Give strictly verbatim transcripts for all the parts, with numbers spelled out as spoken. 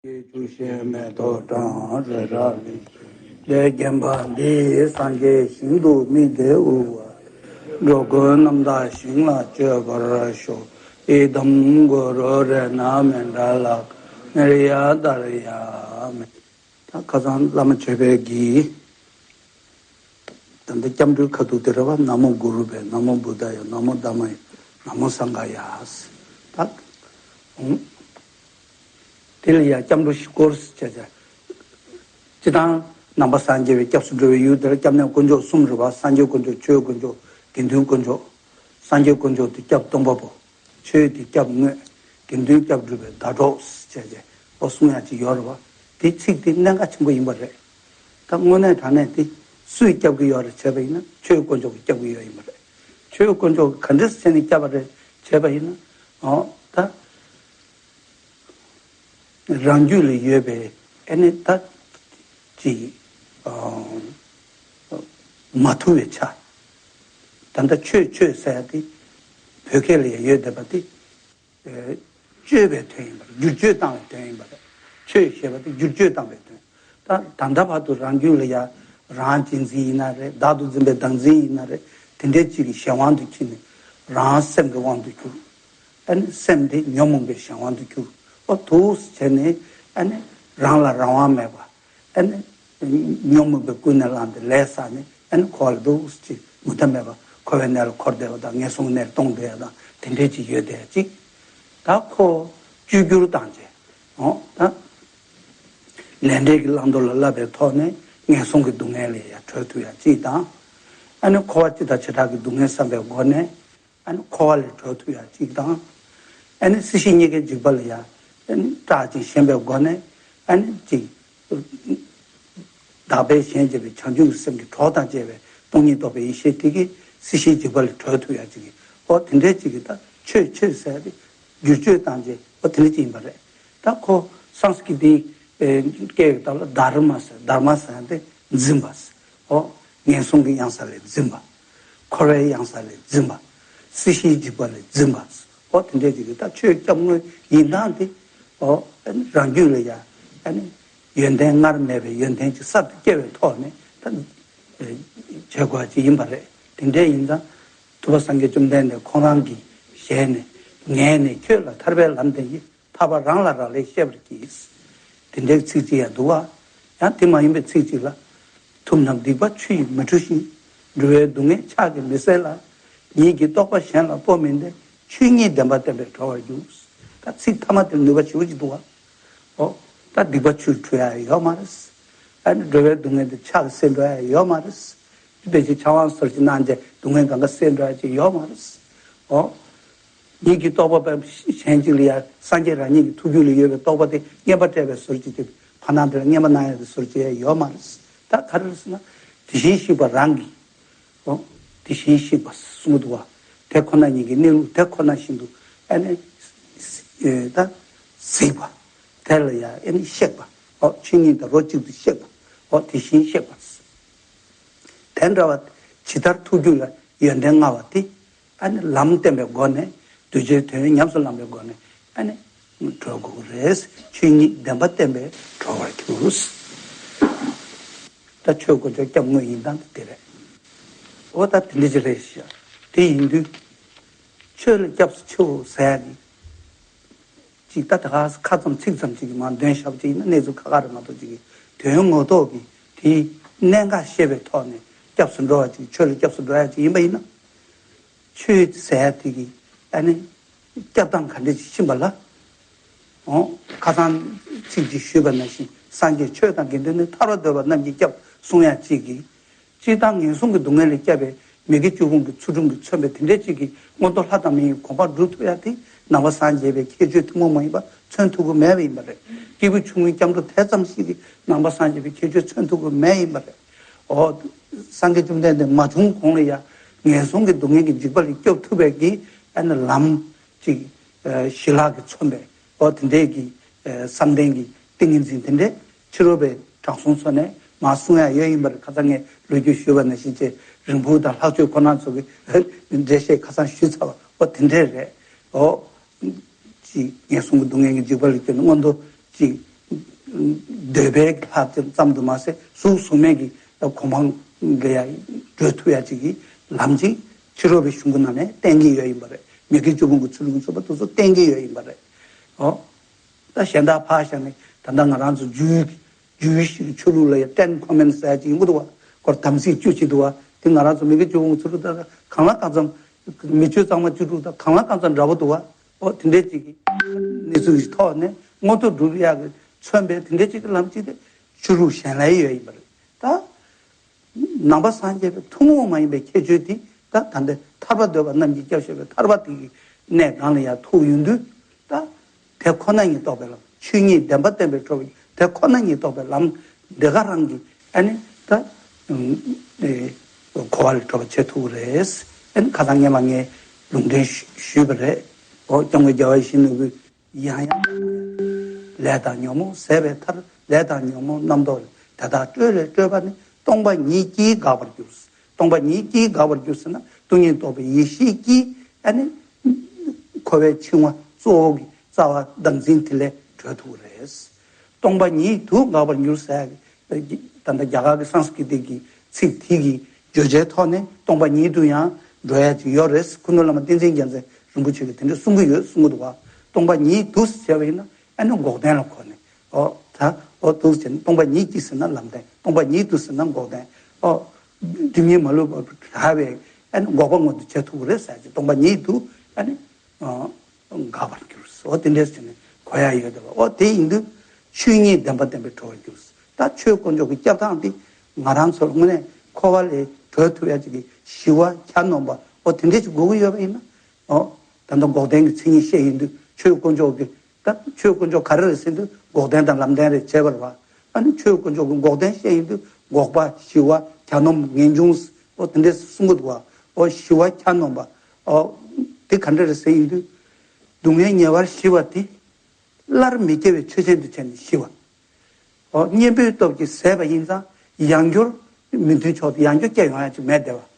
ཆུ་ཤེལ་མེ་ཏོག་གྲང་རེ་ར་ལི། ལས་བརྒྱན་པ་འདི་སངས་རྒྱས་ཞིང་དུ་དམིགས་ཏེ་དབུལ་བ། འགྲོ་ཀུན་རྣམ་དག་ཞིང་ལ་སྤྱོད་པར་ཤོག། ཨི་དམ་གུ་རུ་རཏྣ་མཎྜལ་ལཀྵ་ནིརྱཱ་དཱ་རྱ་མ། ད་ཁ་སང་བླ་མ་ཆོས་འཕེལ་གྱིས། ད་ལྟ་སྐྱབས་འགྲོའི་ཁ་ཐུག་དེ་རེད་བ། ན་མོ་གུ་རུ་བྷྱཿ། ན་མོ་བུདྡྷཱ་ཡ། ན་མོ་དྷརྨཱ་ཡ། ན་མོ་སངྒྷཱ་ཡ། ད་འོང་། དེ་ལ་ཡ་སྐྱབས་འགྲོ་བཞི་སྐོར་ཟེར་བྱས། སྤྱིར་བཏང་ནང་པ་སངས་རྒྱས་པའི་སྐྱབས་སུ་འགྲོ་བའི་ཡུལ་དེར་སྐྱབས་གནས་དཀོན་མཆོག་གསུམ་རེད་བ། སངས་རྒྱས་དཀོན་མཆོག་ཆོས་དཀོན་མཆོག་དགེ་འདུན་དཀོན་མཆོག་སངས་རྒྱས་དཀོན་མཆོག་དེ་སྐྱབས་སྟོང་པ་པོ། ཆོས་དེ་སྐྱབས་དངོས། དགེ་འདུན་སྐྱབས་སྒྲུབ་པའི་ཟླ་གྲོགས་ཟེར་བྱས་ཨོ་གསུང་ཡ་ཅིག་ཡོད་རེད་བ། དེ་ཚིག་དེ་གནད་འགག་ཆེན་པོ་ཡིན་པ་རེད། ད་དངོས་གནས་དྲང་གནས་དེ་སུས་སྐྱབས་ཀྱི་ཡོད་རེད་བྱས་པ་ཡིན་ན་ཆོས་དཀོན་མཆོག་གིས་སྐྱབས་ཀྱི་ཡོད་ཡིན་པ་རེད། ཆོས་དཀོན་མཆོག་གིས་ག་འདྲས་བྱས་ནས་སྐྱབས་པ་རེད་བྱས་པ་ཡིན་ན་ཨོ་ད། རང་རྒྱུད་ལ་ཡོད་པའི་ཨ་ནི་ད་ཅིག་མ་ཐུབ་པའི་ཆ། ད་ལྟ་ཆོས་ཆོས་ཟེར་ཡ་དེ་བོད་སྐད་ལ་ཡང་ཡོད་བསྡད་པ་དེ་བཅོས་པའི་དོན་ཡིན་པ་རེད། བསྒྱུར་བཅོས་བཏང་བའི་དོན་ཡིན་པ་རེད། ཆོས་ཞེས་པ་དེ་བསྒྱུར་བཅོས་བཏང་བའི་དོན། ད་ད་ལྟ་བར་དུ་རང་རྒྱུད་ལ་ཡང་རང་གཅེས་འཛིན་ཡིན་ན་རེད། བདག་ཏུ་འཛིན་པའི་བདག་འཛིན་ཡིན་ན་རེད། དེ་འདྲའི་ཅིག་གི་གཞན་དབང་དུ་ཁྱེར་ནས་རང་སེམས་ཀྱི་དབང་དུ་གྱུར། ཨ་ནི་སེམས་དེ་ཉོན་མོངས་པའི་གཞན་དབང་དུ་གྱུར། ཨོ་འདུག་སེ་བྱས་ནས་ཨ་ནི་རང་ལ་རང་དབང་མེད་པ། ཨ་ནི་ཉོན་མོངས་པས་ཀུན་ནས་བསླངས་ཏེ་ལས་བསགས་ནས་ཨ་ནི་འཁོར་བ་ལ་འདུག་སེ་ཅིག་མུ་མཐའ་མེད་པ་འཁོར་བའི་གནས་ལ་འཁོར་བསྡད་པ་དང་ངན་སོང་གི་གནས་ལ་ལྟུང་བསྡད་ཡ་དང་དེ་འདྲའི་ཅིག་ཡོད་བསྡད་ཡ་ཅིག། ད་ཁོ་བཅོས་བསྒྱུར་བཏང་བྱས་ཨོ་ད། ལས་འབྲས་ཀྱི་བླང་དོར་ལ་བསླབ་པའི་ཐོག་ནས་ངན་སོང་གི་སྡུག་བསྔལ་ལས་ཡང་གྲོལ་ཐུབ་ཡ་གཅིག་དང་། ཨ་ནི་འཁོར་བ་སྤྱི་དང་བྱེ་བྲག་གི་སྡུག་བསྔལ་བསམ་པའི་སྒོ་ནས་ཨ་ནི་འཁོར་བ་ལས་གྲོལ་ཐུབ་ཡ་གཅིག་དང་། ཨ་ནི་སྲིད་ཞིའི་རྙེད་དཀའི་འཇིགས་པ་ལ་ཡང་ཨ་ནི་སྐྲག་ཅིང་ཞེན་པའི་སྒོ་ནས་ཨ་ནི་གཅིག། བདག་པས་གཞན་གཅེས་པའི་བྱང་ཆུབ་ཀྱི་སེམས་ཀྱི་གྲོགས་དང་བཅས་པའི་སྟོང་ཉིད་རྟོགས་པའི་ཡེ་ཤེས་དེ་གིས་སྲིད་ཞིའི་འཇིགས་པ་ལས་གྲོལ་ཐུབ་ཡ་གཅིག་གི་ཨོ་དེ་འདྲའི་གཅིག་གི་ད་ཆོས་ཆོས་ཟེར་ཏེ་བསྒྱུར་བཅོས་བཏང་རྗེས་ཨོ་དེ་འདྲ་གཅིག་ཡིན་པ་རེད། ད་ཁོ་སཾ་སྐྲྀ་ཏའི་སྐད་ཀྱི་སྟབས་ལ་དྷརྨ་ཟེར། དྷརྨ་ཟེར་ཏེ་འཛིན་པ། ཨོ་ངན་སོང་གི་གཡང་ས་ལས་འཛིན་པ། འཁོར་བའི་གཡང་ས་ལས་འཛིན་པ། སྲིད་ཞིའི་འཇིགས་པ་ལས་འཛིན་པ། ཨོ་དེ་འདྲའི་གཅིག་གི་ད་ཆོས་སྐྱབས་དངོས་ཡིན་སྟངས་དེ་ཨོ་རང་རྒྱུད་ལ་ཡ་ཨ་ནི། ཡོན་ཏན་སྔར་མེད་པའི་ཡོན་ཏན་ཅིག་གསར་དུ་སྐྱེ་བའི་ཐོག་ནས་ད་བྱེད་དགོས་ཅིག་ཡིན་པ་རེད། དེ་འདྲ་ཡིན་ཙང་ཐུབ་པ་སངས་རྒྱས་བཅོམ་ལྡན་འདས་ཁོང་རང་གི་ཞལ་ནས་ངས་ནི་ཁྱོད་ལ་ཐར་པའི་ལམ་སྟོན་གྱི་ཐར་པ་རང་ལ་རག་ལས་བཤད་པར་གྱིས། དེ་འདྲའི་ཚིག་ཅིག་ཡང་འདུག་བ། ཡང་དེ་མ་ཡིན་པའི་ཚིག་ཅིག་ལ། ཐུབ་རྣམས་སྡིག་པ་ཆུ་ཡིས་མི་འཁྲུ་ཞིང་། འགྲོ་བའི་སྡུག་བསྔལ་ཕྱག་གིས་མི་སེལ་ལ། ཉིད་ཀྱི་རྟོགས་པ་གཞན་ལ་སྤོ་མིན་ཏེ། ཆོས་ཉིད་བདེན་པ་བསྟན་པས་གྲོལ་བར་འགྱུར། ད་ཚིག་ཐ་མ་དེར་ནུས་པ་ཞེ་པོ་ཅིག་འདུག་བ། ཨོ། ད་སྡིག་པ་ཆུས་འཁྲུ་ཡ་ཡོད་མ་རེད། ཨ་ནི་འགྲོ་བའི་སྡུག་བསྔལ་དེ་ཕྱག་གིས་སེལ་འགྲོ་ཡ་ཡོད་མ་རེད། དཔེ་ཅིག་ཕྱག་དབང་ཟུར་ཅིག་གནང་རྗེས་སྡུག་བསྔལ་གང་ག་སེལ་འགྲོ་ཡ་ཅིག་ཡོད་མ་རེད། ཨོ། ཉིད་ཀྱི་རྟོགས་པ་པའི་གཞན་གཅིག་ལ་ཡ་སངས་རྒྱས་རང་ཉིད་ཀྱི་ཐུགས་རྒྱུད་ལ་ཡོད་པའི་རྟོགས་པ་དེ་བསྙེན་པ་སྤྲད་པའི་ཟུར་ཅིག་དེ་ཕར་ནང་དེ་ལ་བསྙེན་པ་གནང་ཡ་དེ་ཟུར་ཅིག་ཡ་ཡོད་མ་རེད། ད་ག་རེ་རེད་ཟེར་ན། དེ་བཞིན་གཤེགས་པ་རང་གིས། ཨོ། དེ་བཞིན་གཤེགས་པ་གསུངས་འདུག་བ། དེ་ཁོ་ན་ཉིད་ཀྱི་གནས་ལུགས་དེ་ཁོ་ན་བཞིན་དུ་ཨ་ནི། ཨེ་ད། གཟིགས་པ། དེ་ལ་ཡང་ཨ་ནི་གཤེགས་པ། ཨོ་ཆོས་ཉིད་དང་རོ་གཅིག་ཏུ་གཤེགས་པ། ཨོ་དེ་བཞིན་གཤེགས་པ། དེ་འདྲ་བ་ཇི་ལྟར་ཐུགས་རྒྱུད་ལ་ཡོན་ཏན་མངའ་བ་དེ་ཨ་ནི་ལམ་བསྟན་པའི་སྒོ་ནས་གདུལ་བྱའི་དོན་ཉམས་སུ་བླངས་པའི་སྒོ་ནས་ཨ་ནི། གྲོལ་དགོས་ཀྱི་རེད། ཆོས་ཉིད་བདེན་པ་བསྟན་པས་གྲོལ་བར་འགྱུར། ད་ཆོས་དཀོན་མཆོག་སྐྱབས་དངོས་ཡིན་སྟངས་དེ་དེ་རེད། འོ་ད་དེ་འདྲ་ཅིག་རེད་ཤག། དེ་ཡིན་དུས། ཆོས་ལ་སྐྱབས་སུ་མཆིའོ་ཟེར་ཡ་ནི། ཅིག་ད་ད་ག་ཁ་ཙམ་ཚིག་ཙམ་ཅིག་གི་མར་འདོན་བཞག་པ་ཅིག་ཡིན་ན་གནས་ཚུལ་ཁག་ཁག་རེད་མ་གཏོགས་ཅིག་གི་དོན་ངོ་ཐོག་གི་དེའི་གནད་འགག་ཤེས་པའི་ཐོག་ནས་སྐྱབས་སུ་འགྲོ་བ་ཅིག་ཆོས་ལ་སྐྱབས་སུ་འགྲོ་ཡ་ཅིག་ཡིན་པ་ཡིན་ན། ཆོས་ཟེར་ཡ་དེ་གི་ཨ་ནི་སྐྱབས་སྟངས་ག་འདྲ་ཅིག་ཕྱིན་པ་ལ། འོ། ཁ་སང་ཚིག་ཅིག་ཞུས་པ་ནང་བཞིན་སངས་རྒྱས་ཆོས་དང་དགེ་འདུན་ནི་ཐར་པ་འདོད་པ་རྣམས་ཀྱི་སྐྱབས་གསུང་ཡ་གཅིག་གིས། སྤྱིར་བཏང་ངན་སོང་གི་སྡུག་བསྔལ་ལས་བསྐྱབས་པའི་མི་དགེ་བཅུ་སྤོང་གི་ཚུལ་ཁྲིམས་ཀྱིས་མཚོན་པའི་དེ་འདྲ་ཅིག་གི་མངོན་མཐོ་ལྷ་དང་མི་ཡི་གོ་འཕང་སྒྲུབ་ཐུབ་ཡ་དེ་ནང་པ་སངས་རྒྱས་པའི་ཁྱད་ཆོས་ཐུན་མོང་མ་ཡིན་པ་མཚོན་ཐུབ་ཀྱི་མེད་པ་ཡིན་པ་རེད། སྐྱེས་བུ་ཆུང་ངུའི་སྐྱབས་འགྲོ་དེ་ཙམ་ཞིག་གིས་ནང་པ་སངས་རྒྱས་པའི་ཁྱད་ཆོས་མཚོན་ཐུབ་ཀྱི་མེད་ཡིན་པ་རེད། འོ། སངས་རྒྱས་བཅོམ་ལྡན་འདས་མ་བྱུང་གོང་ལ་ཡང་ངན་སོང་གི་སྡུག་བསྔལ་གྱི་འཇིགས་པ་ལས་སྐྱོབ་ཐུབ་པའི་གི་ཨ་ནི་ལམ་ཅིག་ཞི་ལྷག་གིས་མཚོན་པའི་འོ་དེ་འདྲའི་གི་བསམ་གཏན་གྱི་ཏིང་ངེ་འཛིན་དེ་འདྲའི་ཕྱི་རོལ་པའི་དྲང་སྲོང་ཚོ་ནས་མར་གསུང་ཡ་ཡོད་ཡིན་པ་རེད། ཁ་སང་ངས་ལོ་རྒྱུས་ཞུས་པ་ནང་བཞིན་བྱས་རིང་སྤུར་དང་ལྷག་སྤྱོད་ཁོ་ན་ཚོ་གི་འགྲེལ་བཤད་ཁ་སང་ཞུས་ཚར་བ་འོ་དེ་འདྲའི་རེད། འོ། ཅིག་ངན་སོང་གི་སྡུག་བསྔལ་གྱི་འཇིགས་པ་ལས་སྐྱོབ་ནས་མངོན་མཐོ་ཅིག་ འདོད་པའི་ལྷ་ཙམ་དུ་མ་ཟད་གཟུགས་གཟུགས་མེད་ཀྱི་གོ་འཕང་ལ་ཡང་བགྲོད་ཐུབ་ཡ་ཅིག་གི་ལམ་ཅིག་ཕྱི་རོལ་པའི་གཞུང་གི་ནང་ནས་བསྟན་གྱི་ཡོད་ཡིན་པ་རེད། མི་དགེ་བཅུ་སྤོང་གི་ཚུལ་ལུགས་ཚུགས་པ་དེ་ཚོ་བསྟན་གྱི་ཡོད་ཡིན་པ་རེད། ཨོ། ད་གཞན་དག་ཕར་བཞག་ནས་ད་ལྟ་ང་རང་ཚོ་རྒྱུད་རྒྱུད་ཆོས་ལུགས་ལ་ཡང་ཊེན་ཁོ་མེན་ཊི་ཟེར་ཡ་ཅིག་ཡིན་གྱི་འདུག་བ། སྐོར་དམ་ཚིག་བཅུ་གཅིག་འདུག་བ། དེ་ང་རང་ཚོ་མི་དགེ་བཅུ་སྤོང་གི་ཚུལ་ལུགས་ད་གང་ལ་གང་འཚམ། མི་ཆོས་གཙང་མ་བཅུ་དྲུག་དང་གང་ལ་གང་འཚམ་འདྲ་པོ་འདུག་བ། ཨོ་དེ་འདྲའི་ཅིག་གི་གནས་ཚུལ་གྱི་ཐོག་ནས་མངོན་མཐོ་སྒྲུབ་ཡག་གི་མཚོན་པའི་དེ་འདྲའི་ཅིག་གི་ལམ་ཅིག་དེ་ཆོས་ལུགས་གཞན་ལ་ཡོད་ཡིན་པ་རེད་ད། ནང་པ་སངས་རྒྱས་པའི་ཐུན་མོང་མ་ཡིན་པའི་ཁྱད་ཆོས་དེ་ད་ད་ལྟ་ཐར་པ་འདོད་པ་རྣམས་ཀྱི་སྐྱབས་ཞེས་པའི་ཐར་པ་དེ་གི་གནས་སྒང་ལ་ཡང་ཐུག་ཡོང་དུས་ད། དེ་ཁོ་ན་ཉིད་རྟོགས་པའི་ལམ། ཆོས་ཉིད་བདེན་པ་བསྟན་པའི་གྲོགས་པོ་དེ་ཁོ་ན་ཉིད་རྟོགས་པའི་ལམ་འདི་ག་རང་གི་ཨ་ནི་ད་ཨེ་གོ་བ་ལས་གྲོལ་བ་བྱེད་ཐུབ་ཀྱི་རེད། ཨ་ནི་ཁ་སང་སྔས་མ་ངས་ལུང་འདྲེན་ཞུས་པ་རེད། འོ་སྐྱབས་མགོན་རྒྱལ་བ་ཡིད་བཞིན་ནོར་བུས་ཡང་ཡང་ལས་དང་ཉོན་མོངས་ཟད་པའི་མཐར། ལས་དང་ཉོན་མོངས་རྣམ་རྟོག་ལས། དེ་དག་སྤྲོས་ལས་སྤྲོས་པ་ནི། སྟོང་པ་ཉིད་ཀྱིས་འགག་པར་འགྱུར། སྟོང་པ་ཉིད་ཀྱིས་འགག་པར་འགྱུར་ཟེར་ན་སྟོང་ཉིད་རྟོགས་པའི་ཡེ་ཤེས་ཀྱིས་ཨ་ནི། འཁོར་བའི་འཆིང་བ་གཙོ་བོ་གི་རྩ་བ་བདག་འཛིན་དེ་ལས་གྲོལ་ཐུབ་ཀྱི་རེད། སྟོང་པ་ཉིད་དུ་འགག་པར་འགྱུར་ཟེར་ཡག་གི་ད་ལྟ་རྒྱ་གར་གྱི་སཾ་སྐྲྀ་ཏ་གི་ཚིག་དེ་གི་བརྗོད་བྱའི་ཐོག་ནས་སྟོང་པ་ཉིད་དུ་ཡང་འགྲོ་ཡ་ཅིག་ཡོད་རེད། སྐུ་ནུ་བླ་མ་བསྟན་འཛིན་རྒྱལ་མཚན་རིན་པོ་ཆེ་གིས་དེ་འདྲ་གསུང་གི་ཡོད་གསུང་གི་འདུག་བ། སྟོང་པ་ཉིད་དུ་ཟེར་བ་ཡིན་ན་ཨ་ནི་འགོག་བདེན་ལ་གོ་ནས། ཨོ་ད་ཨོ་འདུག་ཟེར་ན་སྟོང་པ་ཉིད་ཀྱིས་ཟེར་ན་ལམ་བདེན། སྟོང་པ་ཉིད་དུ་ཟེར་ན་འགོག་བདེན། ཨོ་སྒྲིབ་གཉིས་མ་ལུས་པ་དག་པའི་ཨ་ནི་འགོག་པ་མངོན་དུ་བྱེད་ཐུབ་ཀྱི་རེད་ཟེར་གྱི། སྟོང་པ་ཉིད་དུ་ཨ་ནི་འགག་པར་འགྱུར། ཨོ་དེ་འདྲས་ཟེར་ནས་གོ་ཡ་ཡོད་དེ། ཨོ་དེ་ཡིན་དུས་ཆོས་ཉིད་བདེན་པ་བསྟན་པས་གྲོལ་བར་འགྱུར། ད་ཆོས་དཀོན་མཆོག་གི་སྐྱབས་ཐངས་དེ་ང་རང་ཚོར་དངོས་གནས་འཁོར་བ་ལས་གྲོལ་ཐུབ་ཡ་ཅིག་གི་ཞི་བ་གྱ་ནོམ་པ་ཨོ་དེ་འདྲས་ཅིག་དགོས་ཀྱི་ཡོད་པ་ཡིན་ན། ཨོ་ད་ལྟ་འགོག་བདེན་གྱི་མཚན་ཉིད་བཤད་ཡིན་དུས་ཆོས་དཀོན་མཆོག་གི་ད་ཆོས་དཀོན་མཆོག་ག་རེ་རེད་ཟེར་དུས་འགོག་བདེན་དང་ལམ་བདེན་རེད་བྱས་པར་བ། ཨ་ནི་ཆོས་དཀོན་མཆོག་གི་འགོག་བདེན་བཤད་ཡིན་དུས་འགོག་པ་ཞི་བ་གྱ་ནོམ་ངེས་འབྱུང་ཨོ་དེ་འདྲས་གསུང་གི་འདུག་བ། ཨོ་ཞི་བ་གྱ་ནོམ་པ་ཨོ་དེ་ག་འདྲ་རེད་ཟེར་ཡིན་དུས་སྡུག་བསྔལ་ཉེ་བར་ཞི་བ་དེ་སླར་མི་སྐྱེ་བའི་ཆོས་ཅན་དུ་བྱས་ནས་ཞི་བ། ཨོ་གཉེན་པོའི་སྟོབས་ཀྱིས་ཟད་པ་ཡིན་ཙང་ཡང་བསྐྱར་མི་མཐུན་ཕྱོགས་དེ་ཡང་བསྐྱར་སྐྱེ་ཡོང་ཡ་ཅིག་མེད་བསྡད་པ།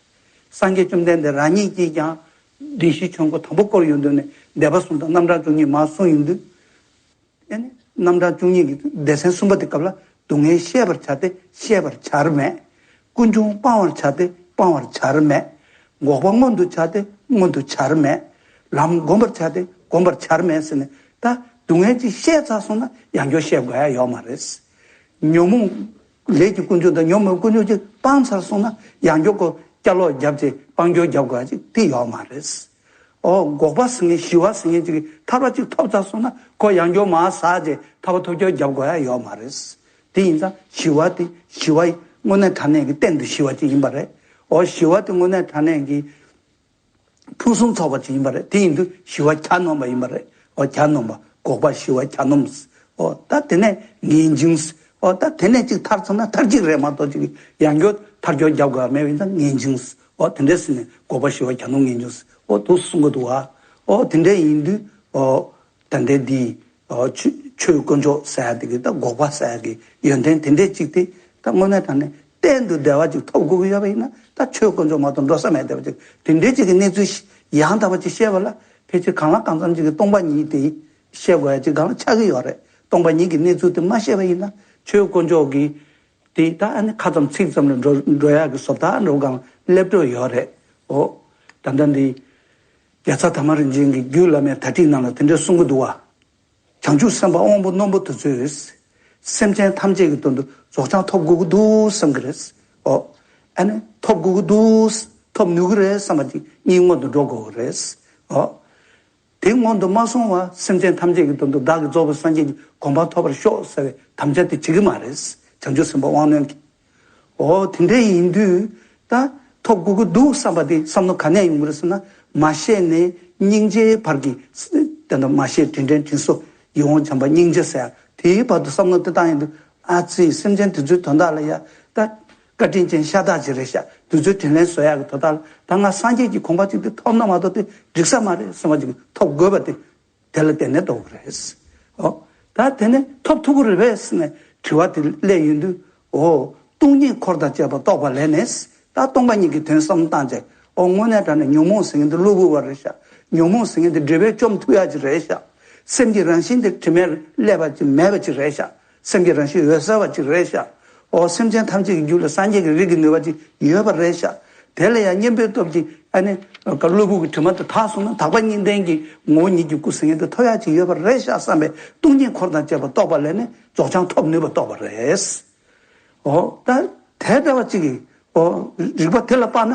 སངས་རྒྱས་བཅོམ་ལྡན་འདས་རང་ཉིད་ཀྱིས་ཀྱང་བདེན་བཞིའི་ཆོས་འཁོར་དང་པོ་བསྐོར་ཡོང་དུས་ནས་འདས་པ་གསུམ་དང་རྣམ་གྲངས་བཅུ་གཉིས་མར་གསུངས་ཡོང་དུས། ཨེ་ནི་རྣམ་གྲངས་བཅུ་གཉིས་ཀྱི་སྡེ་ཚན་གསུམ་པ་དེ་སྐབས་ལ་སྡུག་བསྔལ་ཤེས་པར་བྱ་སྟེ་ཤེས་པར་བྱར་མེད། ཀུན་འབྱུང་སྤང་བར་བྱ་སྟེ་སྤང་བར་བྱར་མེད། འགོག་པ་མངོན་དུ་བྱ་སྟེ་མངོན་དུ་བྱར་མེད། ལམ་བསྒོམ་པར་བྱ་སྟེ་བསྒོམ་པར་བྱར་མེད་ཟེར་ནས་ད་སྡུག་བསྔལ་ཅིག་ཤེས་ཚར་སོང་ན་ཡང་བསྐྱར་ཤེས་དགོས་ཡ་ཡོད་མ་རེད། ཉོན་མོངས་ལས་ཀྱི་ཀུན་འབྱུང་དང་ཉོན་མོངས་ཀུན་འབྱུང་ཅིག་སྤངས་ཚར་སོང་ན་ཡང་བསྐྱར་ཁོ་བསྐྱར་ལོག་བརྒྱབ་ཅིག་སྤང་སྐྱོར་བརྒྱབ་དགོས་ཡ་ཅིག་དེ་ཡོད་མ་རེད། ཨོ་འགོག་པ་ཟེར་མཁན་ཞི་བ་ཟེར་མཁན་ཅིག་གི་ཐར་པ་ཅིག་ཐོབ་ཚར་སོང་ན་ཁོ་ཡང་བསྐྱར་མར་ཟག་ཅེས་ཐར་པ་ཐོབ་རྒྱུ་རྒྱབ་དགོས་ཡ་ཡོད་མ་རེད། དེ་ཡིན་ཙང་ཞི་བ་དེ་ཞི་བ་དངོས་གནས་དྲང་གནས་ཀྱི་གཏན་དུ་ཞི་བ་ཅིག་ཡིན་པ་རེད། ཨོ་ཞི་བ་དེ་དངོས་གནས་དྲང་གནས་ཀྱི་ཕུན་སུམ་ཚོགས་པ་ཅིག་ཡིན་པ་རེད། དེ་ཡིན་དུས་ཞི་བ་གྱ་ནོམ་པ་ཡིན་པ་རེད། ཨོ་གྱ་ནོམ་པ་འགོག་པ་ཞི་བ་གྱ་ནོམ། ཨོ་ད་དེ་ནས་ངེས་འབྱུང་། ཨོ་ད་དེ་ནས་ཅིག་ཐར་ཚར་ན་མཐར་གཅིག་རེད་མ་གཏོགས་ཅིག་ཡང་བསྐྱར་ཐར་རྒྱུ་རྒྱབ་དགོས་པ་མེད་པ་ཡིན་ཙང་ངེས་འབྱུང་། ཨོ་དེ་འདྲས་ཟེར་ནས་འགོག་པ་ཞི་བ་གྱ་ནོམ་ངེས་འབྱུང་། ཨོ་འདུག་གསུང་གི་འདུག་བ། ཨོ་དེ་འདྲས་ཡིན་དུས་ཨོ་ད་ལྟའི་འདི་ཨོ་ཆོས་ཆོས་དཀོན་མཆོག་ཟེར་ཡ་དེ་གི་ད་འགོག་པ་ཟེར་ཡ་གི་ཡོན་ཏན་དེ་འདྲས་ཅིག་དེ་ད་དངོས་གནས་དྲང་གནས་གཏན་དུ་བདེ་བ་ཅིག་ཐོབ་དགོས་ཀྱི་ཡོད་པ་ཡིན་ན་ད་ཆོས་དཀོན་མཆོག་མ་གཏོགས་འགྲོ་ས་མེད་བསྡད་པ་ཅིག་དེ་འདྲས་ཅིག་གི་གནས་ཚུལ་ཡང་དག་པ་ཅིག་བཤད་པ་ལ་ཕལ་ཆེར་གང་ལ་གང་འཚམ་ཅིག་གི་སྟོང་པ་ཉིད་དེ་བཤད་དགོས་ཡ་ཅིག་གང་ལ་ཆགས་ཀྱི་ཡོད་རེད། སྟོང་པ་ཉིད་ཀྱི་གནས་ཚུལ་དེ་མ་བཤད་པ་ཡིན་ན་ཆོས་དཀོན་མཆོག་གི་དེ་ད་ཨ་ནི་ཁ་ཙམ་ཚིག་ཙམ་ལ་འགྲོ་འགྲོ་ཡག་གི་བཟོ་ལྟ་འགྲོ་གང་སླེབས་འགྲོ་ཡོད་རེད། ཨོ། ད་ལྟ་འདི་རྒྱལ་ཚབ་དར་མ་རིན་ཆེན་གྱི་རྒྱུད་བླ་མའི་དར་ཊིཀ་ནང་ལ་དེ་འདྲ་གསུང་གི་འདུག་བ། བྱང་ཆུབ་སེམས་དཔའ་དབང་པོ་རྣོན་པོ་དེ་ཚོས། སེམས་ཅན་ཐམས་ཅད་ཀྱི་དོན་དུ་རྫོགས་བྱང་ཐོབ་དགོས་ཀྱི་འདུག་བསམ་གྱི་རེད། ཨོ། ཨ་ནི་ཐོབ་དགོས་ཀྱི་འདུག་ཐོབ་ནུས་ཀྱི་རེད་བསམ་པ་ཅིག་གཉིད་སྔོན་དུ་འགྲོ་དགོས་ཀྱི་རེད། ཨོ། དེ་སྔོན་དུ་མ་སོང་བར་སེམས་ཅན་ཐམས་ཅད་ཀྱི་དོན་དུ་བདག་གིས་རྫོགས་པའི་སངས་རྒྱས་ཀྱི་གོ་འཕང་ཐོབ་པར་ཤོག་ཟེར་བའི་དམ་བཅའ་དེ་བྱེད་ཀྱི་མ་རེད། བྱང་ཆུབ་སེམས་དཔའ་དབང་རྣོན་གྱིས། འོ་དེ་འདྲ་ཡིན་དུས་ད་ཐོབ་དགོས་ཀྱི་འདུག་བསམ་པ་དེ་བསམ་བློ་ག་ནས་ཡོང་གི་རེད་ཟེར་ན། མ་ཤེས་ནས་སྙིང་རྗེའི་བར་གྱི་དེ་འདྲ་མ་ཤེས་དྲིན་དྲན་དྲིན་གཟོ་ཡིད་འོང་བྱམས་པ་སྙིང་རྗེ་ཟེར་ཡ་དེའི་བར་དུ་བསམ་བློ་དེ་བཏང་ཡོང་དུས། ཨ་ཙི། སེམས་ཅན་དེ་ཚོའི་དོན་དག་ལ་ཡ་ད་བཀའ་དྲིན་ཅན་ཤ་སྟག་ཅིག་རེད་ཤག་དེ་ཚོའི་དྲིན་ལན་གཟོ་ཡག་གི་དོན་དག་ལ་ད་ང་སངས་རྒྱས་ཀྱི་གོ་འཕང་ཅིག་དེ་ཐོབ་ན་མ་གཏོགས་དེ་འགྲིག་ས་མ་རེད་བསམ་པ་ཅིག་ཐོབ་དགོས་པ་དེ་དེ་ལ་བརྟེན་ནས་རྟོགས་དགོས་རེད། ཨོ། ད་དེ་ནས་ཐོབ་ཐུབ་ཀྱི་རེད་པས་ཟེར་ནས་དྲི་བ་དེ་སླེབས་ཡོང་དུས། ཨོ། སྟོང་ཉིད་འཁོར་དང་བཅས་པ་རྟོགས་པ་ལས་ནི། ད་སྟོང་པ་ཉིད་ཀྱི་དོན་བསམ་བློ་བཏང་བྱས། ཨོ་དངོས་གནས་དྲང་གནས་ཉོན་མོངས་ཟེར་མཁན་དེ་གློ་བུར་བ་རེད་ཤག་ཉོན་མོངས་ཟེར་མཁན་དེ་འབྲས་བུ་བཅོམ་ཐུབ་ཡག་ཅིག་རེད་ཤག་སེམས་ཀྱི་རང་བཞིན་དེ་དྲི་མས་བསླད་པ་ཅིག་མེད་པ་ཅིག་རེད་ཤག་སེམས་ཀྱི་རང་བཞིན་འོད་གསལ་བ་ཅིག་རེད་ཤག་འོ་སེམས་ཅན་ཐམས་ཅད་ཀྱི་རྒྱུད་ལ་སངས་རྒྱས་ཀྱི་རིགས་ཀྱི་ནུས་པ་ཅིག་ཡོད་པ་རེད་ཤག་དེ་ལ་ཡང་གཉེན་པོའི་སྟོབས་ཀྱིས་ཨ་ནི་གློ་བུར་གྱི་དྲི་མ་དེ་དག་སོང་ན་དག་པ་གཉིས་ལྡན་གྱི་ངོ་བོ་ཉིད་ཀྱི་སྐུ་ཟེར་མཁན་དེ་ཐོབ་ཡག་ཅིག་ཡོད་པ་རེད་ཤག་བསམ་པའི་སྟོང་ཉིད་འཁོར་དང་བཅས་པ་རྟོགས་པ་ལས་ནི་རྫོགས་བྱང་ཐོབ་ནུས་པ་རྟོགས་པ་རེད། འོ་ད་དེ་འདྲ་བ་ཅིག་གིས་འོ་རིག་པ་དེ་ལ་དཔག་ན།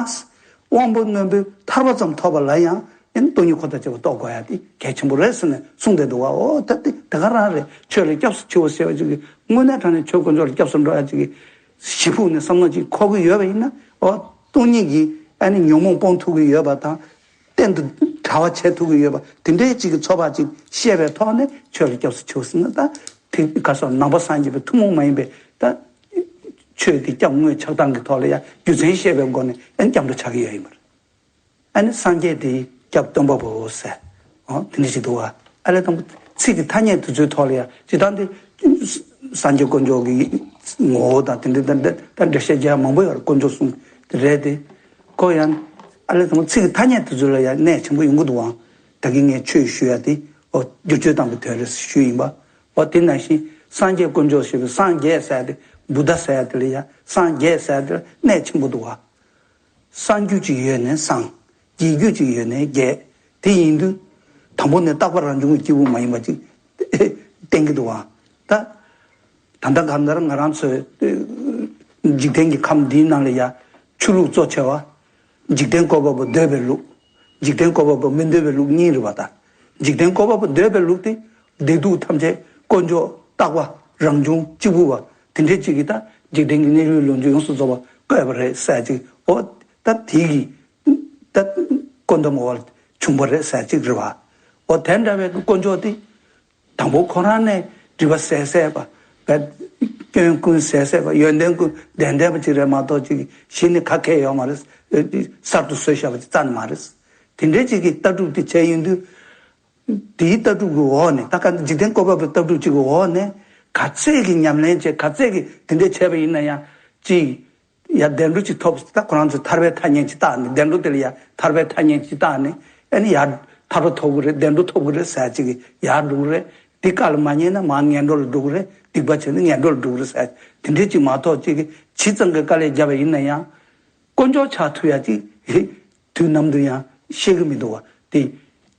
དབང་པོ་རྣོན་པོའི་ཐར་པ་ཙམ་ཐོབ་པ་ལ་ཡང་ཨེ་སྟོང་ཉིད་འཁོར་དང་བཅས་པ་རྟོགས་དགོས་ཡ་དེ་གལ་ཆེན་པོ་རེད་ཟེར་ནས་གསུངས་བསྡད་འདུག་བ། འོ་ད་དེ་དེ་ག་རང་རེད། ཆོས་ལ་སྐྱབས་སུ་མཆིའོ་ཟེར་བ་ཅིག་གིས་དངོས་གནས་དྲང་གནས་ཆོས་དཀོན་མཆོག་ལ་སྐྱབས་སུ་འགྲོ་ཡ་ཅིག་གིས་ཞེ་ཕུགས་ནས་བསམ་བློ་ཅིག་འཁོར་གྱི་ཡོད་པ་ཡིན་ན། འོ་སྟོང་ཉིད་ཀྱིས་ཨ་ནི་ཉོན་མོངས་སྤོང་ཐུབ་ཀྱི་ཡོད་པ་དང་། གཏན་དུ་བྲལ་བ་བྱེད་ཐུབ་ཀྱི་ཡོད་པ་དེ་འདྲའི་ཅིག་གི་ཚོར་བ་ཅིག་ཤེས་པའི་ཐོག་ནས་ཆོས་ལ་སྐྱབས་སུ་མཆིའོ་ཟེར་ན། ད་དེ་ག་སོགས་ནང་པ་སངས་རྒྱས་པའི་ཐུན་མོང་མ་ཡིན་པའི་ད་ཆོས་དེ་སྐྱབས་དངོས་ཆགས་སྡང་གི་ཐོག་ལ་ཡང་རྒྱུ་མཚན་ཤེས་པའི་སྒོ་ནས་ཨ་ནི་སྐྱབས་འགྲོ་ཆགས་ཀྱི་ཡོད་ཡིན་པ་རེད། ཨ་ནི་སངས་རྒྱས་དེ་སྐྱབས་སྟོན་པ་པོ་ཟེར། འོ་དེ་འདྲ་ཞིག་འདུག་བ། ཨ་ལས་དང་པོ་ཚིག་གི་ཐ་སྙད་དེ་ཚོའི་ཐོག་ལ་ཡང་ཇི་ལྟར་འདི་སངས་རྒྱས་དཀོན་མཆོག་གི་ངོ་བོ་དང་དེ་འདྲ་དང་འདྲ་ད་འགྲེལ་བཤད་རྒྱག་མང་པོ་ཡོད་རེད། དཀོན་མཆོག་གསུམ་དེ་རེད་དེ། ཁོ་ཡང་ཨ་ལས་དང་པོ་ཚིག་གི་ཐ་སྙད་དེ་ཚོ་ལ་ཡང་གནད་ཆེན་པོ་ཡོང་གི་འདུག་བ། ད་གིན་ངས་ཆོས་ཞུ་ཡ་དེ་འོ་བསྒྱུར་བཅོས་བཏང་པའི་དོན་རེད་ཞུས་ཡིན་པ། འོ་དེ་ནང་བཞིན་སངས་རྒྱས་དཀོན་མཆོག་ཞེས་པའི་སངས་རྒྱས་ཟེར་ཡ་དེ་བུདྡྷ་ཟེར་ཡ་དེ་ལ་ཡང་སངས་རྒྱས་ཟེར་ཡ་དེ་ལ་གནད་ཆེན་པོ་འདུག་བ། སངས་རྒྱུ་ཅིག་ཡོད་ནས་སངས། རྒྱས་རྒྱུ་ཅིག་ཡོད་ནས་རྒྱས། དེ་ཡིན་དུས། དང་པོ་ནས་རྟག་པ་རང་བྱུང་གི་སྐྱེས་བུ་མ་ཡིན་པ་ཅིག་བསྟན་གྱི་འདུག་བ། ད། ད་ལྟ་གང་ལྟར་ང་རང་ཚོའི། འཇིག་རྟེན་གྱི་ཁམས་འདིའི་ནང་ལ་ཡ། ཆོས་ལུགས་གཙོ་ཆེ་བ། འཇིག་རྟེན་བཀོད་པ་པོ་འདོད་པའི་ལུགས། འཇིག་རྟེན་བཀོད་པ་པོ་མི་འདོད་པའི་ལུགས་གཉིས་རེད་བ་ད། འཇིག་རྟེན་བཀོད་པ་པོ་འདོད་པའི་ལུགས་དེ། བདེ་སྡུག་ཐམས་ཅད་དཀོན་མཆོག་རྟག་པ་རང་བྱུང་གཅིག་པུ་བ་དེ་འདྲའི་ཅིག་གིས་ད་འཇིག་རྟེན་གྱི་གནས་ལུགས་ལོངས་སྤྱོད་ཡོངས་སུ་རྫོགས་པ་བཀོད་པ་རེད་ཟེར་ཅིག་འོ་ད་དེ་གི་ད་བཀོད་འདོམས་འོག་བྱུང་བ་རེད་ཟེར་ཅིག་རེད་བ། འོ་དེ་འདྲ་བའི་དཀོན་མཆོག་དེ་དང་པོ་ཁོ་རང་ནས་སྒྲིབ་པ་ཟད་ཟད་པ། བས་སྐྱོན་ཀུན་ཟད་ཟད་པ། ཡོན་ཏན་ཀུན་ལྡན་ལྡན་པ་ཅིག་རེད་མ་གཏོགས་ཅིག་གཞི་ནས་ཁ་ཁས་ཡོད་མ་རེད། གསར་དུ་བཟོས་བཞག་པ་ཅིག་རྩ་ནས་མ་རེད། དེ་འདྲའི་ཅིག་གི་ལྟ་གྲུབ་དེ་བྱས་ཡོང་དུས། དེའི་ལྟ་གྲུབ་ཀྱི་འོག་ནས་ད་ག་འཇིག་རྟེན་བཀོད་པ་པོའི་ལྟ་གྲུབ་ཅིག་གི་འོག་ནས་ག་ཚད་ཀྱི་ཉམས་ལེན་བྱས་ག་ཚད་ཀྱི་དེ་འདྲས་བྱས་པ་ཡིན་ན་ཡང་ཅིག་ཡར་བདེ་འགྲོ་ཅིག་ཐོབ། ད་ཁོ་རང་ཚོས་ཐར་པའི་ཐ་སྙད་ཅིག་བཏགས་ནས་བདེ་འགྲོ་དེ་ལ་ཡར་ཐར་པའི་ཐ་སྙད་ཅིག་བཏགས་ནས་ཨ་ནི་ཡར་ཐར་པ་ཐོབ་ཀྱི་རེད། བདེ་འགྲོ་ཐོབ་ཀྱི་རེད་ཟེར་ཅིག་གི་ཡར་འགྲོ་གི་རེད། དེ་བཀའ་ལ་མ་ཉན་ན་མར་ངན་འགྲོ་ལ་འགྲོ་གི་རེད། སྡིག་པ་བྱས་ན་ངན་འགྲོ་ལ་འགྲོ་གི་རེད་ཟེར། དེ་འདྲས་ཅིག་མ་གཏོགས་ཅིག་གི་ཇི་ཙམ་གྱི་དཀའ་ལས་བརྒྱབ་པ་ཡིན་ན་ཡང་། དཀོན་མཆོག་ཆགས་ཐུབ་ཡ་ཅིག་དུས་ནམ་དུ་ཡང་ཤེས་ཀྱི་མི་འདུག་བ། དེ་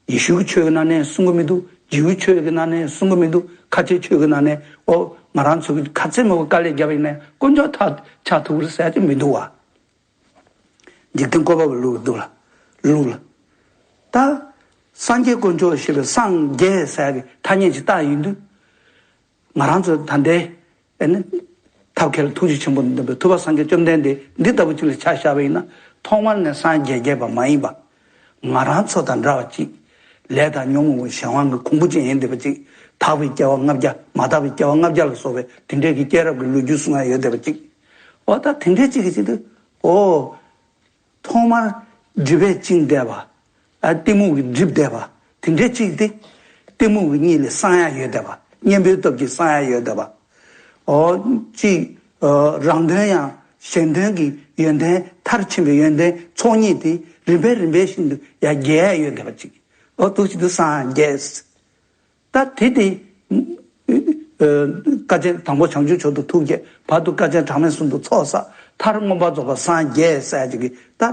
ཡེ་ཤུ་གི་ཆོས་ཀྱི་ནང་ནས་གསུང་གི་མི་འདུག་རྒྱུ་གི་ཆོས་ཀྱི་ནང་ནས་གསུང་གི་མི་འདུག་ཁ་ཆེའི་ཆོས་ཀྱི་ནང་ནས་ཨོ་ང་རང་ཚོ་གི་ག་ཚད་མང་པོ་དཀའ་ལས་བརྒྱབ་པ་ཡིན་ན་ཡང་དཀོན་མཆོག་ཐག་ཆགས་ཐུབ་ཀྱི་རེད་ཟེར་ཡ་ཅིག་མི་འདུག་བ། འཇིག་རྟེན་བཀོད་པ་པོའི་ལུགས་འདུག་ལ། ལུགས་ལ། ད་སངས་རྒྱས་དཀོན་མཆོག་ཞེས་པའི་སངས་རྒྱས་ཟེར་ཡ་གི་ཐ་སྙད་ཅིག་བཏགས་ཡོང་དུས། ང་རང་ཚོ་ད་ལྟའི་ཨེ་ནི་ཐབས་མཁས་ལ་ཐུགས་རྗེ་ཆེན་པོ་འདོན་པའི་ཐུབ་པ་སངས་རྒྱས་བཅོམ་ལྡན་འདས་འདི་ལྟ་བུ་ཅིག་ལ་ཆ་བཞག་པ་ཡིན་ན། ཐོག་མར་ནས་སངས་རྒྱས་རྒྱས་པ་མ་ཡིན་པ། ང་རང་ཚོ་དང་འདྲ་བ་ཅིག་ལས་དང་ཉོན་མོངས་པའི་གཞན་དབང་གི་གོང་བུ་ཅན་ཡིན་བསྡད་པ་ཅིག་དག་པའི་སྐྱེ་བ་ལྔ་བརྒྱ། མ་དག་པའི་སྐྱེ་བ་ལྔ་བརྒྱ་ལ་སོགས་པའི་དེ་འདྲས་ཀྱི་སྐྱེས་རབས་ཀྱི་ལོ་རྒྱུས་གསུང་ཡ་ཡོད་བསྡད་པ་ཅིག་འོ་ད་དེ་འདྲས་ཅིག་གི་ཆེད་དུ། ཨོ། ཐོག་མར་སྒྲིབ་པས་བཅིངས་བསྡད་པ། ཨ་གཏི་མུག་གིས་བསྒྲིབས་བསྡད་པ། དེ་འདྲའི་གཅིག་དེ། གཏི་མུག་གི་གཉིད་ལས་སངས་ཡ་ཡོད་བསྡད་པ། གཉེན་པོའི་སྟོབས་ཀྱིས་སངས་ཡ་ཡོད་བསྡད་པ། ཨོ། གཅིག་ཨོ། རང་དོན་ཡང་གཞན་དོན་གྱི་ཡོན་ཏན་མཐར་ཕྱིན་པའི་ཡོན་ཏན་ཚོགས་གཉིས་དེ་རིམ་པས་རིམ་པས་བཞིན་དུ་ཡར་རྒྱས་ཡ་ཡོད་བསྡད་པ་གཅིག་ཨོ་འདུག་བཞིན་དུ་སངས་རྒྱས། ད་དེ་དེ། ཨ་དཀའ་སྤྱད་དང་པོ་བྱང་ཆུབ་མཆོག་ཏུ་ཐུགས་བསྐྱེད། བར་དུ་དཀའ་སྤྱད་གྲངས་མེད་གསུམ་དུ་ཚོགས་བསགས། མཐར་མངོན་པར་རྫོགས་པར་སངས་རྒྱས་ཟེར་ཅིག་གི་ད།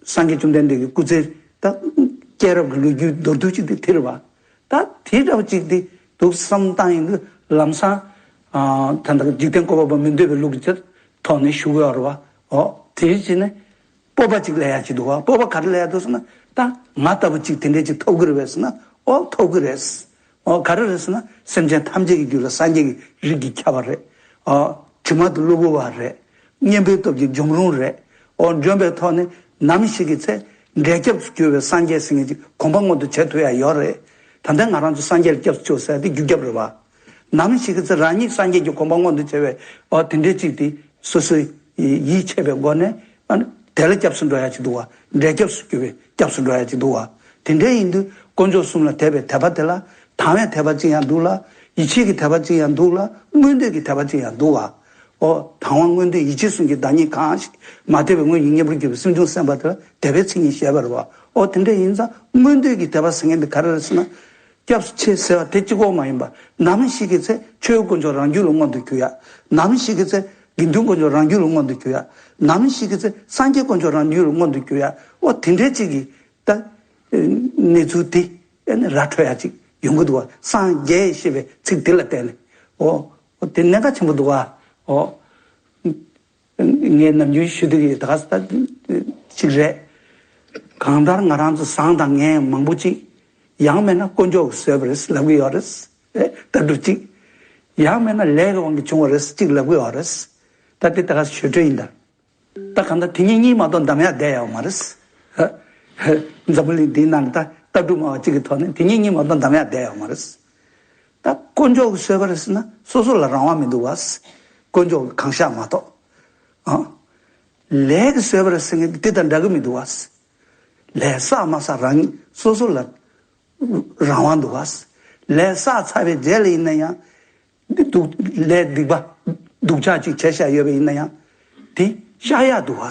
སངས་རྒྱས་བཅོམ་ལྡན་འདས་ཀྱི་སྐུ་ཚེ་ད། སྐྱེས་རབས་ཀྱི་ལོ་རྒྱུས་མདོར་བསྡུས་ཅིག་དེ་དེ་རེད་བ། ད་དེ་འདྲ་བ་ཅིག་དེ་འདུག་བསམ་བཏང་ཡིན་དུས་ལམ་སང་། ཨ་ད་ལྟ་འཇིག་རྟེན་བཀོད་པ་པོ་མི་འདོད་པའི་ལུགས་ཀྱི་ཐོག་ནས་ཞུ་གི་ཡོད་རེད་བ། འོ་དེ་བྱས་ནས། སྤོབས་པ་ཅིག་སླེབས་ཡ་ཅིག་འདུག་བ། སྤོབས་པ་ག་རེ་སླེབས་ཡ་འདུག་ཟེར་ན། ད་ང་ལྟ་བུ་ཅིག་དེ་འདྲས་ཅིག་ཐོབ་ཀྱི་རེད་པས་ཟེར་ན། ཨོ་ཐོབ་ཀྱི་རེད། ཨོ་ག་རེ་རེད་ཟེར་ན། སེམས་ཅན་ཐམས་ཅད་ཀྱི་རྒྱུད་ལ་སངས་རྒྱས་ཀྱི་རིགས་ཀྱིས་ཁྱབ་པ་རེད། ཨོ་དྲི་མ་དེ་གློ་བུར་བ་རེད། གཉེན་པོའི་སྟོབས་ཀྱིས་འཇོམས་རུང་རེད། ཨོ་འཇོམས་པའི་ཐོག་ནས་ནམ་ཞིག་གི་ཚེ་འབྲས་སྐྱབས་སུ་གྱུར་པའི་སངས་རྒྱས་ཟེར་མཁན་ཅིག་གོམ་པ་སྔོན་དུ་བྱེད་ཐུབ་ཡ་ཡོད་རེད། ད་ལྟ་ང་རང་ཚོ་སངས་རྒྱས་ལ་སྐྱབས་སུ་མཆིའོ་ཟེར་དེ་རྒྱུ་རྒྱབ་རེད་བ། ནམ་ཞིག་གི་ཚེ་རང་ཉིད་སངས་རྒྱས་ཀྱི་གོ་འཕང་མངོན་དུ་བྱེད་པའི་ཨོ་དེ་འདྲའི་ཅིག་དེ་སོ་སོའི་ཡིད་ཆེས་པའི་སྒོ་ནས་ཨ་ནི་དེ་ལ་སྐྱབས་སུ་འགྲོ་ཡ་ཅིག་འདུག་བ། འབྲས་སྐྱབས་སུ་གྱུར་པའི་སྐྱབས་སུ་འགྲོ་ཡ་ཅིག་འདུག་བ། དེ་འདྲའི་ཡིན་དུས་དཀོན་མཆོག་གསུམ་ལ་དད་པའི་དད་པ་དེ་ལ་དང་བའི་དད་པ་ཅིག་ཡང་འདུག་ལ། ཡིད་ཆེས་ཀྱི་དད་པ་ཅིག་ཡང་འདུག་ལ། མངོན་འདོད་ཀྱི་དད་པ་ཅིག་ཡང་འདུག་བ། ཨོ་དང་བ་མངོན་འདོད་ཡིད་ཆེས་གསུམ་གྱི་བདག་ཉིད་གང་ཞིག་མ་དད་པའི་སྔོན་གྱི་གཉེན་པོར་གྱུར་པའི་སེམས་བྱུང་སེམས་དཔའ་དེ་ལ་དད་པའི་མཚན་ཉིད་བཞེས་པ་རེད་བ། ཨོ་དེ་འདྲ་ཡིན་ཙང་མངོན་འདོད་ཀྱི་དད་པ་ཟེར་མཁན་དེ་ག་རེ་རེད་ཟེར་ན། སྐྱབས་སུ་མཆི་ཟེར་བ་དེ་གཅིག་པོ་མ་ཡིན་པ། ནམ་ཞིག་གི་ཚེ་ཆོས་དཀོན་མཆོག་རང་རྒྱུད་ལ་མངོན་དུ་གྱུར་ཡ། ནམ་ཞིག་གི་ཚེ་དགེ་འདུན་དཀོན་མཆོག་རང་རྒྱུད་ལ་མངོན་དུ་གྱུར་ཡ། ནམ་ཞིག་གི་ཚེ་སངས་རྒྱས་དཀོན་མཆོག་རང་རྒྱུད་ལ་མངོན་དུ་གྱུར་ཡ། འོ་དེ་འདྲའི་ཅིག་གི་ད་གནས་ཚུལ་དེ་ཨ་ནི་ར་འཕྲོད་ཡ་ཅིག་ཡོང་གི་འདུག་བ། སངས་རྒྱས་ཞེས་པའི་ཚིག་དེ་ལ་བརྟེན་ནས། འོ་འོ་དེ་གནད་འགག་ཆེན་པོ་འདུག་བ། འོ། ངས་ནམ་རྒྱུན་ཞུ་དུས་ཀྱི་ད་ག་ས་ཅིག་རེད། གང་ལྟར་ང་རང་ཚོ་བཟང་དང་ངན་མང་པོ་ཅིག་ཡང་མིན་ན་དཀོན་མཆོག་གིས་བཟོས་པ་རེད་ལབ་ཀྱི་ཡོད་རེད། ལྟ་གྲུབ་ཅིག་ཡང་མིན་ན་ལས་ཀྱི་དབང་གིས་བྱུང་བ་རེད་ཅིག་ལབ་ཀྱི་ཡོད་རེད། ད་དེ་ད་ག་ས་ཞོར་འཕྲོས་ཡིན་ད། ད་གང་ལྟར་དེ་གཉིས་གཉིས་མ་གཏོགས་འདམ་ཡག་བསྡད་ཡོད་མ་རེད། འཛམ་བུ་གླིང་འདིའི་ནང་ནས་ད་ལྟ་གྲུབ་སྨྲ་བ་གཅིག་གི་ཐོག་ནས་དེ་གཉིས་གཉིས་མ་གཏོགས་འདམ་ཡག་བསྡད་ཡོད་མ་རེད། ད་དཀོན་མཆོག་གིས་བཟོས་པ་རེད་ཟེར་ན་སོ་སོ་ལ་རང་དབང་མི་འདུག་བ། དཀོན་མཆོག་གིས་གང་ཤར་མ་གཏོགས། ཨ། ལས་ཀྱིས་བཟོས་པ་རེད་ཟེར་མཁན་དེ་དང་འདྲ་གི་མི་འདུག་བ། ལས་བསགས་མ་བསགས་རང་ཉིད་སོ་སོ་ལ་རང་དབང་འདུག་བ། ལས་བསགས་ཚར་བའི་རྗེས་ལ་ཡིན་ན་ཡང་། འདི་སྡུག་ལས་སྡིག་པ་སྡུག་ཅག་ཅིག་བྱས་བཞག་ཡོད་པ་ཡིན་ན་ཡང་། དེ་བཤགས་ཡག་འདུག་བ།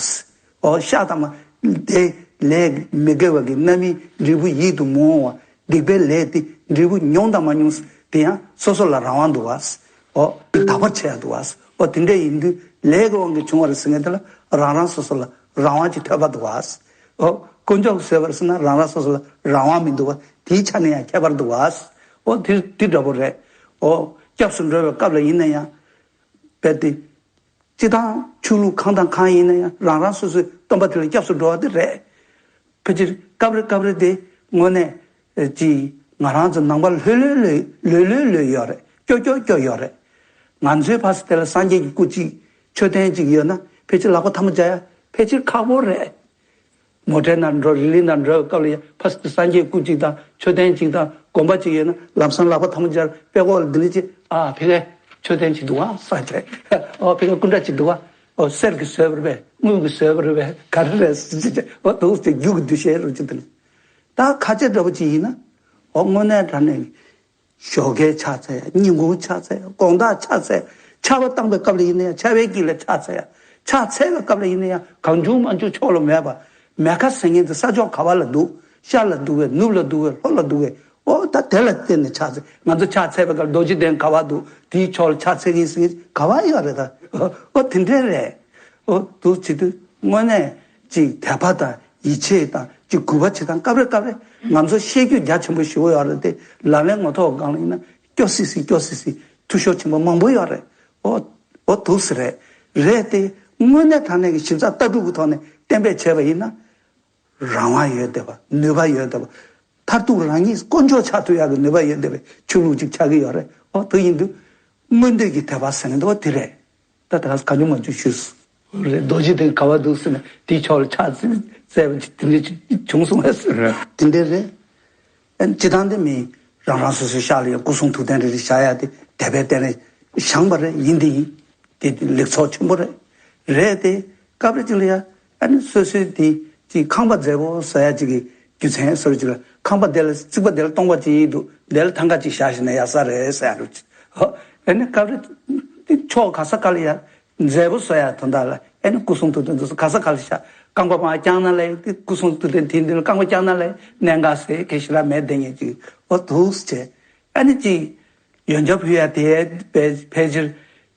ཨོ་བཤགས་དང་མ། དེ་ལས་མི་དགེ་བ་གི་རྣམ་སྨིན་འབྲས་བུ་ཡིད་དུ་མི་འོང་བ། སྡིག་པའི་ལས་དེ་འབྲས་བུ་མྱོང་དང་མ་མྱོང་དེ་ཡང་སོ་སོ་ལ་རང་དབང་འདུག་བ། ཨོ་དག་པར་བྱས་ཡག་འདུག་བ། ཨོ་དེ་འདྲ་ཡིན་དུས་ལས་ཀྱི་དབང་གིས་བྱུང་བ་རེད་ཟེར་མཁན་དེ་ལ་རང་རང་སོ་སོ་ལ་རང་དབང་ཅིག་ཐོབ་པ་འདུག་བ། ཨོ་དཀོན་མཆོག་གིས་བཟོས་པ་རེད་ཟེར་ན་རང་རང་སོ་སོ་ལ་རང་དབང་མི་འདུག་བ། དེའི་ཆ་ནས་ཡང་ཁྱད་པར་འདུག་བ། ཨོ་དེ་དེ་འདྲ་པོ་རེད། ཨོ་སྐྱབས་སུ་འགྲོ་བའི་སྐབས་ལ་ཡིན་ན་ཡང་། རྦད་དེ། སྤྱིར་བཏང་ཆོས་ལུགས་གང་དང་གང་ཡིན་ན་ཡང་རང་རང་སོ་སོའི་སྟོན་པ་དེ་ལ་སྐྱབས་སུ་འགྲོ་བ་དེ་རེད། ཕལ་ཆེར་སྐབས་རེ་སྐབས་རེ་དེ་དངོས་གནས་ཀྱི་ང་རང་ཚོ་ནང་པ་ལྷོད་ལྷོད་ལོས་ལྷོད་ལྷོད་ལོས་ཡོད་རེད། སྐྱོ་སྐྱོ་སྐྱོ་ཡོད་རེད། ང་ཚོའི་ཕ་ས་དེ་ལ་སངས་རྒྱས་ཀྱི་སྐུ་གཅིག་མཆོད་རྟེན་གཅིག་ཡོད་ན་ཕལ་ཆེར་ལག་པ་ཐལ་མོ་སྦྱར་ཡ་ཕལ་ཆེར་ཁག་པོ་རེད། མོ་ཊའི་ནང་འགྲོ་རི་ལི་ནང་འགྲོ་བའི་སྐབས་ལ་ཡང་ཕ་སངས་རྒྱས་སྐུ་གཅིག་དང་མཆོད་རྟེན་གཅིག་དང་དགོན་པ་གཅིག་ཡོད་ན་ལམ་སང་ལག་པ་ཐལ་མོ་སྦྱར་དཔྲལ་ཀོག་ལ་འདི་འདྲ་ཅིག་ཨ་ཕ་གིའི་མཆོད་རྟེན་གཅིག་འདུག་ཨ་ས་ཆ། ཨོ་ཕ་གིའི་སྐུ་འདྲ་གཅིག་འདུག་ཨ། ཨོ་གསེར་གྱིས་བཟོས་པ་རེད་པས། དངུལ་གྱིས་བཟོས་པ་རེད་པས། ག་རེ་རེད་ཟེར་ཅིག་ཨོ་འདུག་ཟེར་རྒྱུ་གི་འདུ་ཤེས་རུ་ཅིག་དང་། ད་ཁ་ཆེ་འདྲ་པོ་ཅིག་ཡིན་ན་ཨོ་དངོས་གནས་དྲང་གནས་ཞོགས་ཀས་ཕྱག་འཚལ་ཡ། ཉིན་གུང་ཕྱག་འཚལ་ཡ། དགོང་དག་ཕྱག་འཚལ་ཡ། ཆར་པ་བཏང་པའི་སྐབས་ལ་ཡིན་ན་ཡང་ཆར་པའི་དཀྱིལ་ལ་ཕྱག་འཚལ་ཡ། ཕྱག་འཚལ་བའི་སྐབས་ལ་ཡིན་ན་ཡང་གང་བྱུང་མང་བྱུང་ཕྱོགས་ལ་མེད་པ། མེ་ཁ་ཟེར་མཁན་དེ་ས་ཕྱོགས་ག་བ་ལ་འདུག་ཤར་ལ་འདུག་གས། ནུབ་ལ་འདུག་གས། ལྷོ་ལ་འདུག་གས། ཨོ་ད་དེ་ལ་བརྟེན་ནས་ཕྱག་འཚལ། ང་ཚོ་ཕྱག་འཚལ་བའི་སྐབས་རྡོ་རྗེ་གདན་ག་བ་འདུག་དེའི་ཕྱོགས་ལ་ཕྱག་འཚལ་གྱིན་ཟེར་མཁན་ག་བ་ཡོད་རེད་ད། ཨོ་དེ་འདྲས་རེད། ཨོ་འདུག་བྱེད་དུས་དངོས་གནས་ཅིག་དད་པ་དང་ཡིད་ཆེས་དང་ཅིག་གུས་པ་བྱེད་སྟངས་སྐབས་རེ་སྐབས་རེ་ང་ཚོ་ཤེས་རྒྱུ་རྒྱ་ཆེན་པོ་ཞེ་པོ་ཡོད་རེད་དེ། ལག་ལེན་ངོ་ཐོག་སྒང་ལ་ཡིན་ན་སྐྱོ་སི་སི་སྐྱོ་སི་སི་འཐུས་ཤོར་ཆེན་པོ་མང་པོ་ཡོད་རེད། ཨོ་ཨོ་འདུག་སེ་རེད། རེད་དེ་དངོས་གནས་དྲང་གནས་ཀྱི་ཞིབ་ཚགས་ལྟ་གྲུབ་ཀྱི་ཐོག་ནས་གཏན་འབེབས་བྱས་པ་ཡིན་ན། རང་དབང་ཡོད་བསྡད་པ། ནུས་པ་ཡོད་བསྡད་པ། མཐར་ཐུག་རང་ཉིད་དཀོན་མཆོག་ཆགས་ཐུབ་ཡག་གི་ནུས་པ་ཡོད་བསྡད་པའི་ཆོས་ལུགས་ཅིག་ཆགས་ཀྱི་ཡོད་རེད། ཨོ་དེ་ཡིན་དུས། མངོན་འདོད་ཀྱི་དད་པ་ཟེར་མཁན་འདུག་བ་དེ་རེད། ད་ད་ག་ཉུང་མ་བཅུ་ཞུས། རེད། རྡོ་རྗེ་གདན་ག་བ་འདུག་ཟེར་ན་དེའི་ཕྱོགས་ལ་ཕྱག་འཚལ་བ་ཅིག་དེ་འདྲ་ཅིག་བྱུང་སོང་བས། རེད། དེ་འདྲ་རེད། ཨ་ནི་སྤྱིར་བཏང་དེ་མིན་རང་རང་སོ་སོའི་ཤག་ལ་ཡང་སྐུ་གསུང་ཐུགས་རྟེན་རེ་རེ་བཞག་ཡ་དེ་དད་པའི་རྟེན་རེ་བཞེངས་པ་རེད། ཡིན་དེ་ཡིན། དེ་ལེགས་ཚོགས་ཆེན་པོ་རེད། རེད་དེ། སྐབས་རེ་ཅིག་ལ་ཡ། ཨ་ནི་སོ་སོའི་དེ་ཅིག་ཁང་པ་མཛེས་པོ་བཟོ་ཡ་ཅིག་གི་རྒྱུ་མཚན་བཟོ་ར་ཅིག་ལ་ཁང་པ་དེ་ལ་རྩིག་པ་དེ་ལ་སྟོང་པ་ཅིག་ཡིན་འདུག་དེ་ལ་ཐང་ཀ་ཅིག་བཞག་ཤེ་ན་ཡག་ས་རེད་ཟེར་ཡ་རུ་ཅིག་ཨོ། ཨ་ནི་སྐབས་རེ་དེ་ཕྱོགས་ག་ས་ག་ལ་ཡ། མཛེས་པོ་བཟོ་ཡ་དོན་དག་ལ་ཨ་ནི་སྐུ་གསུང་ཐུགས་རྟེན་དེ་ཚོ་ག་ས་ག་ལ་བཞག་རྐང་པ་མར་བརྐྱངས་ན་ལས་དེ་སྐུ་གསུང་ཐུགས་རྟེན་དེ་འདི་ལ་རྐང་པ་བརྐྱངས་ན་ལས་གནད་འགག་ཟེར་གལ་ཞིག་ལ་མེད་བསྡད་མཁན་ཅིག་ཨོ་འདུག་སེ་བྱས། ཨ་ནི་ཅིག་ཡོན་ཆབ་ཕུལ་ཡ་དེ་ཕལ་ཕལ་ཆེར་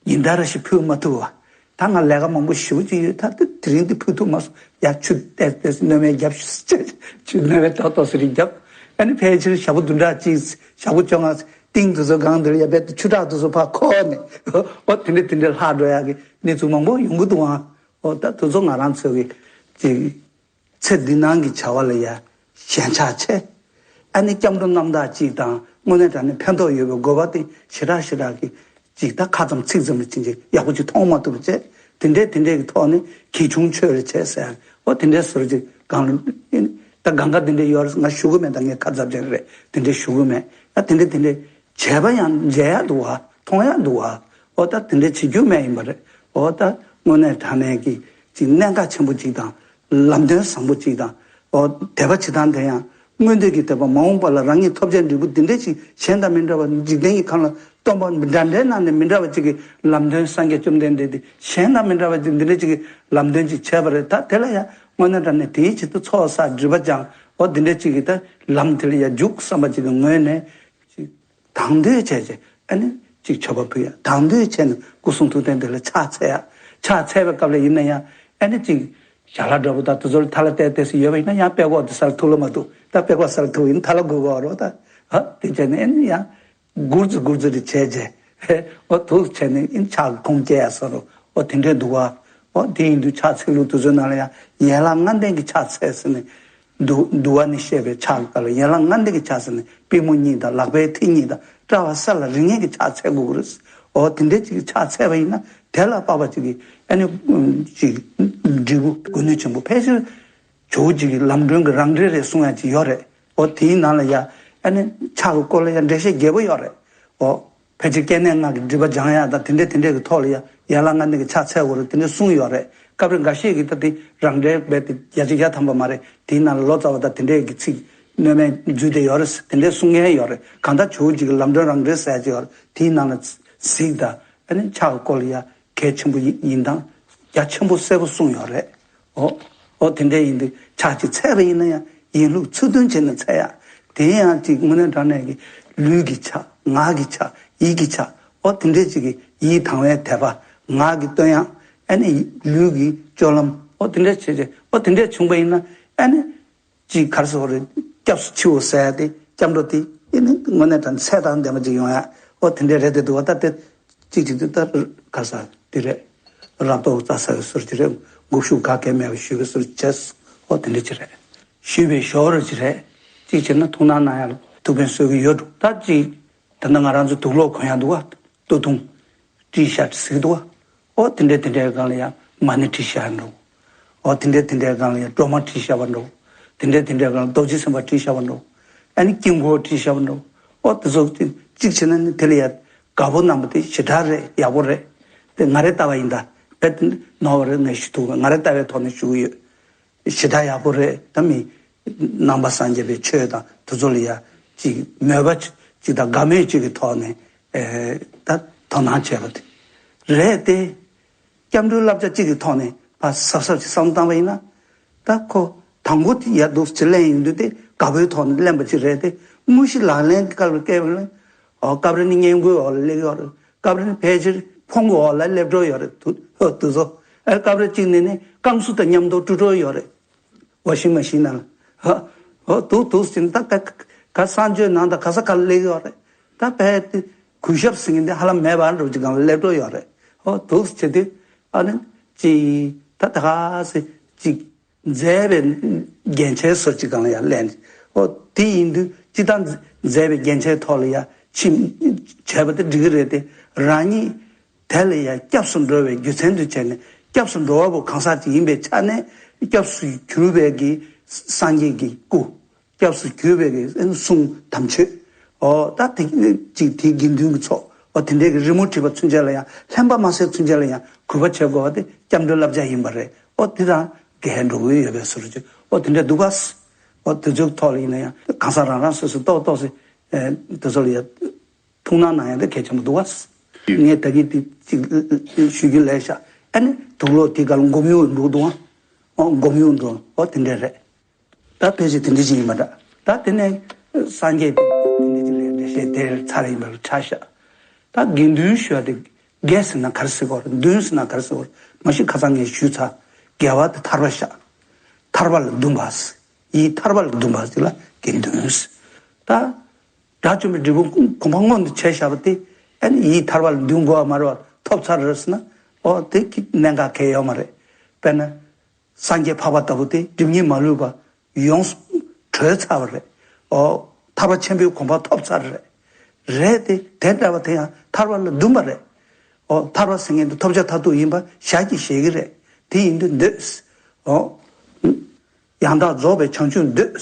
ཉིན་ལྟར་ཞིག་ཕུལ་མ་ཐུབ་པ། ད་ང་ལས་ཀ་མང་པོ་ཞེ་པོ་ཅིག་ཡོད། ད་དེ་དེ་རིང་དེ་ཕུལ་ཐུབ་མ་སོང་། ཡ་ཆུ་ཏོག་ཏོག་སྣོན་མེད་རྒྱབ་ཤིག་ཟེར། ཆུ་སྣོན་མེད་ཏོག་ཏོག་ཙམ་རེ་རྒྱབ། ཨ་ནི་ཕལ་ཆེར་ཞག་པོ་བདུན་ཕྲག་གཅིག་ཞག་པོ་བཅོ་ལྔ་ཏིང་དེ་ཚོ་སྒང་དེར་ཡ་རྦད་དེ་ཆུ་བྲག་དེ་ཚོ་ཕར་འཁོར་ནས། ཨོ་དེ་འདྲ་དེ་འདྲ་ལྷག་འགྲོ་ཡ་གི་གནས་ཚུལ་མང་པོ་ཡོང་གི་འདུག་ཨང་། ཨོ་ད་དེ་ཚོ་ང་རང་ཚོ་གི་ཅིག་ཚེ་འདི་སྣང་གི་བྱ་བ་ལ་ཡ་ཞེན་ཆགས་ཆེ། ཨ་ནི་སྐྱབས་འགྲོ་རྣམ་དག་ཅིག་དང་དངོས་གནས་དྲང་གནས་ཕན་ཐོགས་ཡོད་པའི་དགོས་པ་དེ་ཞེ་དྲག་ཞེ་དྲག་གི་ཅིག་ད་ཁ་ཙམ་ཚིག་ཙམ་ལ་ཅིག་ཅིག་ཡག་པོ་ཅིག་མཐོང་མ་ཐུབ་པ་བྱས། དེ་འདྲས་དེ་འདྲས་ཀྱི་ཐོག་ནས་གལ་ཆུང་ཆོས་རེ་བྱས་ཟེར། ཨོ་དེ་འདྲས་ཟེར་ཅིག་གང་ལ་ད་གང་ག་དེ་འདྲས་ཡོད་རེད་ང་ཞུ་གི་མེད། ད་ངས་ཁ་ཚབ་ཅན་རེད། དེ་འདྲས་ཞུ་གི་མེད། ཨ་དེ་འདྲས་དེ་འདྲས་བྱས་པ་ཡང་མཇལ་ཡག་འདུག་བ། མཐོང་ཡག་འདུག་བ། ཨོ་ད་དེ་འདྲས་བྱེད་རྒྱུ་མེད་ཡིན་པ་རེད། ཨོ་ད་དངོས་གནས་དྲང་གནས་ཀྱི་ཅིག་གནད་འགག་ཆེན་པོ་ཅིག་དང་ལམ་སྟོན་བཟང་པོ་ཅིག་དང་། ཨོ་དད་པ་བྱེད་སྟངས་དེ་ཡང་མངོན་འདོད་ཀྱི་དད་པ། མ་འོངས་པ་ལ་རང་ཉིད་ཐོབ་བྱའི་འབྲས་བུ་འདི་འདྲ་ཞིག་གཞན་དང་མི་འདྲ་བ། འཇིག་རྟེན་གྱི་ཁམས་ལ་སྟོན་པ་འདྲ་འདྲའི་ནང་ནས་མི་འདྲ་བ་ཅིག་གི་ལམ་སྟོན་སངས་རྒྱས་བཅོམ་ལྡན་འདས་དེ་གཞན་དང་མི་འདྲ་བ་ཅིག་འདི་འདྲ་ཅིག་གི་ལམ་སྟོན་ཅིག་བྱས་པ་རེད། ད་དེ་ལ་ཡང་དངོས་གནས་དྲང་གནས་དེའི་ཆེད་དུ་ཚོགས་བསགས་སྒྲིབ་པ་སྦྱངས། ཨོ་འདི་འདྲ་ཅིག་གི་ད་ལམ་དེ་ལ་ཡང་འཇུག་བསམ་པ་ཅིག་གི་ངོས་ནས་ དང་དོད་བྱས་བྱས་ཨ་ནི་ཅིག་མཆོད་པ་ཕུལ་ཡ། དང་དོད་བྱས་ནས་སྐུ་གསུང་ཐུགས་རྟེན་དེ་ལ་ཕྱག་འཚལ་ཡ། ཕྱག་འཚལ་བའི་སྐབས་ལ་ཡིན་ན་ཡང་ཨ་ནི་ཅིག་ཞལ་ལག་འདྲ་པོ་དང་དེ་ཚོ་ལ་ཐ་ལ་བལྟས་བལྟས་སུ་ཡོད་པ་ཡིན་ན་ཡང་དཔྲལ་ཀོག་དེ་སར་ཐུག་ལ་མ་ཐུག་ད་དཔྲལ་ཀོག་སར་ཐུག་ཡིན་ཐ་ལ་དགོས་གོ་རོ། ད་ཨ་དེ་བྱས་ནས་ཨ་ནི་ཡང་སྒུར་ཙི་སྒུར་ཙི་རེ་བྱས་བྱས་ཨོ་ཐུག་བྱས་ནས་ཨ་ནི་ཕྱག་གི་ཁུངས་སྐྱེལ་ཡ་སོགས་རོ། ཨོ་དེ་འདྲས་འདུག་བ། ཨོ་དེ་ཡིན་དུས་ཕྱག་འཚལ་ལུགས་དེ་ཚོའི་ནང་ལ་ཡང་ཡན་ལག་ལྔ་ལྡན་གྱི་ཕྱག་འཚལ་ཟེར་ནས། འདུ་འདུལ་བ་ནས་བཤད་པའི་ཕྱག་གི་སྐབས་ལ་ཡན་ལག་ལྔ་ལྡན་གྱི་ཕྱག་ཟེར་ནས་པུས་མོ་གཉིས་དང་ལག་པའི་མཐིལ་གཉིས་དང་དཔྲལ་བ་ས་ལ་རེག་མཁན་གྱི་ཕྱག་འཚལ་དགོས་ཀྱི་རེད། འོ་དེ་འདྲའི་ཅིག་ཕྱག་འཚལ་བ་ཡིན་ན་དེ་ལ་དཔག་པ་ཅིག་གིས་ཨ་ནི་ཅིག་འབྲས་བུ་དགོས་ནུས་ཆེན་པོ་ཕལ་ཆེར་ཇོ་བོ་རྗེ་གི་ལམ་སྒྲོན་གྱི་རང་འགྲེལ་རེ་གསུང་ཡ་ཅིག་ཡོད་རེད། འོ་དེའི་ནང་ལ་ཡ་ཨ་ནི་ཕྱག་གི་སྐོར་ལ་ཡ་འགྲེལ་བཤད་རྒྱས་པོ་ཡོད་རེད། འོ། ཕལ་ཆེར་སྐྱེ་གནས་ལྔ་གི་སྒྲིབ་པ་སྦྱང་ཡག་དང་དེ་འདྲས་དེ་འདྲས་ཀྱི་ཐོག་ལ་ཡང་ཡན་ལག་ལྔ་ལྡན་གྱི་ཕྱག་འཚལ་དགོས་རེད་དེ་འདྲས་གསུངས་ཡོད་རེད། སྐབས་རེ་འགའ་ཤས་ཀྱིས་ད་དེ་རང་འགྲེལ་རྦད་དེ་བརྒྱ་ཆ་བརྒྱ་ཐམ་པ་མ་རེད། དེའི་ནང་ལ་ལོ་ཙཱ་བ་དང་དེ་འདྲས་ཀྱི་ཚིག་སྣོན་མེད་འཛུལ་བསྡད་ཡོད་རེད། དེ་འདྲས་གསུང་མཁན་ཡོད་རེད། གང་ལྟར་ཇོ་བོ་རྗེ་གི་ལམ་སྒྲོན་རང་འགྲེལ་ཟེར་ཡག་ཅིག་ཡོད་རེད། དེའི་ནང་ལ་གཟིགས་དང་ཨ་ནི་ཕྱག་གི་སྐོར་ལ་ཡང་གལ་ཆེན་པོ་ཡིན་ཡིན་སྟངས་རྒྱ་ཆེན་པོ་གསལ་པོ་གསུངས་ཡོད་རེད། འོ། འོ་དེ་འདྲ་ཡིན་དུས་ཕྱག་ཅིག་འཚལ་བ་ཡིན་ན་ཡང་ཡིན་ལུགས་ཚུལ་མཐུན་བྱས་ནས་འཚལ་ཡག་དེ་ཡང་ཅིག་དངོས་གནས་དྲང་གནས་ཀྱི་ལུས་ཀྱི་ཕྱག་ངག་གི་ཕྱག་ཡིད་ཀྱི་ཕྱག་འོ་དེ་འདྲས་ཅིག་གི་ཡིད་དང་བའི་དད་པ་ངག་གི་བསྟོད་དབྱངས་ཨ་ནི་ལུས་ཀྱི་སྤྱོད་ལམ་འོ་དེ་འདྲས་བྱས་བྱས་འོ་དེ་འདྲས་བྱུང་པ་ཡིན་ན་ཨ་ནི་ཅིག་ག་རེ་ཟེར་དགོས་རེད། སྐྱབས་སུ་མཆིའོ་ཟེར་ཡག་དེ་སྐྱབས་འགྲོ་དེ་ཨ་ནི་དངོས་གནས་དྲང་ཚད་དང་ལྡན་པ་ཅིག་ཡོང་ཡག་འོ་དེ་འདྲས་རེད་དེ་འདུག་བ། ད་དེ། གཅིག་གཅིག་ཏུ་ལྟར་ག་ས་དེ་རེད། རབ་ཏུ་བཙའ་ས་ཡི་ཟུར་གྱི་རེད། འགུག་ཤུགས་ག་གེ་མེད་པ་ཞུ་གི་ཟུར་བྱས། ཨོ་དེ་འདྲ་ཅིག་རེད། ཞུས་པའི་ཞོར་ཅིག་རེད། གཅིག་བྱས་ན་ཐུགས་སྣང་གནང་ཡག་ལ་ཐུགས་ཕན་གསོས་ཀྱི་ཡོད་འགྲོ། ད་གཅིག་ད་ནི་ང་རང་ཚོ་དུག་སློག་གོན་ཡག་འདུག་བ། སྟོད་ཐུང་། དཀྲིས་ཤག་ཟེར་གི་འདུག་བ། ཨོ་དེ་འདྲ་དེ་འདྲའི་སྒང་ལ་ཡང་མ་ཎི་བྲིས་བཞག་འགྲོ། ཨོ་དེ་འདྲ་དེ་འདྲའི་སྒང་ལ་ཡང་སྒྲོལ་མ་བྲིས་བཞག་པ་འགྲོ། དེ་འདྲ་དེ་འདྲའི་སྒང་ལ་རྡོ་རྗེ་སེམས་དཔའ་བྲིས་བཞག་པ་འགྲོ། ཨ་ནི་དཀྱིལ་འཁོར་བྲིས་བཞག་པ་འགྲོ། ཨོ་དེ་ཚོ་གཅིག་བྱས་ན་ནི་དེ་ལ་ཡ་དགའ་པོ་གནང་བ་དེ་ཞེ་དྲག་རེད། ཡག་པོ་རེད། དེ་ང་རའི་ལྟ་བ་ཡིན་ད། རྦད་དེ་ནོར་བ་རེད། ངས་ཞུ་ཐུབ། ང་རའི་ལྟ་བའི་ཐོག་ནས་ཞུ་གི་ཡོད། ཞེ་དྲག་ཡག་པོ་རེད། ད་མི་ནང་པ་སངས་རྒྱས་པའི་ཆོས་དང་དེ་ཚོ་ལ་ཡ་ཅིག་མོས་པ་ཅིག་དང་དགའ་མོས་ཅིག་གི་ཐོག་ནས་ཨེ་ད་དོ་སྣང་བྱས་པ་དེ་རེད་དེ། སྐྱབས་འགྲོའི་བསླབ་བྱ་གཅིག་གི་ཐོག་ནས་ཕར་གཟབ་གཟབ་ཅིག་བསམ་བློ་བཏང་བ་ཡིན་ན། ད་ཁོ་དང་པོ་དེ་ཡར་འདུག་ཅིག་གླེང་ཡོང་དུས་དེ་དགའ་པོའི་ཐོག་ནས་གླེང་པ་ཅིག་རེད་དེ། དངོས་གཞི་ལག་ལེན་གྱི་སྐབས་ལ་བཀལ་བ་ལ། ཨོ་སྐབས་རེ་ནི་སྔས་མགོའི་འོག་ལ་སླེབས་ཡོད་རེད། སྐབས་རེ་ནི་ཕལ་ཆེར་ཕུང་པོའི་འོག་ལ་སླེབས་འགྲོ་ཡོད་རེད། དུ་ཧོ་དུ་ཚོ། ཨེ་སྐབས་རེ་གཅིག་ནས་ནི་རྐང་ཟུར་དང་མཉམ་དུ་དཀྲུག་འགྲོ་ཡོད་རེད། ཝ་ཤིང་མ་ཤིང་ནང་ལ། ཧ་ཧོ་དུག་དུག་ཟིན་ད་ད་ག་གསང་སྤྱོད་ནང་དང་ག་ས་ག་ལ་སླེབས་ཡོད་རེད། ད་ཕལ་དེ་གུས་ཞབས་ཟེར་མཁན་དེ་ཧ་ལམ་མེད་པ་འགྲོ་གི་སྒང་ལ་སླེབས་འགྲོ་ཡོད་རེད། ཧོ་དུག་བྱེད་དུས་ཨ་ནི་ཅི་ད་ད་ག་སེ་ཅིག་མཛད་པའི་རྒྱན་ཆའི་སོ་ཅིག་སྒང་ལ་ཡང་སླེབས་ནས། ཨོ་དེ་ཡིན་དུས་སྤྱི་བཏང་མཛད་པའི་རྒྱན་ཆའི་ཐོག་ལ་ཡང་ཕྱིན་བྱས་པ་དེ་འགྲིག་གི་རེད་དེ། རང་ཉིད་དེ་ལ་ཡང་སྐྱབས་སུ་འགྲོ་བའི་རྒྱུ་མཚན་དུ་བྱས་ནས་སྐྱབས་སུ་འགྲོ་བ་པོ་གང་ཟག་ཅིག་ཡིན་པའི་ཆ་ནས་སྐྱབས་སུ་གྱུར་པའི་གི་སངས་རྒྱས་ཀྱི་སྐུ། སྐྱབས་སུ་གྱུར་པའི་གི་གསུང་དམ་ཆོས། ཨོ་ད་དེ་ཅིག་དེའི་དགེ་འདུན་གྱི་ཚོགས། ཨོ་དེ་འདྲའི་གི་རི་མོ་བྲིས་པ་ཚུན་ཆད་ལ་ཡང་། ལྷན་པ་མ་ཟེར་ཚུན་ཆད་ལ་ཡང་གུས་པ་བྱེད་དགོས་པ་དེ་སྐྱབས་འགྲོའི་བསླབ་བྱ་ཡིན་པ་རེད། ཨོ་དེ་དང་འགལ་འགྲོ་གི་ཡོད་པའི་ཟུར་ཅིག་ཨོ་དེ་འདྲ་འདུག་ག། ཨོ་དེ་ཚོའི་ཐོག་ལ་ཡིན་ན་ཡང་གང་ཟག་རང་རང་སོ་སོ་ཏོག་ཏོག་སེ་ཨེ་དེ་ཚོ་ལ་ཡང་ཐུགས་སྣང་གནང་ཡ་དེ་གལ་ཆེན་པོ་འདུག་ག། ངས་ད་གིན་དེ་ཅིག་ཞུ་རྒྱུ་ལས་ཤག་ཨ་ནི་དུག་སློག་དེ་ག་ལ་སྒོམ་ཡུལ་འགྲོ་འདུག་ཨ། ཨོ་སྒོམ་ཡུལ་འགྲོ། ཨོ་དེ་འདྲ་རེད། ད་ཕལ་ཆེར་དེ་འདྲ་ཅིག་ཡིན་པ་འདྲ། ད་དེ་ནས་སངས་རྒྱས་དེ་འདྲ་ཅིག་ལས་འགྲེལ་བཤད་དེ་ཚར་ཡིན་པ་ལ་ཆ་བཞག་ད་དགེ་འདུན་ཞུ་བ་དེ་དགེ་ཟེར་ན་ག་རེ་ཟེར་དགོས་རེད། འདུན་ཟེར་ན་ག་རེ་ཟེར་དགོས་རེད། མ་གཞི་ཁ་སང་ངས་ཞུས་ཚར། དགེ་བ་དེ་ཐར་པ་བཞག་ཐར་པ་ལ་འདུན་པ་ཟེར། ཡིད་ཐར་པ་ལ་འདུན་པ་ཟེར་ལ་དགེ་འདུན་ཟེར། ད་དགྲ་བཅོམ་པའི་འབྲས་བུ་གོ་འཕང་མངོན་དུ་བྱས་བཞག་པ་དེ་ཨ་ནི་ཡིད་ཐར་པ་ལ་འདུན་དགོས་པ་མ་རེད་པ། ཐོབ་ཚར་རེད་ཟེར་ན་ཨོ་དེ་གི་གནད་འགག་གལ་ཡོད་མ་རེད། དཔེར་ན། སངས་རྒྱས་འཕགས་པ་ལྟ་བུ་དེ་སྒྲིབ་གཉིས་མ་ལུས་པ་ཡོངས་སུ་གྲོལ་ཚར་བ་རེད། ཨོ། ཐར་པ་ཆེན་པོའི་གོ་འཕང་ཐོབ་ཚར་རེད། རེད་དེ། དེ་འདྲ་བ་དེ་ཡང་ཐར་པ་ལ་འདུན་པ་རེད། ཨོ། ཐར་པ་ཟེར་མཁན་དེ་ཐོབ་བྱ་མཐར་ཐུག་ཡིན་པ་ཞལ་གྱིས་བཞེས་ཀྱི་རེད། དེ་ཡིན་དུས་འདོད། ཨོ། ཡང་དག་རྫོགས་པའི་བྱང་ཆུབ་འདོད།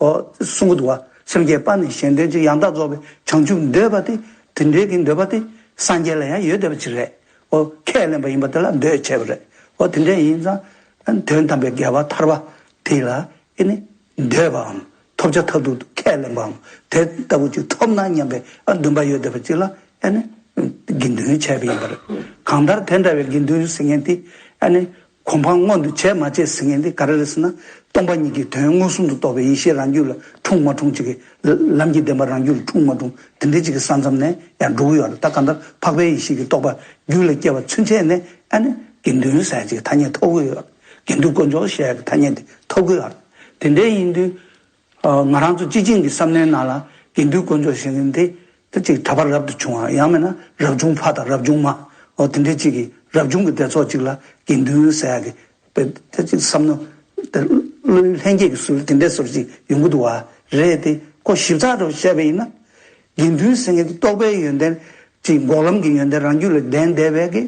ཨོ། གསུང་གི་འདུག་བ། སེམས་བསྐྱེད་པ་ནི་གཞན་དོན་ཆེད། ཡང་དག་རྫོགས་པའི་བྱང་ཆུབ་འདོད་པ་དེ། དེ་འདྲའི་གི་འདོད་པ་དེ་སངས་རྒྱས་ལ་ཡང་ཡོད་བསྡད་པ་ཅིག་རེད། ཨོ། ཁས་ལེན་པ་ཡིན་པ་དེ་ལ་འདོད་བྱས་པ་རེད། ཨོ། དེ་འདྲ་ཡིན་ཙང་། དོན་དམ་པའི་དགེ་བ་ཐར་པ་དེ་ལ་ཨེ་ནི་འདོད་པའམ། ཐོབ་བྱ་མཐར་ཐུག་ཏུ་ཁས་ལེན་པའམ། དེ་ལྟ་བུ་ཅིག་ཐོབ་ན་སྙམ་པའི་ཨ་འདུན་པ་ཡོད་བསྡད་པ་ཅིག་ལ་ཨེ་ནི་དགེ་འདུན་བྱས་པ་ཡིན་པ་རེད། གང་ལྟར་དེ་འདྲ་བའི་དགེ་འདུན་ཟེར་མཁན་དེ་ཨེ་ནི། གོ་འཕང་མངོན་དུ་བྱས་མ་བྱས་ཟེར་མཁན་དེ་ག་རེ་རེད་ཟེར་ན། སྟོང་པ་ཉིད་ཀྱི་དོན་མངོན་སུམ་དུ་རྟོགས་པའི་ཡེ་ཤེས་རང་རྒྱུད་ལ་འཁྲུངས་མ་འཁྲུངས་ཅིག་གི། ལམ་གྱི་བདེན་པ་རང་རྒྱུད་ལ་འཁྲུངས་མ་འཁྲུངས་དེ་འདྲའི་ཅིག་གི་ས་མཚམས་ནས་ཡང་འགྲོ་གི་ཡོད་རེད། ད་གང་ལྟར་འཕགས་པའི་ཡེ་ཤེས་ཀྱི་རྟོགས་པ་རྒྱུད་ལ་སྐྱེ་བ་ཚུན་ཆད་ནས་ཨ་ནི་དགེ་འདུན་ཟེར་ཡ་ཅིག་གི་ཐ་སྙད་ཐོབ་གི་ཡོད་རེད། དགེ་འདུན་དཀོན་མཆོག་ཞེས་ཡ་གི་ཐ་སྙད་དེ་ཐོབ་གི་ཡོད་རེད། དེ་འདྲ་ཡིན་དུས། ང་རང་ཚོ་སྤྱི་བྱིངས་ཀྱི་བསམ་བློའི་ནང་ལ་དགེ་འདུན་དཀོན་མཆོག་ཞེས་མཁན་དེ་ད་ཅིག་གྲྭ་པ་རབ་ཏུ་བྱུང་བ་ཡང་མིན་ན་རབ་བྱུང་ཕ་དང་རབ་བྱུང་མ། འོ་དེ་འདྲའི་ཅིག་གི་རབ་བྱུང་གི་སྡེ་ཚོགས་ཅིག་ལ་དགེ་འདུན་ཟེར་ཡ་གི་དཔེ་ད་ཅིག་བསམ་མནོ་དེ་བློའི་ལྷན་སྐྱེས་ཀྱི་ཟུར་དེ་འདྲའི་ཟུར་ཅིག་ཡོང་གི་འདུག་བ། རེད་དེ་ཁོ་ཞིབ་ཚགས་སུ་བཤད་པ་ཡིན་ན། དགེ་འདུན་ཟེར་མཁན་དེ་རྟོགས་པའི་ཡོན་ཏན་ཅིག་འགོག་ལམ་གྱི་ཡོན་ཏན་རང་རྒྱུད་ལ་ལྡན་བསྡད་པའི་གི་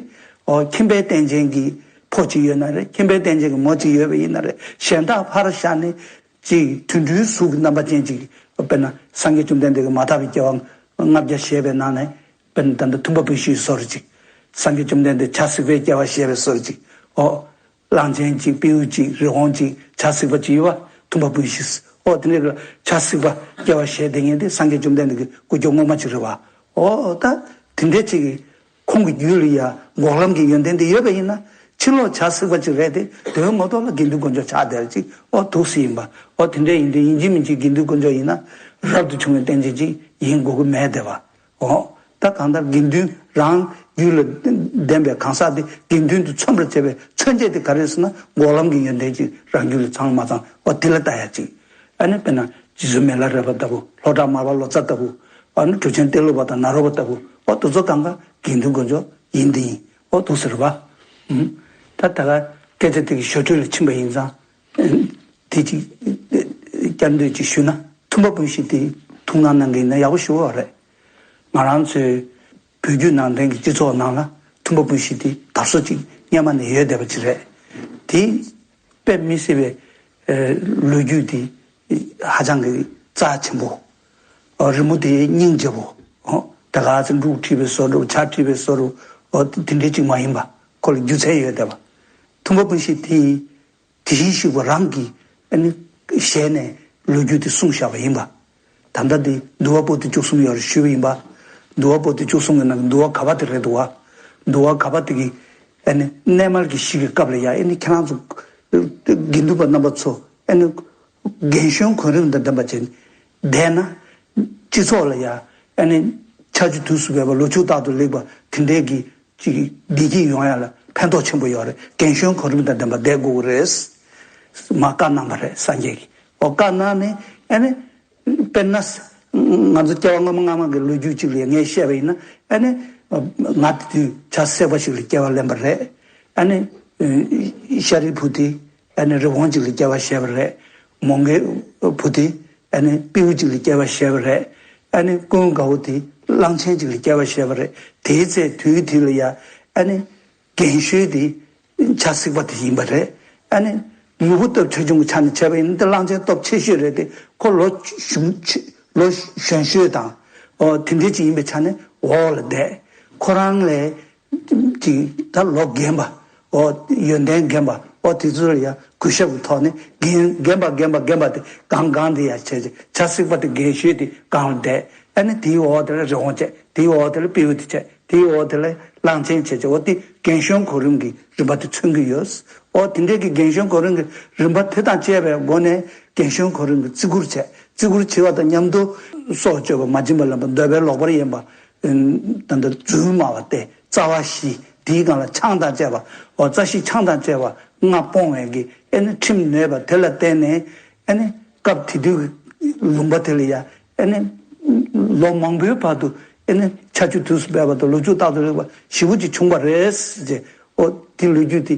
འོ་ཁྱིམ་པའི་རྟེན་ཅན་གྱི་ཕོ་གཅིག་ཡོད་ན་རེད། ཁྱིམ་པའི་རྟེན་ཅན་གྱི་མོ་གཅིག་ཡོད་པ་ཡིན་ན་རེད། གཞན་དག་ཕར་བཞག་ནས། ཅིག་དུད་འགྲོའི་གཟུགས་ཀྱི་རྣམ་པ་ཅན་ཅིག་དཔེར་ན་སངས་རྒྱས་བཅོམ་ལྡན་འདས་ཀྱིས་མ་དག་པའི་སྐྱེ་བ་ལྔ་བརྒྱ་བཞེས་པའི་ནང་ནས་དཔེར་ན་ད་ལྟ་ཐུབ་པ་བུ་བཞིའི་བཟོ་འདྲ་ཅིག་སངས་རྒྱས་བཅོམ་ལྡན་འདས་བྱ་སྲེག་པའི་སྐྱེ་བ་བཞེས་པའི་བཟོ་འདྲ་ཅིག་འོ། གླང་ཆེན་ཅིག་སྤྲེའུ་ཅིག་རི་བོང་ཅིག་བྱ་སྲེག་པ་ཅིག་ཡོད་པ་ཐུབ་པ་བུ་བཞི། འོ་དེ་འདྲའི་བྱ་སྲེག་པ་སྐྱེ་བ་བཞེས་བསྡད་མཁན་དེ་སངས་རྒྱས་བཅོམ་ལྡན་འདས་ཀྱི་སྐུ་སྐྱེ་སྔོན་མ་ཅིག་རེད་བ། འོ་ད་དེ་འདྲའི་ཅིག་གི་ཁོང་གི་རྒྱུད་ལ་ཡང་འགོག་ལམ་གྱི་ཡོན་ཏན་དེ་ཡོད་པ་ཡིན་ན། ཕྱི་ལོགས་བྱ་སྲེག་པ་ཅིག་རེད་དེ། དོན་ངོ་ཐོག་ལ་དགེ་འདུན་དཀོན་མཆོག་ཆགས་བསྡད་ཅིག་འོ་འདུག་སེ་ཡིན་པ། འོ་དེ་འདྲ་ཡིན་དུས་ཡིན་གཅིག་མིན་གཅིག་དགེ་འདུན་དཀོན་མཆོག་ཡིན་ན་རབ་ཏུ་བྱུང་བའི་རྟེན་ཅན་ཅིག་ཡིན་དགོས་ཀྱི་མེད་བསྡད་པ། འོ་ད་གང་ལྟར་དགེ་འདུན་རང་རྒྱུད་ལ་ལྡན་པའི་གང་ཟག་དེ་དགེ་འདུན་དུ་མཚོན་པར་བྱེད་པའི་མཚོན་བྱེད་དེ་ག་རེ་ཟེར་ན་འགོག་ལམ་གྱི་ཡོན་ཏན་ཅིག་རང་རྒྱུད་ལ་ཚང་མ་ཚང་འོ་དེ་ལ་ལྟ་ཡ་ཅིག་ཨ་ནི་དཔེར་ན་རྗེ་བཙུན་མི་ལ་རས་པ་ལྟ་བུ། ལྷོ་བྲག་མར་པ་ལོ་ཙཱ་ལྟ་བུ། ཨ་ནི་གྲུབ་ཆེན་ཏེ་ལོ་པ་དང་ནཱ་རོ་པ་ལྟ་བུ། ཨོ་དེ་ཚོ་གང་ག་དགེ་འདུན་དཀོན་མཆོག་ཡིན་དེ་ཡིན། ཨོ་འདུག་ཟེར་བ། ཨུམ། ད་ད་ག་སྐད་ཆ་དེ་གི་ཞོ་སྟོད་ལ་ཕྱིན་པ་ཡིན་ཙང་། དེ་ཅིག་བསྐྱར་ཟློས་ཅིག་ཞུས་ན་ཐུབ་པ་བུ་བཞི་དེ་ཐུགས་སྣང་གནང་གི་ཡིན་ན་ཡག་པོ་ཞུ་བ་རེད། ང་རང་ཚོའི་བོད་བརྒྱུད་ནང་བསྟན་གྱི་སྤྱི་ཚོགས་ནང་ལ་ཐུབ་པ་བུ་བཞི་དེ་དར་སྲོལ་ཅིག་སྔོན་མ་ནས་ཡོད་བསྡད་པ་ཅིག་རེད། དེ། དཔེ་མི་སྲིད་པའི་ལོ་རྒྱུས་དེ་ཧ་ཅང་གི་རྩ་ཆེན་པོ། རི་མོ་དེ་སྙིང་རྗེ་པོ། ད་ག་ཚོད་འབྲུག་བྲིས་པའི་བཟོ་འདྲ་བྱ་བྲིས་པའི་བཟོ་འདྲ་དེ་འདྲའི་ཅིག་མ་ཡིན་པ་ཁོ་ལ་རྒྱུ་མཚན་ཡོད་བསྡད་པ། ཐུབ་པ་བུ་བཞི་དེ་དེ་བཞིན་གཤེགས་པ་རང་གི་ཨ་ནི་ཞལ་ནས་ལོ་རྒྱུས་དེ་གསུངས་བཞག་པ་ཡིན་པ། ད་ལྟ་འདི་འདུལ་བ་པོ་ཏི་བཅུ་གསུམ་ཡོད་རེད་ཞུས་པ་ཡིན་པ། འདུལ་བ་པོ་ཏི་བཅུ་གསུམ་གྱི་ནང་གི་འདུལ་བ་ག་པ་དེ་རེད་འདུག་བ། འདུལ་བ་ག་པ་དེ་གི་ཨ་ནི་གནས་མལ་གྱི་གཞི་གི་སྐབས་ལ་ཡ་ཨ་ནི་ཁྱེད་རང་ཚོ་དགེ་འདུན་པ་རྣམ་པ་ཚོ་ཨ་ནི་རྒན་གཞོན་གོ་རིམ་དང་ལྡན་པ་བྱས་ནས་བསྡད་ན། སྤྱི་ཚོགས་ལ་ཡ་ཨ་ནི་ཆར་ཆུ་དུས་སུ་སྦས་པ་ལོ་ཕྱུགས་རྟག་ཏུ་ལེགས་པ་དེ་འདྲའི་གི་ཅིག་བདེ་སྐྱིད་ཡོང་ཡ་ལ་ཕན་ཐོགས་ཆེན་པོ་ཡོད་རེད། རྒན་གཞོན་གོ་རིམ་དང་ལྡན་པ་བསྡད་དགོས་ཀྱི་རེད། མ་བཀའ་གནང་བ་རེད་སངས་རྒྱས་ཀྱིས། འོ་བཀའ་གནང་ནས་ཨ་ནི། དཔེར་ན། ང་ཚོ་སྐྱེ་བ་སྔ་མ་སྔ་མ་གི་ལོ་རྒྱུས་ཅིག་ལ་ངས་བཤད་པ་ཡིན་ན་ཨ་ནི། ང་དེ་དུས་བྱ་སྲེག་པ་ཞིག་ལ་སྐྱེ་བ་ལེན་པ་རེད། ཨ་ནི། ཤཱ་རིའི་བུ་དེ་ཨ་ནི་རི་བོང་ཅིག་ལ་སྐྱེ་བ་བཞེས་པ་རེད། མོའུ་འགལ་བུ་དེ་ཨ་ནི་སྤྲེའུ་ཅིག་ལ་སྐྱེ་བ་བཞེས་པ་རེད། ཨ་ནི་ཀུན་དགའ་བོ་དེ་གླང་ཆེན་ཅིག་ལ་སྐྱེ་བ་བཞེས་པ་རེད། དེའི་ཚེ་དུས་དེ་ལ་ཡ་ཨ་ནི། རྒན་ཤོས་དེ་བྱ་སྲེག་པ་དེ་ཡིན་པ་རེད། ཨ་ནི་ལུས་པོ་སྟོབས་ཆེ་ཆུང་གི་ཆ་ནས་བྱས་པ་ཡིན་ན་དེ་གླང་ཆེན་སྟོབས་ཆེ་ཤོས་རེད་དེ་ཁོ་ལོ་གཞོན་ཆེ་ལོ་གཞོན་ཤོས་དང་ཨོ་དེ་འདྲས་ཅིག་ཡིན་པའི་ཆ་ནས་འོག་ལ་བསྡད། ཁོ་རང་ལས་ཅིག་ད་ལོ་རྒན་པ་ཨོ་ཡོན་ཏན་རྒན་པ་ཨོ་དེ་ཚོ་ལ་ཡ་གུས་ཞབས་ཀྱི་ཐོག་ནས་རྒན་རྒན་པ་རྒན་པ་རྒན་པ་དེ་སྒང་སྒང་དེ་ཡ་བྱས་བྱས་བྱ་སྲེག་པ་དེ་རྒན་ཤོས་དེ་སྒང་ལ་བསྡད། ཨ་ནི་དེའི་འོག་དེ་ལ་རི་བོང་བྱས། དེའི་འོག་དེ་ལ་སྤྲེའུ་དེ་བྱས། དེའི་འོག་དེ་ལ་གླང་ཆེན་བྱས་བྱས། འོ་དེ་རྒན་གཞོན་གོ་རིམ་གྱི་རིམ་པ་དེ་མཚོན་གྱི་ཡོད། འོ་དེ་འདྲའི་གི་རྒན་གཞོན་གོ་རིམ་གྱི་རིམ་པ་དེ་དང་བཅས་པའི་སྒོ་ནས་རྒན་གཞོན་གོ་རིམ་གྱི་བརྩི་བཀུར་བྱས། བརྩི་བཀུར་བྱེད་པ་དང་མཉམ་དུ་སྲོག་གཅོད་པ་མ་བྱིན་པ་ལེན་པ་འདོད་པའི་ལོག་པར་གཡེམ་པ། ད་ལྟ་རྫུན་སྨྲ་བ་སྟེ་རྩ་བ་བཞི། དེའི་སྒང་ལ་ཆང་དང་བཅས་པ། འོ་རྩ་བཞི་ཆང་དང་བཅས་པ་ལྔ་སྤོང་བའི་གི་ཨེ་ནི་ཁྲིམས་ནོད་པ་དེ་ལ་བརྟེན་ནས་ཨེ་ནི་སྐབས་དེ་དུས་ཀྱི་ལུང་པ་དེ་ལ་ཡ་ཨེ་ནི་ལོ་མང་པོའི་བར་དུ་ཨེ་ནི་ཆར་ཆུ་དུས་སུ་སྦས་པ་དང་ལོ་ཕྱུགས་རྟག་ཏུ་ལེགས་པ་ཞེ་པོ་ཅིག་བྱུང་བ་རེད་ཟེར་བྱས། འོ་དེ་ལོ་རྒྱུས་དེ་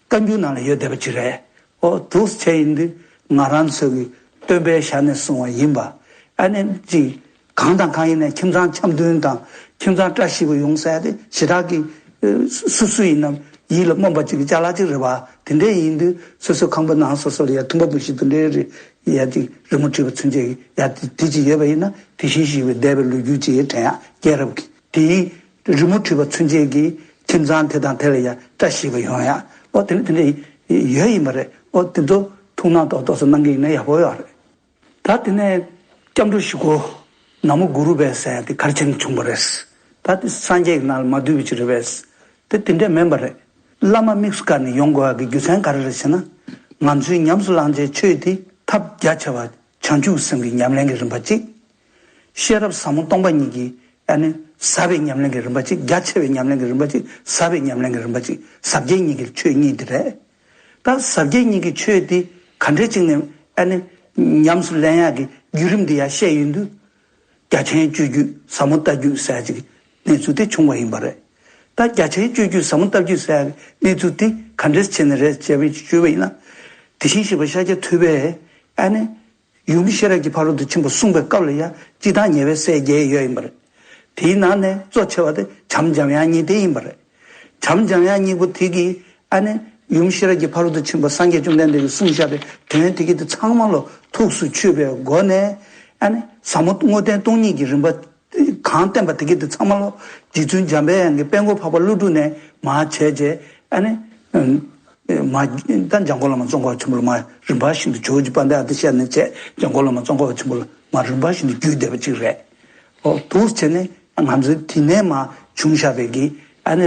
བཀའ་འགྱུར་ནང་ལ་ཡོད་བསྡད་པ་ཅིག་རེད། འོ་འདུག་སེ་བྱས་ཡིན་དུས་ང་རང་ཚོ་གི་སྟོན་པའི་ཞལ་ནས་གསུངས་པ་ཡིན་པ། ཨ་ནི་ཅིག་གང་དང་གང་ཡིན་ནའི་ཁྱིམ་ཚང་འཆམ་མཐུན་དང་ཁྱིམ་ཚང་བཀྲ་ཤིས་པ་ཡོང་ས་དེ་ཞེ་དྲག་གི་སུ་སུ་ཡིན་ནམ་ཡིད་ལ་སྨོན་པ་ཅིག་གི་ཅ་ལག་ཅིག་རེད་བ། དེ་འདྲ་ཡིན་དུས་སོ་སོའི་ཁང་པ་ནང་སོ་སོ་ལ་ཡ་ཐུབ་པ་བུ་བཞི་དེ་འདྲའི་རེ་ཡ་ཅིག་རི་མོ་བྲིས་པ་ཚུན་ཆད་ཀྱི་ཡ་དེ་དེ་ཅིག་ཡོད་པ་ཡིན་ན་དེ་བཞིན་གཤེགས་པའི་འདས་པའི་ལོ་རྒྱུས་ཅིག་དྲན་ཡག་སྐྱེས་རབས་ཀྱི་དེའི་རི་མོ་བྲིས་པ་ཚུན་ཆད་ཀྱི་ཁྱིམ་ཚང་དེ་དང་དེ་ལ་ཡ་བཀྲ་ཤིས་པ་ཡོང་ཡག་ཨོ་དེ་འདྲ་དེ་འདྲ་ཡོད་ཡིན་པ་རེད། ཨོ་དེ་ཚོ་ཐུགས་སྣང་ཏོག་ཏོག་ཙམ་གནང་གི་ཡིན་ན་ཡག་པོ་ཡོད་རེད། ད་དེ་ནས་སྐྱབས་འགྲོ་བཞི་སྐོར། ན་མོ་གུ་རུ་བྷེ་ཟེར་ཡ་དེ་ག་རེ་བྱས་ནས་བྱུང་བ་རེད། ད་དེ་སངས་རྒྱས་ཀྱི་ནང་ལ་མ་འདུས་པ་ཅིག་རེད་པས། དེ་དེ་འདྲས་མིན་པ་རེད། བླ་མ་དམིགས་སུ་བཀར་ནས་ཡོང་དགོས་ཡ་གི་རྒྱུ་མཚན་ག་རེ་རེད་ཟེར་ན། ང་ཚོའི་ཉམས་སུ་བླང་བྱའི་ཆོས་དེ་ཐབས་རྒྱ་ཆེ་བ་བྱང་ཆུབ་སེམས་ཀྱི་ཉམས་ལེན་གྱི་རིམ་པ་གཅིག། ཤེས་རབ་ཟབ་མོ་སྟོང་པ་ཉིད་ཀྱི་ཨ་ནི་ཟབ་པའི་ཉམས་ལེན་གྱི་རིམ་པ་གཅིག། རྒྱ་ཆེ་བའི་ཉམས་ལེན་གྱི་རིམ་པ་གཅིག། ཟབ་པའི་ཉམས་ལེན་གྱི་རིམ་པ་གཅིག། ཟབ་རྒྱས་གཉིས་ཀྱི་ཆོས་གཉིས་དེ་རེད། ད་ཟབ་རྒྱས་གཉིས་ཀྱི་ཆོས་དེ་ག་འདྲས་ཅིག་ནས་ཨ་ནི་ཉམས་སུ་ལེན་ཡག་གི་བརྒྱུད་རིམ་དེ་ཡང་བཤད་ཡོང་དུས། རྒྱ་ཆེན་སྤྱོད་བརྒྱུད་ཟབ་མོ་ལྟ་བརྒྱུད་ཟེར་ཡག་ཅིག་གནས་ཚུལ་དེ་བྱུང་བ་ཡིན་པ་རེད། ད་རྒྱ་ཆེན་སྤྱོད་བརྒྱུད་ཟབ་མོ་ལྟ་བརྒྱུད་ཟེར་ཡག་གནས་ཚུལ་དེ་ག་འདྲས་བྱས་ནས་རེད་ཅེས་པའི་ཞུས་པ་ཡིན་ན། དེ་བཞིན་གཤེགས་པ་ཤཱཀྱ་ཐུབ་པས་ཨ་ནི་ཡུམ་ཤེས་རབ་ཀྱི་ཕ་རོལ་ཏུ་ཕྱིན་པ་གསུངས་པའི་སྐབས་ལ་ཡང་སྤྱིར་བཏང་ཉེ་བའི་སྲས་བརྒྱད་ཡོད་ཡིན་པ་རེད། དེའི་ནང་ནས་གཙོ་ཆེ་བ་དེ་བྱམས་འཇམ་དབྱངས་གཉིས་དེ་ཡིན་པ་རེད། བྱམས་འཇམ་དབྱངས་གཉིས་པོ་དེ་གིས་ཨ་ནི་ཡུམ་ཤེས་རབ་ཀྱི་ཕ་རོལ་ཏུ་ཕྱིན་པ་སངས་རྒྱས་བཅོམ་ལྡན་འདས་ཀྱིས་གསུངས་བཞག་པའི་དོན་དེ་གི་དེ་ཚང་མ་ལོ་ཐུགས་སུ་ཆུད་པའི་སྒོ་ནས་ཨ་ནི་ཟབ་མོ་དངོས་བསྟན་སྟོང་ཉིད་ཀྱི་རིམ་པ་གང་བསྟན་པ་དེ་གི་དེ་ཚང་མ་ལོ་རྗེ་བཙུན་འཇམ་དཔལ་དབྱངས་ཀྱིས་དཔལ་མགོན་འཕགས་པ་ཀླུ་སྒྲུབ་ནས་མར་བྱས་རྗེས་ཨ་ནི་མ་ད་འཇམ་མགོན་བླ་མ་ཙོང་ཁ་པ་ཆེན་པོ་ལ་མར་རིམ་པ་བཞིན་དུ་ཇོ་བོ་རྗེ་དཔལ་ལྡན་ཨ་ཏི་ཤ་ནས་བྱས་འཇམ་མགོན་བླ་མ་ཙོང་ཁ་པ་ཆེན་པོ་ལ་མར་རིམ་པ་བཞིན་དུ་བརྒྱུད་བསྡད་པ་ཅིག་རེད། ཨོ་འདུག་བྱས་ནས་ང་ཚོའི་དེ་ནས་མར་བྱུང་བཞག་པའི་གི་ཨ་ནི་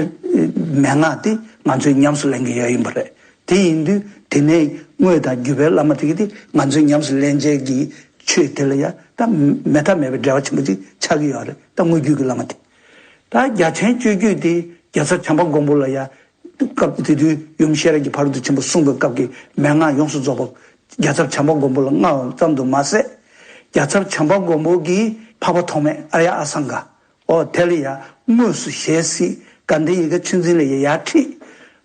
མན་ངག་དེ་ང་ཚོས་ཉམས་སུ་ལེན་གྱི་ཡོད་ཡིན་པ་རེད། དེ་ཡིན་དུས་དེ་ནས་དངོས་དང་བརྒྱུད་པའི་བླ་མ་དེ་གི་དེ་ང་ཚོས་ཉམས་སུ་ལེན་བྱེད་ཀྱི་ཆོས་དེ་ལ་ཡང་ད་མེད་ཐབས་མེད་པའི་འབྲེལ་བ་ཆེན་པོ་ཅིག་ཆགས་ཀྱི་ཡོད་རེད། ད་དངོས་བརྒྱུད་ཀྱི་བླ་མ་དེ། ད་རྒྱ་ཆེན་སྤྱོད་བརྒྱུད་དེ་རྒྱལ་ཚབ་བྱམས་པ་མགོན་པོ་ལ་ཡང་སྐབས་དེ་དུས་ཡུམ་ཤེས་རབ་ཀྱི་ཕ་རོལ་ཏུ་ཕྱིན་པ་གསུངས་པའི་སྐབས་ཀྱི་མན་ངག་ཡོངས་སུ་རྫོགས་པ་རྒྱལ་ཚབ་བྱམས་པ་མགོན་པོ་ལ་མངའ་བ་ཙམ་དུ་མ་ཟད། རྒྱལ་ཚབ་བྱམས་པ་མགོན་པོ་གིས་འཕགས་པ་ཐོགས་མེད་ཨཱརྱ་ཨ་སཾ་ག་ཨོ་དེ་ལ་ཡང་དངོས་སུ་ཞལ་གཟིགས། དགའ་ལྡན་ཡིད་དགའ་ཆོས་འཛིན་ལ་ཡང་ཡར་ཁྲིད།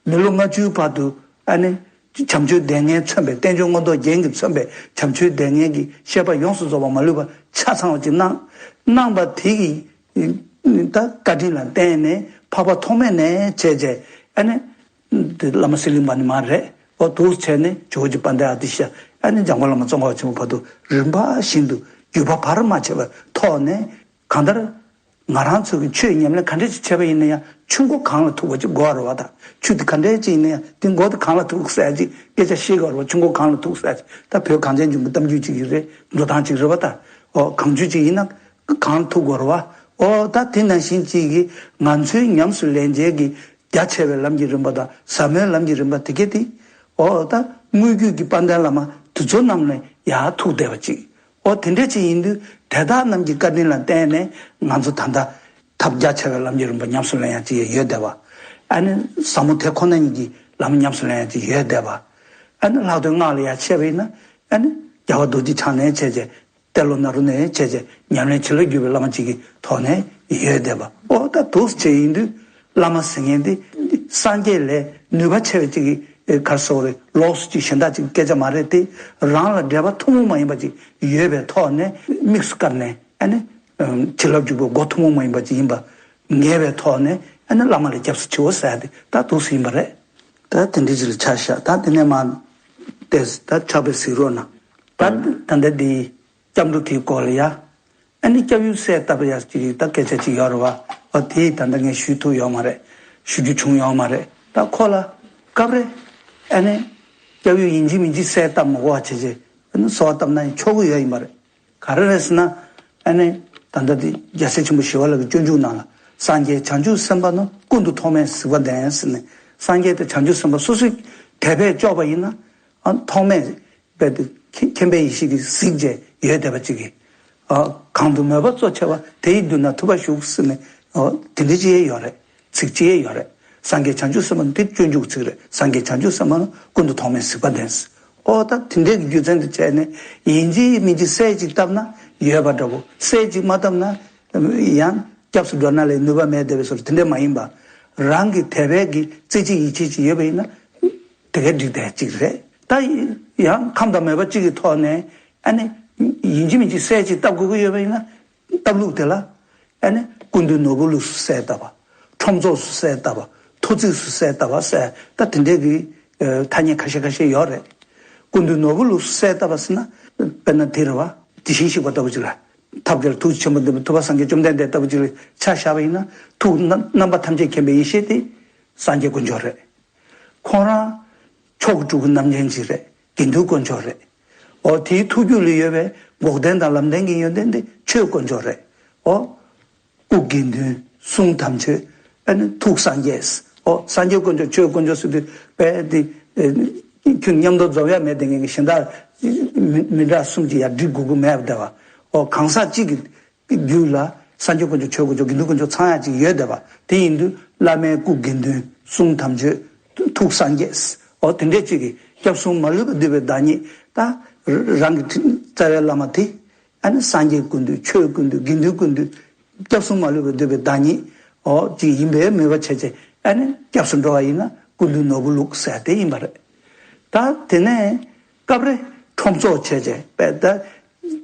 མི་ལོ་ལྔ་བཅུའི་བར་དུ་ཨ་ནི་བྱམས་ཆོས་སྡེ་ལྔས་མཚོན་པའི་བསྟན་བཅོས་མངོན་རྟོགས་རྒྱན་གྱིས་མཚོན་པའི་བྱམས་ཆོས་སྡེ་ལྔའི་གི་བཤད་པ་ཡོངས་སུ་རྫོགས་པ་མ་ལུས་པ་ཆ་ཚང་བ་ཅིག་གནང་། གནང་བ་དེ་གི་ད་བཀའ་དྲིན་ལ་བརྟེན་ནས་འཕགས་པ་ཐོགས་མེད་ནས་བྱས་རྗེས་ཨ་ནི་དེ་བླ་མ་གསེར་གླིང་པ་ནི་མ་རེད། ཨོ་འདུག་བྱས་ནས་ཇོ་བོ་རྗེ་དཔལ་ལྡན་ཨ་ཏི་ཤ་ཨ་ནི་འཇམ་མགོན་བླ་མ་ཙོང་ཁ་པ་ཆེན་པོ་བར་དུ་རིམ་པ་བཞིན་དུ་བརྒྱུད་པ་བར་མ་ཆད་པའི་ཐོག་ནས་གང་ལྟར་ང་རང་ཚོ་གི་ཆོས་ཉམས་ལེན་ག་འདྲ་ཞིག་བྱས་པ་ཡིན་ན་ཡང་ཆུ་མགོ་གངས་ལ་ཐུག་པ་ཅིག་དགོས་རེད་བ། ད་ཆུ་དེ་ག་འདྲ་ཅིག་ཡིན་ན་ཡང་དེ་མགོ་དེ་གངས་ལ་ཐུག་ཟེར་ཅིག་སྐད་ཆ་བཤད་དགོས་རེད་བ། ཆུ་མགོ་གངས་ལ་ཐུག་ཟེར་ཅིག་ད་བོད་གངས་ཅན་ལྗོངས་ཀྱི་གཏམ་རྒྱུད་ཅིག་ཡིན་རེད། འགྲོ་སྟངས་ཅིག་རེད་བ། ད་ཨོ་གངས་ཆུ་ཅིག་ཡིན་ན་གངས་ལ་ཐུག་དགོས་རེད་བ། ཨོ་ད་དེ་ནང་བཞིན་ཅིག་གི་ང་ཚོའི་ཉམས་སུ་ལེན་བྱེད་ཀྱི་རྒྱ་ཆེ་བའི་ལམ་གྱི་རིམ་པ་དང་ཟབ་མོའི་ལམ་གྱི་རིམ་པ་དེ་གས་དེ། ཨོ་ད་དངོས་བརྒྱུད་ཀྱི་དཔལ་ལྡན་བླ་མ་དེ་ཚོ་རྣམས་ནས་ཡར་ཐུག་བསྡད་པ་ཅིག་ཨོ་དེ་འདྲ་ཅིག་ཡིན་དུས་དེ་དག་རྣམས་ཀྱི་བཀའ་དྲིན་ལ་བརྟེན་ནས་ང་ཚོ་ད་ལྟ་ཐབས་རྒྱ་ཆེ་བའི་ལམ་གྱི་རིམ་པ་ཉམས་སུ་ལེན་ཡག་ཅིག་ཡོད་བསྡད་པ། ཨ་ནི་ཟབ་མོ་དེ་ཁོ་ན་ཉིད་ཀྱི་ལམ་ཉམས་སུ་ལེན་ཡག་ཅིག་ཡོད་བསྡད་པ། ཨ་ནི་ལྷག་དོན་སྔགས་ལ་ཡར་བཤད་པ་ཡིན་ན་ཨ་ནི་རྒྱལ་བ་རྡོ་རྗེ་འཆང་ནས་བྱས་རྗེས་ཏེ་ལོ་ནཱ་རོ་ནས་བྱས་རྗེས་ཉམས་ལེན་བྱིན་རླབས་བརྒྱུད་པའི་བླ་མ་གཅིག་གི་ཐོག་ནས་ཡོད་བསྡད་པ། ཨོ་ད་འདུག་སེ་བྱས་ཡིན་དུས་བླ་མ་ཟེར་མཁན་དེ་སངས་རྒྱས་ལས་ནུས་པ་ཆེ་བའི་གཅིག་གི་ག་རེ་ཟེར་དགོས་རེད། ལོགས་སུ་གཅིག་གཞན་དག་གཅིག་སྐད་ཆ་མ་རེད་དེ། རང་ལ་འབྲེལ་བ་ཐུན་མོང་མ་ཡིན་པ་ཅིག་ཡོད་པའི་ཐོག་ནས་དམིགས་སུ་བཀར་ནས་ཨ་ནི་བྱིན་རླབས་འཇུག་པའི་སྒོ་ཐུན་མོང་མ་ཡིན་པ་ཅིག་ཡིན་པ་ངེས་པའི་ཐོག་ནས་ཨ་ནི་བླ་མ་ལ་སྐྱབས་སུ་མཆིའོ་ཟེར་ཡ་དེ་ད་འདུག་སེ་ཡིན་པ་རེད། ད་དེ་འདྲ་ཅིག་ལ་ཆ་བཞག་ད་དེ་ནས་མར་བལྟས་ད་ཕྱག་དཔེ་གཟིགས་རོགས་གནང་། ད་ད་ལྟ་འདི། སྐྱབས་འགྲོ་དེའི་སྐོར་ལ་ཡ། ཨ་ནི་སྐྱབས་ཡུལ་གསལ་བཏབ་ཡ་ཅིག་ད་སྐད་ཆ་ཅིག་ཡོད་རེད་བ། ཨ་དེ་ད་ལྟ་ངས་ཞུ་ཐུབ་ཡོད་མ་རེད། ཞུ་རྒྱུ་བྱུང་ཡོད་མ་རེད། ད་ཁོ་ལ་སྐབས་རེ་ཨ་ནི་སྐྱབས་ཡུལ་ཡིན་གཅིག་མིན་གཅིག་གསལ་བཏབ་མ་དགོས་པ་བྱས་རྗེས་ཨ་ནི་གསོལ་བ་བཏབ་ན་ཡང་ཆོག་གི་ཡོད་ཡིན་པ་རེད། ག་རེ་རེད་ཟེར་ན། ཨ་ནི་ད་ལྟ་དེ་རྒྱལ་སྲས་ཆེན་པོ་ཞི་བ་ལྷ་གི་སྤྱོད་འཇུག་ནང་ལ་སངས་རྒྱས་བྱང་ཆུབ་སེམས་དཔའ་རྣམས་ཀུན་ཏུ་ཐོགས་མེད་གཟིགས་པ་ལྡན་ཟེར་ནས་སངས་རྒྱས་དང་བྱང་ཆུབ་སེམས་དཔའ་སོ་སོའི་དད་པས་ལྕོགས་པ་ཡིན་ན་ཨ་ཐོགས་མེད། རྦད་དེ་མཁྱེན་མཁྱེན་པའི་ཡེ་ཤེས་ཀྱིས་གཟིགས་བྱས་ཡོད་བསྡད་པ་ཅིག་གིས། ཨ་གང་དུ་མོས་པ་གཙོ་ཆེ་བ་དེ་ཡི་མདུན་ན་ཐུབ་པ་བཞུགས་ཟེར་ནས་ཨ་དེ་འདྲ་ཅིག་ཡང་ཡོད་རེད། ཚིག་ཅིག་ཡང་ཡོད་རེད། སངས་རྒྱས་བྱང་ཆུབ་སེམས་དཔའ་འདི་སྤྱོད་འཇུག་ཚིག་རེད། སངས་རྒྱས་བྱང་ཆུབ་སེམས་དཔའ་ཀུན་ཏུ་ཐོགས་མེད་གཟིགས་པ་ལྡན། ཨོ་ད་དེ་འདྲའི་རྒྱུ་མཚན་དུ་བྱས་ནས་ཡིན་གཅིག་མིན་གཅིག་གསལ་ཅིག་བཏབ་ན་ཡོད་པ་འདྲ་བོ། གསལ་ཅིག་མ་བཏབ་ན་ཡང་སྐྱབས་སུ་འགྲོ་ན་ལས་ནུས་པ་མེད་བསྡད་པའི་བཟོ་འདྲ་དེ་འདྲ་མ་ཡིན་པ། རང་གི་དད་པའི་གི་རྩེ་གཅིག་ཡིད་ཆེས་ཅིག་ཡོད་པ་ཡིན་ན། དེ་གའི་འགྲིག་བསྡད་ཅིག་རེད། ད་ཡང་ཁམས་དང་མོས་པ་གཅིག་གི་ཐོག་ནས་ཨ་ནི་ཡིན་གཅིག་མིན་གཅིག་གསལ་ཅིག་བཏབ་དགོས་ཀྱི་ཡོད་པ་ཡིན་ན་བཏབ་ལུགས་དེ་ལ་ཨ་ནི་སྐུ་མདུན་ནོར་བུ་ལུགས་སུ་གསལ་བཏབ་པ། ཁྲོམ་ཚོགས་སུ་གསལ་བཏབ་པ། ཐོ་བརྩེགས་སུ་གསལ་བཏབ་པ་ཟེར་ད་དེ་འདྲའི་གི་ཐ་སྙད་ཁ་ཤས་ཁ་ཤས་ཡོད་རེད། སྐུ་མདུན་ནོར་བུ་ལུགས་སུ་གསལ་བཏབ་པ་ཟེར་ན་དཔེར་ན་དེ་རེད་བ། དེ་བཞིན་གཤེགས་པ་ལྟ་བུ་ཅིག་ལ། ཐབས་མཁས་ལ་ཐུགས་རྗེ་ཆེན་པོ་ལྡན་པའི་ཐུབ་པ་སངས་རྒྱས་བཅོམ་ལྡན་འདས་ལྟ་བུ་ཅིག་ལ་ཆ་བཞག་པ་ཡིན་ན་ཐུགས་རྣམ་རྣམ་པ་ཐམས་ཅད་མཁྱེན་པའི་ཡེ་ཤེས་དེ་སངས་རྒྱས་དཀོན་མཆོག་རེད། ཁོང་རང་མཆོག་གི་སྤྲུལ་སྐུ་རྣམ་འདྲེན་ཅིག་རེད། དགེ་འདུན་དཀོན་མཆོག་རེད། འོ་དེའི་ཐུགས་རྒྱུད་ལ་ཡོད་པའི་འགོག་བདེན་དང་ལམ་བདེན་གྱི་ཡོན་ཏན་དེ་ཆོས་དཀོན་མཆོག་རེད། འོ་སྐུ་དགེ་འདུན་གསུང་དམ་ཆོས་ཨ་ནི་ཐུགས་སངས་རྒྱས། འོ་སངས་རྒྱས་དཀོན་མཆོག་ཆོས་དཀོན་མཆོག་ཟེར་དུས་དཔེ་དེ་ ཁྱོད་མཉམ་དུ་འཛོམས་ཡ་མེད་དེ་ངས་གཞན་དག་མི་མི་འདྲ་གསུམ་གྱིས་ཡར་སྒྲིག་དགོས་ཀྱི་མེད་པ་དེ་བ། ཨོ་གང་ཟག་གཅིག་གི་རྒྱུད་ལ་སངས་རྒྱས་དཀོན་མཆོག་ཆོས་དཀོན་མཆོག་དགེ་འདུན་དཀོན་མཆོག་ཚང་ཡ་གཅིག་ཡོད་བསྡད་པ་དེ་ཡིན་དུས་བླ་མའི་སྐུ་དགེ་འདུན་གསུང་དམ་ཆོས་ཐུགས་སངས་རྒྱས། ཨོ་དེ་འདྲས་གཅིག་གིས་སྐྱབས་གསུམ་མ་ལུས་པ་འདུས་པའི་བདག་ཉིད་ད་རང་གི་རྩ་བའི་བླ་མ་དེ། ཨ་ནི་སངས་རྒྱས་ཀུན་འདུས་ཆོས་ཀུན་འདུས་དགེ་འདུན་ཀུན་འདུས་སྐྱབས་གསུམ་མ་ལུས་པ་འདུས་པའི་བདག་ཉིད་ཨོ་ཅིག་ཡིན་པའི་མོས་པ་བྱས་བྱས་ཨ་ནི་སྐྱབས་སུ་འགྲོ་བ་ཡིན་ན་ཀུན་འདུས་ནོར་བུ་ལུགས་ཟེར་དེ་ཡིན་པ་རེད། ད་དེ་ནས་སྐབས་རེ་ཁྲོམ་ཚོགས་བྱས་བྱས་པས་ད་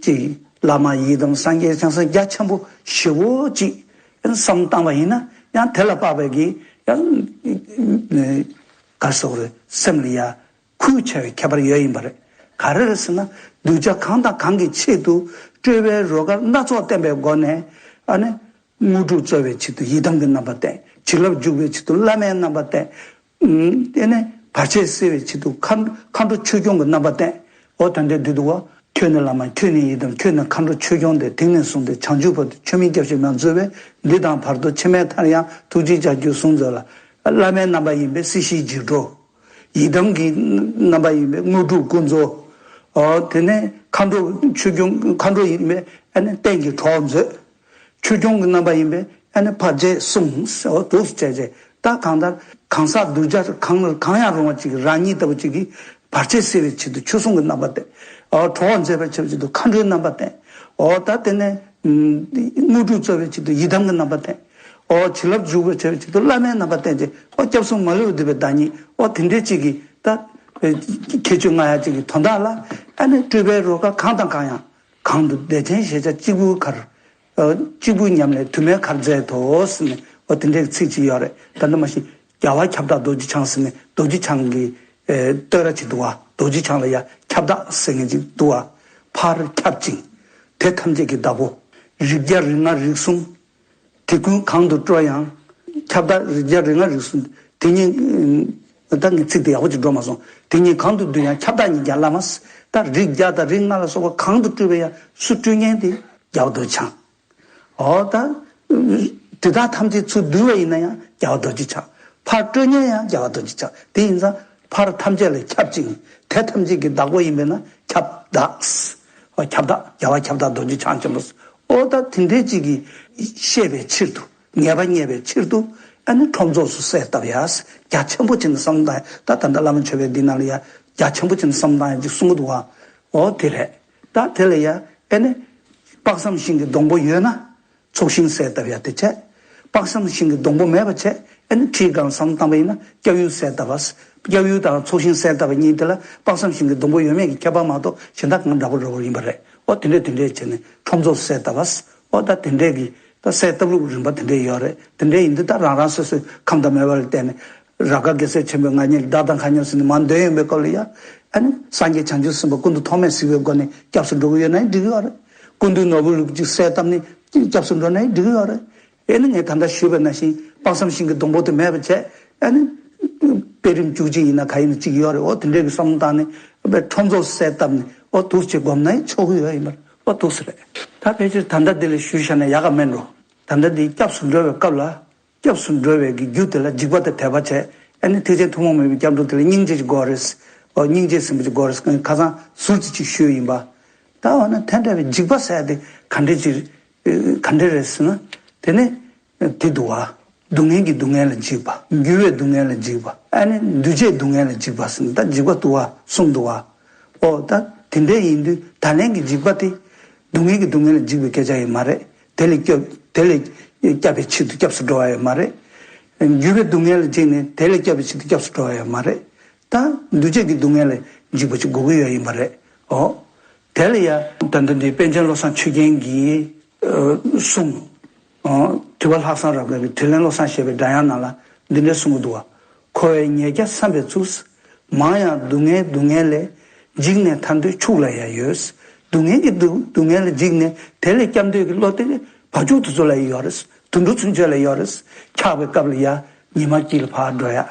ཅིག་བླ་མ་ཡི་དམ་སངས་རྒྱས་བྱང་སེམས་རྒྱ་ཆེན་པོ་ཞེ་བོ་ཅིག་བསམ་བཏང་བ་ཡིན་ན་ཡང་དེ་ལ་དཔག་པའི་གི་ཡང་ག་སོགས་རེད་སེམས་ལ་ཡ། ཁུལ་ཆེ་བའི་ཁྱད་པར་ཡོད་ཡིན་པ་རེད། ག་རེ་རེད་ཟེར་ན། གདུལ་བྱ་གང་དང་གང་གི་ཆེད་དུ་སྤྲོས་པའི་རོ་ཁ་སྣ་ཚོགས་བསྟན་པའི་སྒོ་ནས་ཨ་ནི་དངོས་གྲུབ་སྩོལ་བའི་ཆེད་དུ་ཡི་དམ་གྱི་རྣམ་པ་བསྟན། བྱིན་རླབས་འཇུག་པའི་ཆེད་དུ་བླ་མའི་རྣམ་པ་བསྟན། ཨུམ། དེ་ནས་བར་ཆད་སེལ་བའི་ཆེད་དུ་མཁའ་མཁའ་འགྲོ་ཆོས་སྐྱོང་གི་རྣམ་པ་བསྟན། འོ་ད་འདྲའི་འདི་འདུག་བ། ཁྱོད་ནི་བླ་མ་ཁྱོད་ནི་ཡི་དམ་ཁྱོད་ནི་མཁའ་འགྲོ་ཆོས་སྐྱོང་སྟེ། དེང་ནས་བཟུང་སྟེ་བྱང་ཆུབ་བར་དུ་ཆོས་མིན་སྐྱབས་གཞན་མ་འཛོལ་བས། འདི་དང་བར་དུ་ཕྱི་མའི་མཐར་ཡང་ཐུགས་རྗེ་ཅན་ཁྱོད་གསུང་མཛོད་ལ། བླ་མའི་རྣམ་པ་ཡིན་པས་སྲིད་ཞིའི་འཇིགས་འགྲོ། ཡི་དམ་གྱི་རྣམ་པ་ཡིན་པས་དངོས་གྲུབ་ཀུན་སྩོལ། ཨོ་དེ་ནས་མཁའ་འགྲོ་ཆོས་སྐྱོང་མཁའ་འགྲོ་ཡིན་པས་ཨ་ནི་རྟེན་གྱི་གྲོགས་མཛོད། ཆོས་སྐྱོང་གི་རྣམ་པ་ཡིན་པས་ཨ་ནི་བར་ཆད་སྲུང་། ཨོ་འདུག་སེ་བྱས་བྱས་ད་གང་ལྟར་གང་ཟག་གདུལ་བྱ་གང་ལ་གང་ཡང་རུང་བ་ཅིག་རང་ཉིད་ལྟ་བུ་ཅིག་གིས་བར་ཆད་སེལ་བའི་ཆེད་དུ་ཆོས་སྲུང་གི་རྣམ་པ་བསྟན། ཨོ་གྲོགས་མཛད་པའི་ཆེད་དུ་མཁའ་འགྲོའི་རྣམ་པ་བསྟན། ཨོ་ད་དེ་ནས་དངོས་གྲུབ་སྩོལ་བའི་ཆེད་དུ་ཡི་དམ་གྱི་རྣམ་པ་བསྟན། ཨོ་བྱིན་རླབས་འཇུག་པའི་ཆེད་དུ་བླ་མའི་རྣམ་པ་བསྟན་ཅིང་ཨོ་སྐྱབས་གསུམ་མ་ལུས་པ་འདུས་པའི་བདག་ཉིད་ཨོ་དེ་འདྲའི་ཅིག་གིས་ད་ཁྱད་ཆོས་ལྔ་ཡ་ཅིག་གི་དོན་དག་ལ་ཨ་ནི་སྤྲོས་པའི་རོ་ཁ་གང་དང་གང་ཡང་གང་དུ་བདེ་ཆེན་ཞེས་བྱ་གཅིག་པུའི་ཁར། གཅིག་པུའི་ཉམས་ལས་དུ་མའི་ཁར་མཛད་དོ་ཟེར་ནས་ཨོ་དེ་འདྲའི་ཚིག་ཅིག་ཡོད་རེད། ད་ལྟ་མ་གཞི་རྒྱལ་བ་ཁྱབ་བདག་རྡོ་རྗེ་འཆང་ཟེར་ནས་རྡོ་རྗེ་འཆང་གི་བསྟོད་ར་ཅིག་འདུག་བ། རྡོ་རྗེ་འཆང་ལ་ཡ་ཁྱབ་བདག་ཟེར་མཁན་ཅིག་འདུག་བ། ཕར་ཁྱབ་ཅིང་། དེ་ཐམས་ཅད་ཀྱི་བདག་པོ། རིགས་བརྒྱ་རིགས་ལྔ་རིགས་གསུམ། དེ་ཀུན་གང་དུ་སྤྲོ་ཡང་། ཁྱབ་བདག་རིགས་བརྒྱ་རིགས་ལྔ་རིགས་གསུམ། དེ་ཉིད། ད་ངའི་ཚིག་དེ་ཡག་པོ་ཅིག་འགྲོ་མ་སོང་། དེ་ཉིད་གང་དུ་འདུས་ཡང་ཁྱབ་བདག་ཉིད་ཀྱང་བླ་མ། ད་རིགས་བརྒྱ་དང་རིགས་ལྔ་ལ་སོགས་པ་གང་དུ་སྤྲུལ་པ་ཡང་སུ་སྤྲུལ་མཁན་དེ་རྒྱལ་བ་རྡོ་རྗེ་འཆང་། འོ་ད། དེ་དག་ཐམས་ཅད་ཚུར་འདུས་པ་ཡིན་ན་ཡང་རྒྱལ་བ་རྡོ་རྗེ་འཆང་། ཕར་སྤྲོད་མཁན་ཡང་རྒྱལ་བ་རྡོ་རྗེ་འཆང་། དེ་ཡིན་ཙང་ཕར་ཐམས་ཅད་ལ་ཁྱབ་ཅིང་དེ་ཐམས་ཅད་ཀྱི་བདག་པོ་ཡིན་པས་ན་ཁྱབ་བདག། འོ་ཁྱབ་བདག་རྒྱལ་བ་ཁྱབ་བདག་རྡོ་རྗེ་འཆང་ཆེན་པོ། འོ་ད་དེ་འདྲའི་ཅིག་གིས་ཤེས་པའི་ཕྱིར་དུ་ངེས་པ་རྙེད་པའི་ཕྱིར་དུ་ཨ་ནི་ཁྲོམ་ཚོགས་སུ་གསལ་བཏབ་ཡ། རྒྱ་ཆེན་པོ་ཅིག་ནས་བསམ་བློ་བཏང་ཡ། ད་ད་ལྟ་བླ་མ་མཆོད་པའི་འདི་ནང་ལ་ཡ་རྒྱ་ཆེན་པོ་ཅིག་ནས་བསམ་བློ་བཏང་ཡ་ཅིག་གསུང་གི་འདུག་བ། འོ་དེ་རེད། ད་དེ་ལ་ཡ་ཨ་ནི་དཔག་བསམ་ཤིང་གི་སྡོང་པོ་ཡོད་ན། ཚོགས་ཞིང་གསལ་བཏབ་ཡ་དེ་བྱས། དཔག་བསམ་ཤིང་གི་སྡོང་པོ་མེད་པ་བྱས། ཨ་ནི་ཁྲིའི་སྒང་བསམ་བཏང་པ་ཡིན་ན་སྐྱབས་ཡུལ་གསལ་བཏབ་པ། སྐྱབས་ཡུལ་དང་ཚོགས་ཞིང་གསལ་བཏབ་པ་གཉིས་དེ་ལ་དཔག་བསམ་ཤིང་གི་སྡོང་པོ་ཡོད་མེད་ཀྱི་ཁྱད་པར་མ་གཏོགས་གཞན་དག་གང་འདྲ་པོ་འདྲ་པོ་ཡིན་པ་རེད། ཨོ་དེ་འདྲས་དེ་འདྲས་བྱས་ནས་ཁྲོམ་ཚོགས་གསལ་བཏབ་པ། ཨོ་ད་དེ་འདྲས་ཀྱི་ད་གསལ་བཏབ་ལུགས་རིམ་པ་དེ་འདྲས་ཡོད་རེད། དེ་འདྲས་ཡིན་དུས་ད་རང་རང་སོ་སོའི་ཁམས་དང་མོས་པ་ལ་བརྟེན་ནས་རབ་དཀར་རྒྱལ་སྲས་ཆེན་པོའི་ང་ཉིད་བདག་དང་མཁའ་མཉམ་ཟེར་ནས་མར་འདོན་ཡོང་པའི་སྐབས་ལ་ཡ། ཨ་ནི་སངས་རྒྱས་བྱང་ཆུབ་སེམས་དཔའ་ཀུན་ཏུ་ཐོགས་མེད་གཟིགས་པའི་སྒོ་ནས་སྐྱབས་སུ་འགྲོ་གི་ཡོད་ན་འགྲིག་གི་ཡོད་རེད། ཀུན་འདུས་ནོར་བུ་ལུགས་གཅིག་གསལ་བཏབ་ནས་སྐྱབས་སུ་འགྲོ་ན་འགྲིག་གི་ཡོད་རེད། ཨེ་ནི་ངས་ད་ལྟ་ཞུས་པ་ནང་བཞིན་དཔག་བསམ་ཤིང་གི་སྡོང་པོ་དེ་མེད་པ་བྱས། ཨེ་ནི་དཔེ་རིམ་བཅུ་གཅིག་ཡིན་ན་ག་ཡིན་ན་གཅིག་ཡོད་རེད། འོ་དེ་འདྲའི་གི་བསམ་བློ་བཏང་ནས་དཔེ་ཁྲོམ་ཚོགས་གསལ་བཏབ་ནས་འོ་འདུག་སེ་སྒོམ་ན་ཆོག་གི་ཡོད་ཡིན་པར་འོ་འདུག་སེ་རེད། ད་ཕལ་ཆེར་ད་ལྟ་འདི་ལ་ཞུས་བཞག་ན་ཡག་ག་མེད་འགྲོ། ད་ལྟ་འདི་སྐྱབས་སུ་འགྲོ་བའི་སྐབས་ལ་སྐྱབས་སུ་འགྲོ་བའི་གི་རྒྱུ་དེ་ལ་འཇིགས་པ་དང་དད་པ་བྱས། ཨེ་ནི་ཐེག་ཆེན་ཐུན་མོང་མ་ཡིན་པའི་སྐྱབས་འགྲོ་དེ་ལ་སྙིང་རྗེ་ཅིག་དགོས་རེད། འོ་སྙིང་རྗེ་ཟིན་པ་ཅིག་དགོས་རེད། ཁ་སང་ཟུར་ཅིག་ཅིག་ཞུས་ཡིན་པ། ད་འོ་ན་དེ་འདྲ་བའི་འཇིགས་པ་ཟེར་ཡ་དེ་ག་འདྲ་ཅིག་ག་འདྲ་རེད་ཟེར་ན། དེ་ནི་དེ་འདུག་བ། སྡུག་བསྔལ་གྱི་སྡུག་བསྔལ་ལ་འཇིགས་པ། འགྱུར་བའི་སྡུག་བསྔལ་ལ་འཇིགས་པ། ཨ་ནི་འདུས་བྱས་སྡུག་བསྔལ་ལ་འཇིགས་པ་ཟེར་ན་ད་འཇིགས་པ་འདུག་བ་གསུམ་འདུག་བ། ཨོ་ད་དེ་འདྲ་ཡིན་དུས་ད་ལན་གྱི་འཇིགས་པ་དེ་སྡུག་བསྔལ་གྱི་སྡུག་བསྔལ་ལ་འཇིགས་པའི་སྐད་ཆ་ཡང་མ་རེད། དེ་ལས་སྐྱོབ་དེ་ལས་སྐྱབས་པའི་ཆེད་དུ་སྐྱབས་སུ་འགྲོ་བ་ཡང་མ་རེད། འགྱུར་བའི་སྡུག་བསྔལ་ལ་འཇིགས་ནས་དེ་ལས་སྐྱབས་པའི་ཆེད་དུ་སྐྱབས་སུ་འགྲོ་བ་ཡང་མ་རེད། ད་འདུས་བྱས་ཀྱི་སྡུག་བསྔལ་ལ་འཇིགས་པ་ཅིག་དགོས་ཀྱི་ཡོད་ཡིན་པ་རེད། ཨོ། དེ་ལ་ཡང་ད་ལྟ་འདི་པཎ་ཆེན་བློ་བཟང་ཆོས་རྒྱན་གྱིས་གསུངས། དྲི་བ་ལྷག་བསམ་རབ་དགའ་གི་དྲིན་ལན་བློ་བཟང་ཞེས་པའི་སྒྲ་དབྱངས་ནང་ལ་འདི་འདྲ་གསུང་གི་འདུག་བ། འཁོར་བའི་ཉེས་བརྒྱ་བསམ་པའི་ཚུལ། མང་ཡང་སྡུག་བསྔལ་སྡུག་བསྔལ་ལས། འཇིགས་ནས་ཐར་འདོད་ཕྱུགས་ལ་ཡང་ཡོད། སྡུག་བསྔལ་གྱི་སྡུག་སྡུག་བསྔལ་ལ་འཇིགས་ནས་དེ་ལས་སྐྱབས་འདོད་ཀྱི་བློ་དེ་བ་ཕྱུགས་དེ་ཚོ་ལ་ཡོད་རེད། དུད་འགྲོ་ཚུན་ཆད་ལ་ཡོད་རེད། འཁྱག་པའི་སྐབས་ལ་ཡང་ཉི་མ་དཀྱིལ་ལ་ཕར་འགྲོ་ཡ།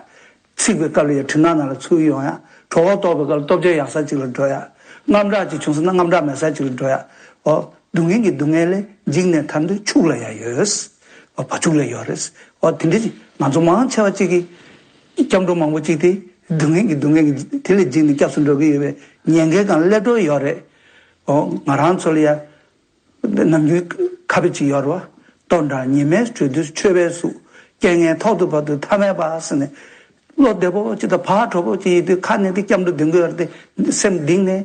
ཚིག་པའི་སྐབས་ལ་ཡང་གྲིབ་ནག་ནང་ལ་ཚུར་ཡོང་ཡ། གྲོད་ཁོག་ལྟོགས་པའི་སྐབས་ལ་ལྟོ་ཆས་ཡག་ས་ཅིག་ལ་འགྲོ་ཡ། དངངས་སྐྲག་ཅིག་བྱུང་སོང་ན་དངངས་སྐྲག་མེད་ས་ཅིག་ལ་འགྲོ་ཡ། ཨོ། སྡུག་བསྔལ་གྱི་སྡུག་བསྔལ་ལས་འཇིགས་ནས་ཐར་འདོད་ཕྱུགས་ལ་ཡང་ཡོད། ཨོ་བ་ཕྱུགས་ལ་ཡོད་རེད། ཨོ་དེ་འདྲ་ཅིག་ང་ཚོ་མང་ཆེ་བ་ཅིག་གིས་སྐྱབས་འགྲོ་མང་པོ་ཅིག་དེ་ སྡུག་བསྔལ་གྱི་སྡུག་བསྔལ་གྱི་དེ་ལས་འཇིགས་ནས་སྐྱབས་སུ་འགྲོ་གི་ཡོད་པའི་ཉེན་ཁའི་སྒང་སླེབས་འགྲོ་ཡོད་རེད། འོ་ང་རང་ཚོ་ལ་ཡ། ནམ་རྒྱུན་ཁ་དཔེ་ཅིག་ཡོད་རེད་བ། ལྟོ་འགྲངས་ཉི་མའི་དྲོད་དུས་མཆོད་པའི་གཟུགས། རྐྱེན་ངན་ཐོག་ཏུ་བབ་དུས་ཐ་མལ་པ་ཟེར་ནས། བློ་བདེ་པོ་ཅིག་དང་བག་གྲོ་པོ་ཅིག་ཡིན་དུས་ཁ་ནས་དེ་སྐྱབས་འགྲོ་འདོན་གྱི་ཡོད་རེད་དེ། སེམས་གཏིང་ནས་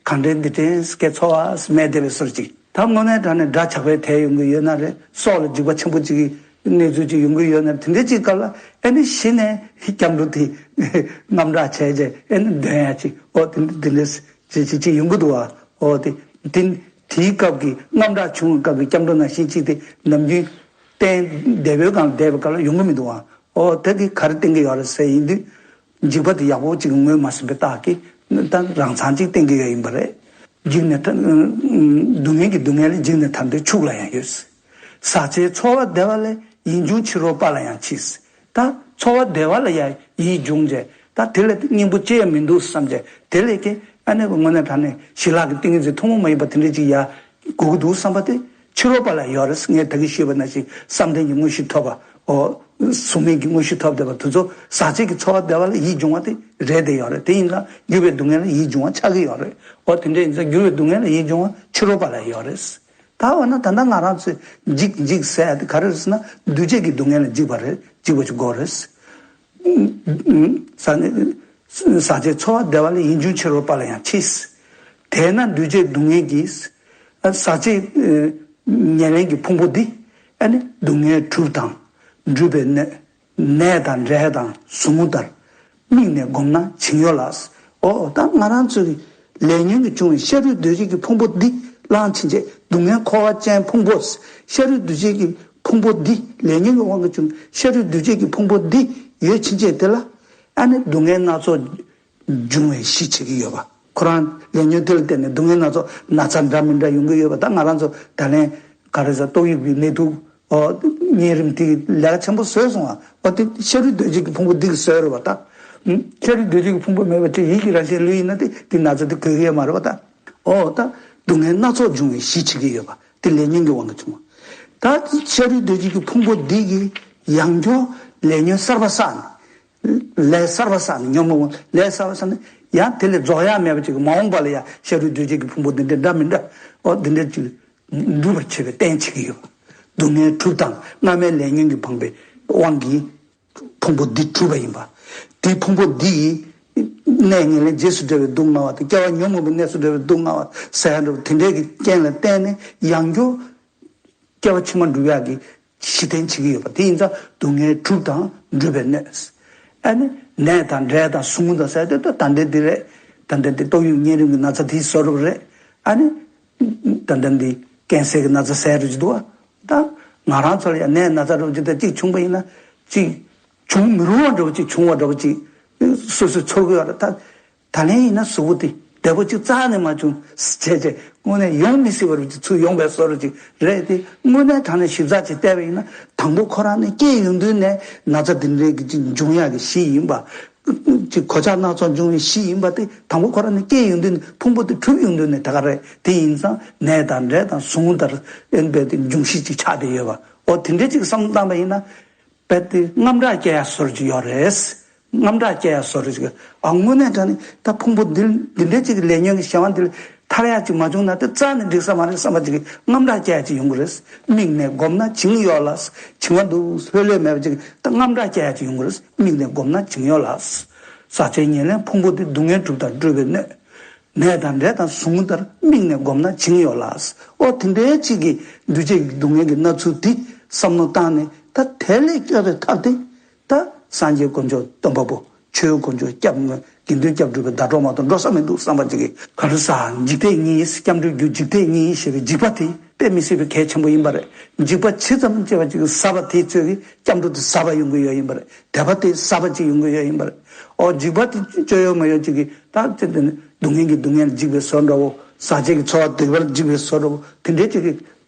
གང་དྲན་འདི་དྲན་སྐད་ཚོར་བ་མེད་བསྡད་པའི་ཟུར་ཅིག་ད་དངོས་གནས་དྲང་ནས་དགྲ་ཇག་པས་དེད་ཡོང་གི་ཡོད་ན་རེད། སྲོག་ལ་འཇིགས་པ་ཆེན་པོ་ཅིག་གི་གནས་ཚུལ་ཅིག་ཡོང་གི་ཡོད་ན་རེད། དེ་འདྲའི་ཅིག་སྐབས་ལ་ཨེ་ནི་གཞི་ནས་སྐྱབས་འགྲོ་དེ་རྔམ་སྐྲག་བྱས་རྗེས་ཨེ་ནི་འདོན་ཡ་ཅིག་འོ་དེ་འདྲ་དེ་འདྲ་ཅིག་ཅིག་ཅིག་ཡོང་གི་འདུག་བ། འོ་དེ་དེ་དེའི་སྐབས་ཀྱི་རྔམ་སྐྲག་བྱུང་བའི་སྐབས་ཀྱི་སྐྱབས་འགྲོ་ནང་བཞིན་ཅིག་དེ་ནམ་རྒྱུན་གཏན་བདེ་པོའི་སྒང་ལ་བསྡད་པའི་སྐབས་ལ་ཡོང་གི་མི་འདུག་བ། འོ་དེ་གི་ག་རེ་བསྟན་གི་ཡོད་རེད་ཟེར་ཡིན་དུས། འཇིགས་པ་དེ་ཡག་པོ་ཅིག་ངོས་མ་ཟིན་པའི་རྟགས་ཀྱིས་ད་རང་མཚང་ཅིག་བསྟན་གི་ཡོད་ཡིན་པ་རེད། འཇིགས་ནས་ཐར། སྡུག་བསྔལ་གྱི་སྡུག་བསྔལ་ལས་འཇིགས་ནས་ཐར་འདོད་ཕྱུགས་ལ་ཡང་ཡོད། ཟག་བཅས་འཚོ་བ་བདེ་བ་ལས། ཡིད་འབྱུང་ཕྱི་རོལ་པ་ལ་ཡང་མཆིས། ད་འཚོ་བ་བདེ་བ་ལ་ཡང་ཡིད་འབྱུང་བྱས། ད་དེ་ལས་སྙིང་པོ་ཅི་ཡང་མི་འདུག་བསམ་བྱས། དེ་ལས་ཀྱི་ཨ་ནེ་དངོས་གནས་དྲང་གནས་ཞི་ལྷག་གི་ཏིང་ངེ་འཛིན་ཐུན་མོང་མ་ཡིན་པ་དེ་འདྲ་ཅིག་ཡ། དགོས་ཀྱི་འདུག་བསམ་པ་དེ་ཕྱི་རོལ་པ་ལ་ཡོད་རེད། ངས་ད་གིན་ཞུས་པ་ནང་བཞིན་བསམ་གཏན་གྱི་དངོས་གཞི་ཐོབ་པ། འོ། གཟུགས་མེད་ཀྱི་དངོས་གཞི་ཐོབ་བསྡད་པ་དེ་ཚོ་ཟག་བཅས་ཀྱི་འཚོ་བ་བདེ་བ་ལ་ཡིད་འབྱུང་བ་དེ་རེད་བསྡད་ཡོད་རེད། དེ་ཡིན་ཙང་འགྱུར་བའི་སྡུག་བསྔལ་ལ་ཡིད་འབྱུང་བ་ཆགས་ཀྱི་ཡོད་རེད། འོ་དེ་འདྲ་ཡིན་ཙང་འགྱུར་བའི་སྡུག་བསྔལ་ལ་ཡིད་འབྱུང་བ་ཕྱི་རོལ་པ་ལ་ཡོད་རེད། ད་འོ་ན་ད་ལྟ་ང་རང་ཚོས་འཇིགས་འཇིགས་ཟེར་ཡ་དེ་ག་རེ་རེད་ཟེར་ན་འདུས་བྱས་ཀྱི་སྡུག་བསྔལ་ལ་འཇིགས་པ་རེད། འཇིགས་པ་ཅིག་དགོས་རེད། ཟག་བཅས་འཚོ་བ་བདེ་བ་ལས། ཡིད་འབྱུང་ཕྱི་རོལ་པ་ལ་ཡང་མཆིས། དེས་ན་འདུས་བྱས་སྡུག་བསྔལ་གྱི། ཟག་བཅས་ཉེར་ལེན་གྱི་ཕུང་པོ་འདི། ཨ་ནི་སྡུག་བསྔལ་གྲུབ་དང་འགྲུབ་པའི་གནས། ནས་དང་འབྲས་དང་ཟུག་རྔུ་ལྟར། དམིགས་ནས་བསྒོམས་ན་བྱིང་ཡོད་ལ། འོ་ད་ང་རང་ཚོའི་ལས་ཉོན་གྱིས་བྱུང་བའི་ཤ་རུས་གདོས་བཅས་ཀྱི་ཕུང་པོ་འདི་བླངས་ཕྱིན་ཆད་སྡུག་བསྔལ་འཁོར་བ་ཅན་ཕུང་པོ། ཤ་རུས་གདོས་བཅས་ཀྱི་ཕུང་པོ་འདི་ལས་ཉོན་གྱི་དབང་གིས་བྱུང་ཤ་རུས་གདོས་བཅས་ཀྱི་ཕུང་པོ་འདི་ཡོད་ཕྱིན་ཆད་དེ་ལ། ཨ་ནི་སྡུག་བསྔལ་སྣ་ཚོགས་འབྱུང་བའི་གཞི་བྱེད་ཀྱི་ཡོད་པ། ཁོ་རང་ལས་ཉོན་དེ་ལ་བརྟེན་ནས་སྡུག་བསྔལ་སྣ་ཚོགས་ན་ཚ་འདྲ་མི་འདྲ་ཡོང་གི་ཡོད་པ། ད་ང་རང་ཚོ་ད་ལན་ག་རེ་ཟེར། ཏོག་དབྱིབས་ཀྱི་ནད་དུག་འོ་གཉན་རིམས་དེ་ལས་ཀ་ཆེན་པོ་བཟོས་སོང་བ། འོ་དེ་ཤ་རུས་གདོས་བཅས་ཀྱི་ཕུང་པོ་འདི་གིས་བཟོས་རེད་བ་ད། ཤ་རུས་གདོས་བཅས་ཀྱི་ཕུང་པོ་མེད་པ་ཅིག་ཡིད་ཀྱི་རང་བཞིན་ལུས་ཡིན་ན་དེ་དེ་ན་ཚ་དེ་འགོས་ཀྱི་ཡོད་མ་རེད་བ་ད། འོ་ད་སྡུག་བསྔལ་སྣ་ཚོགས་འབྱུང་བའི་གཞི་བྱེད་ཀྱི་ཡོད་པ་དེ་ལས་ཉོན་གྱི་དབང་གིས་བྱུང་བ། ད་ཤ་རུས་གདོས་བཅས་ཀྱི་ཕུང་པོ་འདི་གིས་ཡང་བསྐྱར་ལས་ཉོན་གསར་པ་བསགས་ནས། ལས་གསར་པ་བསགས་ནས་ཉོན་མོངས་པ་ལས་གསར་པ་བསགས་ནས་ཡང་དེ་ལས་རྫོགས་ཡ་མེད་པ་ཅིག་མ་འོངས་པ་ལ་ཡང་ཤ་རུས་གདོས་བཅས་ཀྱི་ཕུང་པོ་འདི་འདྲ་འདྲ་མི་འདྲ་འོ་འདི་འདྲ་ཅིག་འགྲུབ་པར་བྱེད་པའི་རྟེན་བྱེད་ཀྱི་ཡོད། སྡུག་བསྔལ་གྲུབ་དང་སྔ་མའི་ལས་ཉོན་གྱིས་འཕངས་པའི་དབང་གིས་ཕུང་པོ་འདི་གྲུབ་པ་ཡིན་པ། དེའི་ཕུང་པོ་འདི་ཡིས་གནས་ངན་ལེན་རྗེས་སུ་འབྲེལ་བའི་སྡུག་བསྔལ་བ་དང་སྐྱེ་བ་ཉོན་མོངས་པའི་གནས་སུ་འབྲེལ་བའི་སྡུག་བསྔལ་བ་ཟེར་ཡ་འདྲ་བོ་དེ་འདྲའི་གི་རྐྱེན་ལ་བརྟེན་ནས་ཡང་བསྐྱར་སྐྱེ་བ་ཕྱི་མ་འགྲུབ་ཡག་གི་གཞི་རྟེན་བྱེད་ཀྱི་ཡོད་པ་དེ་ཡིན་ཙང་སྡུག་བསྔལ་གྲུབ་དང་འགྲུབ་པའི་གནས། ཨ་ནི་ནས་དང་འབྲས་དང་ཟུག་རྔུ་དང་ཟེར་དེ་ད་ལྟ་འདི་རེད། ད་ལྟ་འདི་ཏོག་དབྱིབས་གཉན་རིམས་ཀྱི་ན་ཚ་དེའི་བཟོ་རབས་རེད། ཨ་ནི་ད་ལྟ་འདི་ཀན་སར་གྱི་ན་ཚ་ཟེར་རུ་ཅིག་འདུག་བ། ད་ང་རང་ཚོ་ལ་ཡང་ནས་ན་ཚ་རུ་ཅིག་ད་གཅིག་བྱུང་པ་ཡིན་ན་གཅིག་བྱུང་མི་རུང་བ་འདྲ་བོ་གཅིག་བྱུང་བ་འདྲ་བོ་གཅིག་སོ་སོས་ཚོར་གི་ཡོད་རེད་ད། ད་ལན་ཡིན་ན་གཟུགས་པོ་དེ་བདེ་པོ་གཅིག་རྩ་ནས་མ་བྱུང་བྱས་བྱས་དངོས་གནས་ཡོང་མི་སྲིད་པ་རུ་ཅིག་ཚུར་ཡོང་བའི་བཟོ་རུ་ཅིག་རེད་དེ། དངོས་གནས་དྲང་གནས་ཞིབ་ཚགས་ཅིག་བལྟས་པ་ཡིན་ན་དང་པོ་ཁོ་རང་ནས་སྐྱེས་ཡོང་དུས་ནས་ན་ཚ་འདི་འདྲའི་གི་ཅིག་འབྱུང་ཡག་གི་གཞི་ཡིན་པ། ཅིག་གོད་ཆག་སྣ་ཚོགས་འབྱུང་བའི་གཞི་ཡིན་པ་དེ་དང་པོ་ཁོ་རང་ནས་སྐྱེས་ཡོང་དུས་ནས་ཕུང་པོ་དེ་གྲུབ་ཡོང་དུས་ནས་ད་ག་རེད། དེ་ཡིན་ཙང་ནས་དང་འབྲས་དང་ཟུག་རྔུ་ལྟར་ཨེ་འབད་དེ་འབྱུང་གཞི་ཅིག་ཆགས་བསྡད་ཡོད་པ། འོ་དེ་འདྲའི་ཅིག་བསམ་བློ་བཏང་པ་ཡིན་ན། རྦད་དེ་དངངས་སྐྲག་སྐྱེ་ཡ་བཟོ་འདྲ་ཅིག་ཡོད་རེད། དངངས་སྐྲག་སྐྱེ་ཡ་བཟོ་འདྲ་ཅིག་ཨ་དངོས་གནས་དྲང་གནས་ད་ཕུང་པོ་འདི་འདི་འདྲའི་ཅིག་ལས་ཉོན་གྱི་གཞན་དབང་འདི་ལས་ཐར་ཡ་ཅིག་མ་བྱུང་ན་དེ་རྩ་ནས་འགྲིག་ས་མ་རེད་བསམ་པ་ཅིག་གི་དངངས་སྐྲག་སྐྱེ་ཡ་ཅིག་ཡོང་གི་རེད། དམིགས་ནས་བསྒོམས་ན་བྱིང་ཡོད་ལ། བྱིང་བ་འདུག་ལྷོད་ལྷོད་མེད་པ་ཅིག་ད་དངངས་སྐྲག་སྐྱེ་ཡ་ཅིག་ཡོང་གི་རེད། དམིགས་ནས་བསྒོམས་ན་བྱིང་ཡོད་ལ། ཟག་བཅས་ཉེར་ལེན་ཕུང་པོ་འདི་སྡུག་བསྔལ་གྲུབ་དང་འགྲུབ་པའི་གནས། ནས་དང་འབྲས་དང་ཟུག་རྔུ་ལྟར་དམིགས་ནས་བསྒོམས་ན་བྱིང་ཡོད་ལ། ཨོ་དེ་འདྲའི་ཅིག་གི་འདུས་བྱས་ཀྱི་སྡུག་བསྔལ་གྱི་སྣང་ཚུལ་དེ་བསམ་བློ་བཏང་ནས་ད་དེ་ལས་སྐྱོབ་པའི་ཐབས་དེ་ད་སངས་རྒྱས་དཀོན་མཆོག་སྟོན་པ་པོ་ཆོས་དཀོན་མཆོག་སྐྱབས་དངོས་དགེ་འདུན་སྐྱབས་སྒྲུབ་པའི་ཟླ་གྲོགས་མ་གཏོགས་འགྲོ་ས་མི་འདུག་བསམ་པ་ཅིག་གིས་ག་རེ་ཟ། འཇིག་རྟེན་གཉིས་སྐྱབས་འགྲོའི་རྒྱུ་འཇིག་རྟེན་གཉིས་ཞེས་པའི་འཇིགས་པ་དེ་དཔེ་མི་སྲིད་པའི་གལ་ཆེན་པོ་ཡིན་པ་རེད། འཇིགས་པ་ཇི་ཙམ་སྐྱེ་བ་ཅིག་ཟ་བ་དེ་ཚོས་ཀྱི་སྐྱབས་འགྲོ་དེ་ཟ་བ་ཡོང་གི་ཡོད་ཡིན་པ་རེད། དད་པ་དེ་ཟ་བ་ཅིག་ཡོང་གི་ཡོད་ཡིན་པ་རེད། ཨོ་འཇིགས་པ་དེ་སྤྱོད་ཡོད་མ་ཡོད་ཅིག་གིས་ད་ཅི་སྡུག་བསྔལ་གྱི་སྡུག་བསྔལ་འཇིགས་པའི་བཟོ་འདྲ་བོ། ཟག་བཅས་ཀྱི་ཚོར་བ་སྡིག་པར་འཇིགས་པའི་བཟོ་འདྲ་བོ་དེ་འདྲའི་ཅིག་གི་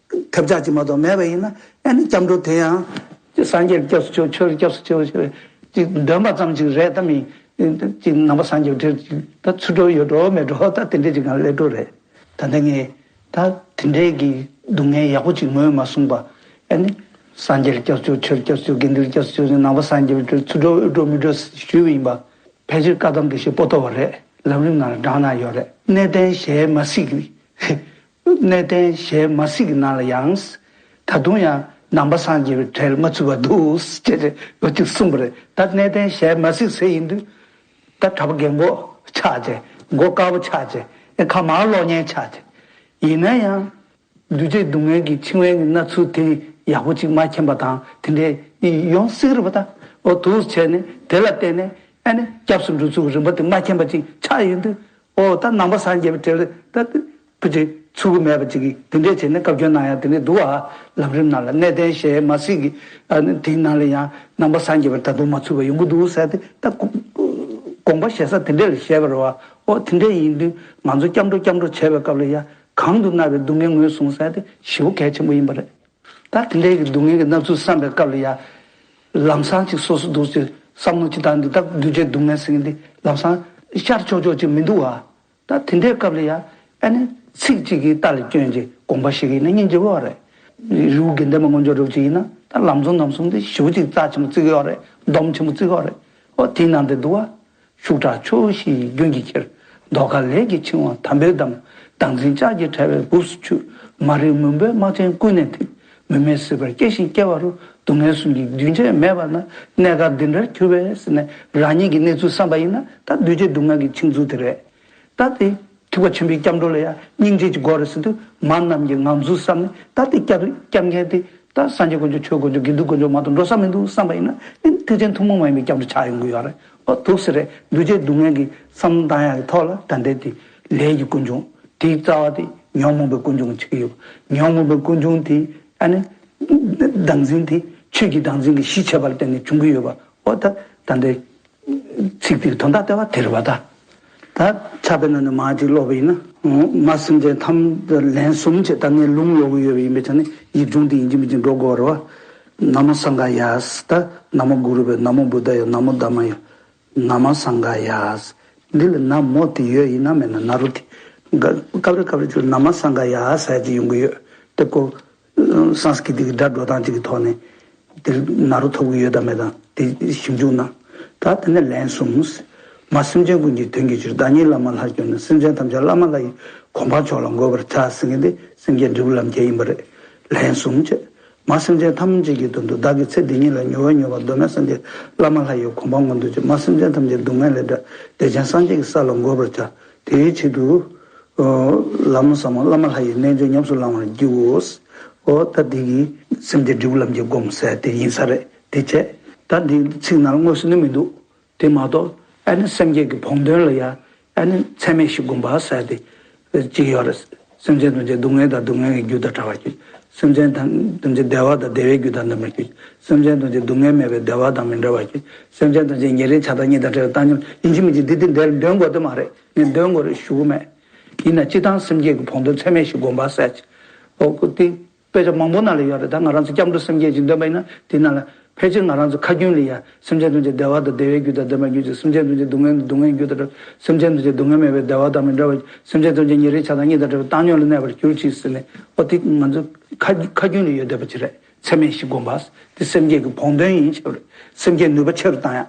ཐབས་ཆག་ཅིག་མ་གཏོགས་མེད་པ་ཡིན་ན་ཨ་ནི་སྐྱབས་འགྲོ་དེ་ཡང་ཅི་སངས་རྒྱས་ལ་སྐྱབས་སུ་མཆིའོ་ཆོས་ལ་སྐྱབས་སུ་མཆིའོ་ཞེས་ཅིག་འདོན་པ་ཙམ་ཅིག་རེད་ད་མིན། ཅིག་ནང་པ་སངས་རྒྱས་པ་དེ་ཅིག་ད་ཚུར་འགྲོ་ཡོད་འགྲོ་མེད་འགྲོ་ད་དེ་འདྲའི་ཅིག་གང་སླེབས་འགྲོ་རེད། ད་ལྟ་ངས་ད་དེ་འདྲའི་གི་སྡུག་བསྔལ་ཡག་པོ་ཅིག་ངོས་མ་བཟུང་པ་ཨ་ནི་སངས་རྒྱས་ལ་སྐྱབས་སུ་མཆིའོ་ཆོས་ལ་སྐྱབས་སུ་མཆིའོ་དགེ་འདུན་ལ་སྐྱབས་སུ་མཆིའོ་ནང་པ་སངས་རྒྱས་པ་དེ་ཚུར་འགྲོ་ཡོད་འགྲོ་མེད་འགྲོ་ཞུས་པ་ཡིན་པ། ཕལ་ཆེར་བཀའ་གདམས་དགེ་བཤེས་པོ་ཏོ་བ་རེད། ལམ་རིམ་ནང་ལ་དྲངས་གནང་ཡོད་རེད། གནས་བརྟན་ཞལ་མ་གཟིགས་ཀྱི། གནས་བརྟན་ཞལ་མ་གཟིགས་ཀྱི་ནང་ལ་ཡང་། ད་དུང་ཡང་ནང་པ་སངས་རྒྱས་པའི་གྲལ་མ་ཚུད་པ་འདུག་ཅེས་ཅེས་ཡོད་ཅིག་གསུངས་པ་རེད། ད་གནས་བརྟན་ཞལ་མ་གཟིགས་ཟེར་ཡིན་དུས། ད་གྲྭ་པ་རྒན་གོག་ཆགས་བྱས། མགོ་དཀར་པོ་ཆགས་བྱས། ཨེ་ཁ་མར་ལོག་མཁན་ཆགས་བྱས། ཡིན་ན་ཡང་། འདུས་བྱས་སྡུག་བསྔལ་གྱི་འཆིང་བའི་གནས་ཚུལ་དེ་ཡག་པོ་ཅིག་མ་མཁྱེན་པ་དང་དེ་འདྲའི་ཡོང་སྲིད་རེད་པ། ད་འོ་འདུག་བྱས་ནས་དེ་ལ་བརྟེན་ནས་ཨ་ནི་སྐྱབས་སུ་འགྲོ་ཚུལ་གྱི་རིམ་པ་དེ་མ་མཁྱེན་པ་ཅིག་ཆགས་ཡོང་དུས། འོ་ད་ནང་པ་སངས་རྒྱས་པའི་གྲལ་ལ་ད་ཕལ་ཆེར་ཚུད་ཀྱི་མེད་པ་ཅིག་གིས་དེ་འདྲས་བྱས་ནས་བཀའ་བཀྱོན་གནང་ཡ་དེ་འདྲས་འདུག་ཨ། ལམ་རིམ་ནང་ལ་གནས་བརྟན་ཞལ་མ་གཟིགས་ཀྱི། ཨ་ནི་དེའི་ནང་ལ་ཡང་ནང་པ་སངས་རྒྱས་པ་ད་དུང་མ་ཚུད་པ་ཡོང་གི་འདུག་ཟེར་ཏེ་ད་དགོངས་པ་བཞེས་ས་དེ་འདྲས་ལ་བཞེས་པ་རེད་བ། འོ་དེ་འདྲས་ཡིན་དུས་ང་ཚོ་སྐྱབས་འགྲོ་སྐྱབས་འགྲོ་བྱས་པའི་སྐབས་ལ་ཡ། གང་དུ་མནར་བའི་སྡུག་བསྔལ་ངོས་བཟུང་ཟེར་ཏེ་ཞེ་པོ་གལ་ཆེན་པོ་ཡིན་པ་རེད། ད་དེ་འདྲའི་གི་སྡུག་བསྔལ་གྱི་སྣང་ཚུལ་བསམ་པའི་སྐབས་ལ་ཡ། ལམ་སང་ཅིག་སོ་སོ་འདུག་ཅེས་བསམ་བློ་ཅིག་བཏང་དུས་ད་འདུས་བྱས་སྡུག་བསྔལ་ཟེར་མཁན་འདི་ལམ་སང་ཤར་ཆོག་ཆོག་ཅིག་མི་འདུག་བ། ད་དེ་འདྲའི་སྐབས་ལ་ཡ། ཨ་ནི་ཚིག་གཅིག་གིས་རྟ་ལ་བསྐྱོན་ཅིག་དགོངས་པ་བཞེས་ཀྱི་ཡིན་ན་སྙིང་རྗེ་པོ་རེད། རི་བོ་དགེ་ལྡན་པ་སྔོན་འཇུག་རབ་ཅིག་ཡིན་ན་ད་ལམ་འཛོམས་རྣམ་གསུམ་འདི་ཞེ་པོ་ཅིག་རྩ་ཆེན་པོ་བརྩི་གི་ཡོད་རེད། སྡོམ་ཆེན་པོ་བརྩི་གི་ཡོད་རེད། ཨོ་དེའི་ནང་དུ་འདུག་བ། ཤུགས་དྲག་ཆུ་བོ་བཞི་ཡི་རྒྱུན་གྱིས་ཁྱེར། མདོ་ཁ་ལས་ཀྱི་འཆིང་བ་དམ་པོས་བསྡམས། བདག་འཛིན་ལྕགས་ཀྱུས་བྲལ་བའི་སྦུབས་སུ་ཆུད། མ་རིག་མུན་པའི་རྨ་ཆེན་ཀུན་ནས་འཐིབས། མུན་མེད་སྲིད་པར་སྐྱེ་ཞིང་སྐྱེ་བ་རུ། སྡུག་བསྔལ་གསུམ་གྱི་རྒྱུན་ཆད་མེད་པ་ན། གནས་སྐབས་འདི་འདྲར་གྱུར་པས་ཟེར་ནས་རང་ཉིད་ཀྱི་གནས་ཚུལ་བསམ་པ་ཡིན་ན་ད་འདུས་བྱས་སྡུག་བསྔལ་གྱི་འཆིང་ཚུལ་དེ་རེད། ད་དེ། ཐེག་པ་ཆེན་པོའི་སྐྱབས་འགྲོ་ལ་ཡང་སྙིང་རྗེ་གྱི་སྒོ་རེད་ཟེར་དུས་མ་རྣམས་ཀྱི་ངང་ཚུལ་བསམ་ནས་ད་དེ་སྐྱབས་སྐྱབས་མཁན་དེ་ད་སངས་རྒྱས་དཀོན་མཆོག་ཆོས་དཀོན་མཆོག་དགེ་འདུན་དཀོན་མཆོག་མ་གཏོགས་འགྲོ་ས་མི་འདུག་བསམ་པ་ཡིན་ན་ཨེ་ཐེག་ཆེན་ཐུན་མོང་མ་ཡིན་པའི་སྐྱབས་འགྲོ་ཆགས་ཡོང་གི་ཡོད་རེད། ཨོ་འདུག་ཟེར་རེད། འདུས་བྱས་སྡུག་བསྔལ་གྱི་བསམ་བློ་བཏང་ཡག་གི་ཐོག་ལ་ད་ལྟའི་དེ་ལས་ཀྱི་ཀུན་འབྱུང་དེའི་རྩ་བ་དེ་ཉོན་མོངས་པའི་ཀུན་འབྱུང་ཆགས་ཀྱི་ཡོད་པ། ཉོན་མོངས་པའི་ཀུན་འབྱུང་དེ་ཨ་ནི་བདག་འཛིན་དེ་ཆོས་ཀྱི་བདག་འཛིན་གྱི་གཞི་བྱས་པ་ལ་བརྟེན་ནས་བྱུང་གི་ཡོད་པ། ཨོ་ད་ད་ལྟའི། ཚིག་དེའི་དོན་དག་ལྟ་བ་དེ་རེད་པ་ད། ད་ཕྱག་དཔེ་ནང་ནས་མར་ཅིག་ཀློག་པ་ཡིན་ན། མ་སེམས་ཅན་ཐམས་ཅད་ལན་གསུམ་བྱས་ད་ངས་ལུང་ཀློག་གི་ཡོད་པ་ཡིན་པའི་ཆ་ནས་ཡིག་ཆུང་དེ་ཡིན་གཅིག་མིན་གཅིག་འགྲོ་དགོས་རེད་པ། ན་མོ་སངྒ་ཡ། ད་ན་མོ་གུ་རུ་བྷྱཿ། ན་མོ་བུདྡྷ་ཡ། ན་མོ་དྷརྨ་ཡ། ན་མོ་སངྒ་ཡ། འདི་ལ་ན་མོ་དེ་ཡོད་ཡིན་ན་མེད་ན་ན་རོ་དེ། སྐབས་རེ་སྐབས་རེ་ཅིག་ལ་ན་མ་སངྒ་ཡ་ཟེར་གྱི་ཡོང་གི་ཡོད། དེ་ཀོ། སཾ་སྐྲྀ་ཏ་གི་སྒྲ་འགྲོ་སྟངས་གཅིག་གི་ཐོག་ནས་དེར་ན་རོ་ཐོབ་ཀྱི་ཡོད་དམ་མེད་དམ་དེ་ཞིབ་འཇུག་གནང་། ད་དེ་ནས་ལན་གསུམ། མ་སེམས་ཅན་ཀུན་གྱི་དོན་གྱི་ཕྱིར། བདག་ཉིད་བླ་མ་ལྷར་གྱུར་ནས། སེམས་ཅན་ཐམས་ཅད་བླ་མ་ལྷ་ཡི་གོ་འཕང་མཆོག་ལ་འགོད་པར་བྱ། ཟེར་མཁན་དེ་སེམས་བསྐྱེད་འབྲས་བུ་ལམ་ཁྱེར་ཡིན་པ་རེད། ལན་གསུམ་བྱས། མ་སེམས་ཅན་ཐམས་ཅད་ཀྱི་དོན་དུ་བདག་གི་ཚེ་འདི་ཉིད་ལ་མྱུར་བ་མྱུར་བར་གདོད་མའི་སངས་རྒྱས་བླ་མ་ལྷ་ཡི་གོ་འཕང་མངོན་དུ་གྱུར། མ་སེམས་ཅན་ཐམས་ཅད་སྡུག་བསྔལ་ལས་བསྒྲལ། བདེ་ཆེན་སངས་རྒྱས་ཀྱི་ས་ལ་འགོད་པར་བྱ། དེའི་ཆེད་དུ། ལམ་ཟབ་མོ་བླ་མ་ལྷ་ཡི་རྣལ་འབྱོར་ཉམས་སུ་བླང་བར་བགྱིའོ། འོ་ད་འདི་གི་སེམས་བསྐྱེད་འབྲས་བུ་ལམ་གྱི་སྒོམ་ཟེར་དེ་ཡིན་ས་རེད། དེ་བྱས། ད་འདི་ཚིག་ནང་ལ་དངོས་སུ་ནི་མི་འདུག་དེ་མ་གཏོགས་ཨ་ནི་སེམས་བསྐྱེད་ཀྱི་བོགས་འདོན་ལ་ཡ་ཨ་ནི་ཚད་མེད་བཞི་བསྒོམ་པ་ཟེར་དེ་གཅིག་ཡོད་རེད། སེམས་ཅན་ཐམས་ཅད་སྡུག་བསྔལ་དང་སྡུག་བསྔལ་གྱི་རྒྱུ་དང་བྲལ་བར་གྱུར། སེམས་ཅན་ཐམས་ཅད་བདེ་བ་དང་བདེ་བའི་རྒྱུ་དང་ལྡན་པར་གྱུར། སེམས་ཅན་ཐམས་ཅད་སྡུག་བསྔལ་མེད་པའི་བདེ་བ་དང་མི་འབྲལ་བར་གྱུར། སེམས་ཅན་ཐམས་ཅད་ཉེ་རིང་ཆགས་སྡང་གཉིས་དང་བྲལ་བའི་བཏང་སྙོམས། ཡིན་གཅིག་མིན་གཅིག་འདི་དེ་འདིར་འདོན་དགོས་དེ་མ་རེད། ངས་འདོན་དགོས་རེད་ཞུ་གི་མེད། ཡིན་ན་སྤྱིར་བཏང་སེམས་བསྐྱེད་ཀྱི་བོགས་འདོན་ཚད་མེད་བཞི་བསྒོམ་པ་ཟེར་གྱི། འོ་ཀོ་དེ། དཔེ་ཆ་མང་པོ་ནང་ལ་ཡོད་རེད། ད་ང་རང་ཚོ་སྐྱབས་འགྲོ་སེམས་བསྐྱེད་ཅིག་འདོན་པ་ཡིན་ན་དེ་ནང་ལ་ཕལ་ཆེར་ང་རང་ཚོ་ཁ་རྒྱུན་ལ་ཡ་སེམས་ཅན་ཐམས་ཅད་བདེ་བ་དང་བདེ་བའི་རྒྱུ་དང་ལྡན་པར་གྱུར་ཅིག། སེམས་ཅན་ཐམས་ཅད་སྡུག་བསྔལ་སྡུག་བསྔལ་རྒྱུ་དང་བྲལ། སེམས་ཅན་ཐམས་ཅད་སྡུག་བསྔལ་མེད་པའི་བདེ་བ་དང་མི་འབྲལ་བར། སེམས་ཅན་ཐམས་ཅད་ཉེ་རིང་ཆགས་སྡང་གཉིས་དང་བྲལ་བའི་བཏང་སྙོམས་ལ་གནས་པར་གྱུར་ཅིག་ཟེར་ནས་འོ་དེ་ང་ཚོ་ཁ་ཁ་རྒྱུན་ལ་ཡོད་བསྡད་པ་ཅིག་རེད། ཚད་མེད་བཞི་བསྒོམ་པ་དེ་སེམས་བསྐྱེད་ཀྱི་བོགས་འདོན་ཡིན་ཞེས་པ་རེད། སེམས་བསྐྱེད་ནུས་པ་ཆེ་རུ་བཏང་ཡག་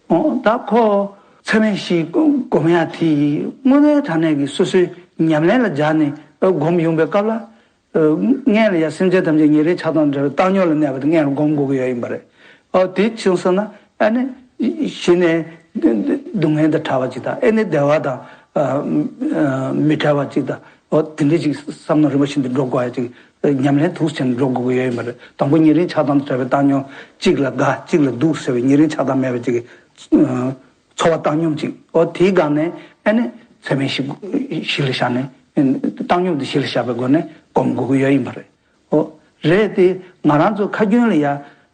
འོ་ད་ཁོ་ཚད་མེད་བཞི་བསྒོམ་ཡག་དེ་དངོས་གནས་དྲང་གནས་ཀྱི་སོ་སོའི་ཉམས་ལེན་ལ་སྦྱར་ནས་སྒོམ་ཡོང་པའི་སྐབས་ལ། སྔོན་ལ་ཡང་སེམས་ཅན་ཐམས་ཅད་ཉེ་རིང་ཆགས་སྡང་བྲལ་བའི་བཏང་སྙོམས་ལ་གནས་པ་དེ་སྔོན་ལ་སྒོམ་དགོས་ཀྱི་ཡོད་ཡིན་པ་རེད། ཨོ་དེ་ཅི་ཡིན་ཟེར་ན་ཨ་ནི་གཞི་ནས་སྡུག་བསྔལ་དང་བྲལ་བ་ཅིག་དང་ཨ་ནི་བདེ་བ་དང་མི་བྲལ་བ་ཅིག་དང་ཨོ་དེ་འདྲ་ཅིག་བསམ་མནོ་རིམ་པ་བཞིན་དུ་འགྲོ་དགོས་ཡ་ཅིག་ཉམས་ལེན་དུས་ཆེན་འགྲོ་དགོས་ཀྱི་ཡོད་ཡིན་པ་རེད། དང་པོ་ཉེ་རིང་ཆགས་སྡང་དང་བྲལ་བའི་བཏང་སྙོམས་གཅིག་ལ་དགའ་གཅིག་ལ་སྡུག་ཟེར་བའི་ཉེ་རིང་ཆགས་སྡང་མེད་པ་ཅིག་གི་ཚོར་བ་བཏང་སྙོམས་ཅིག་འོ་དེའི་སྒང་ནས་ཨ་ནི་ཚད་མེད་བཞི་གཞི་ལ་བཞག་ནས་བཏང་སྙོམས་དེ་གཞི་ལ་བཞག་པའི་སྒོ་ནས་སྒོམ་དགོས་ཀྱི་ཡོད་ཡིན་པ་རེད། འོ་རེད་དེ་ང་རང་ཚོ་ཁ་རྒྱུན་ལ་ཡ་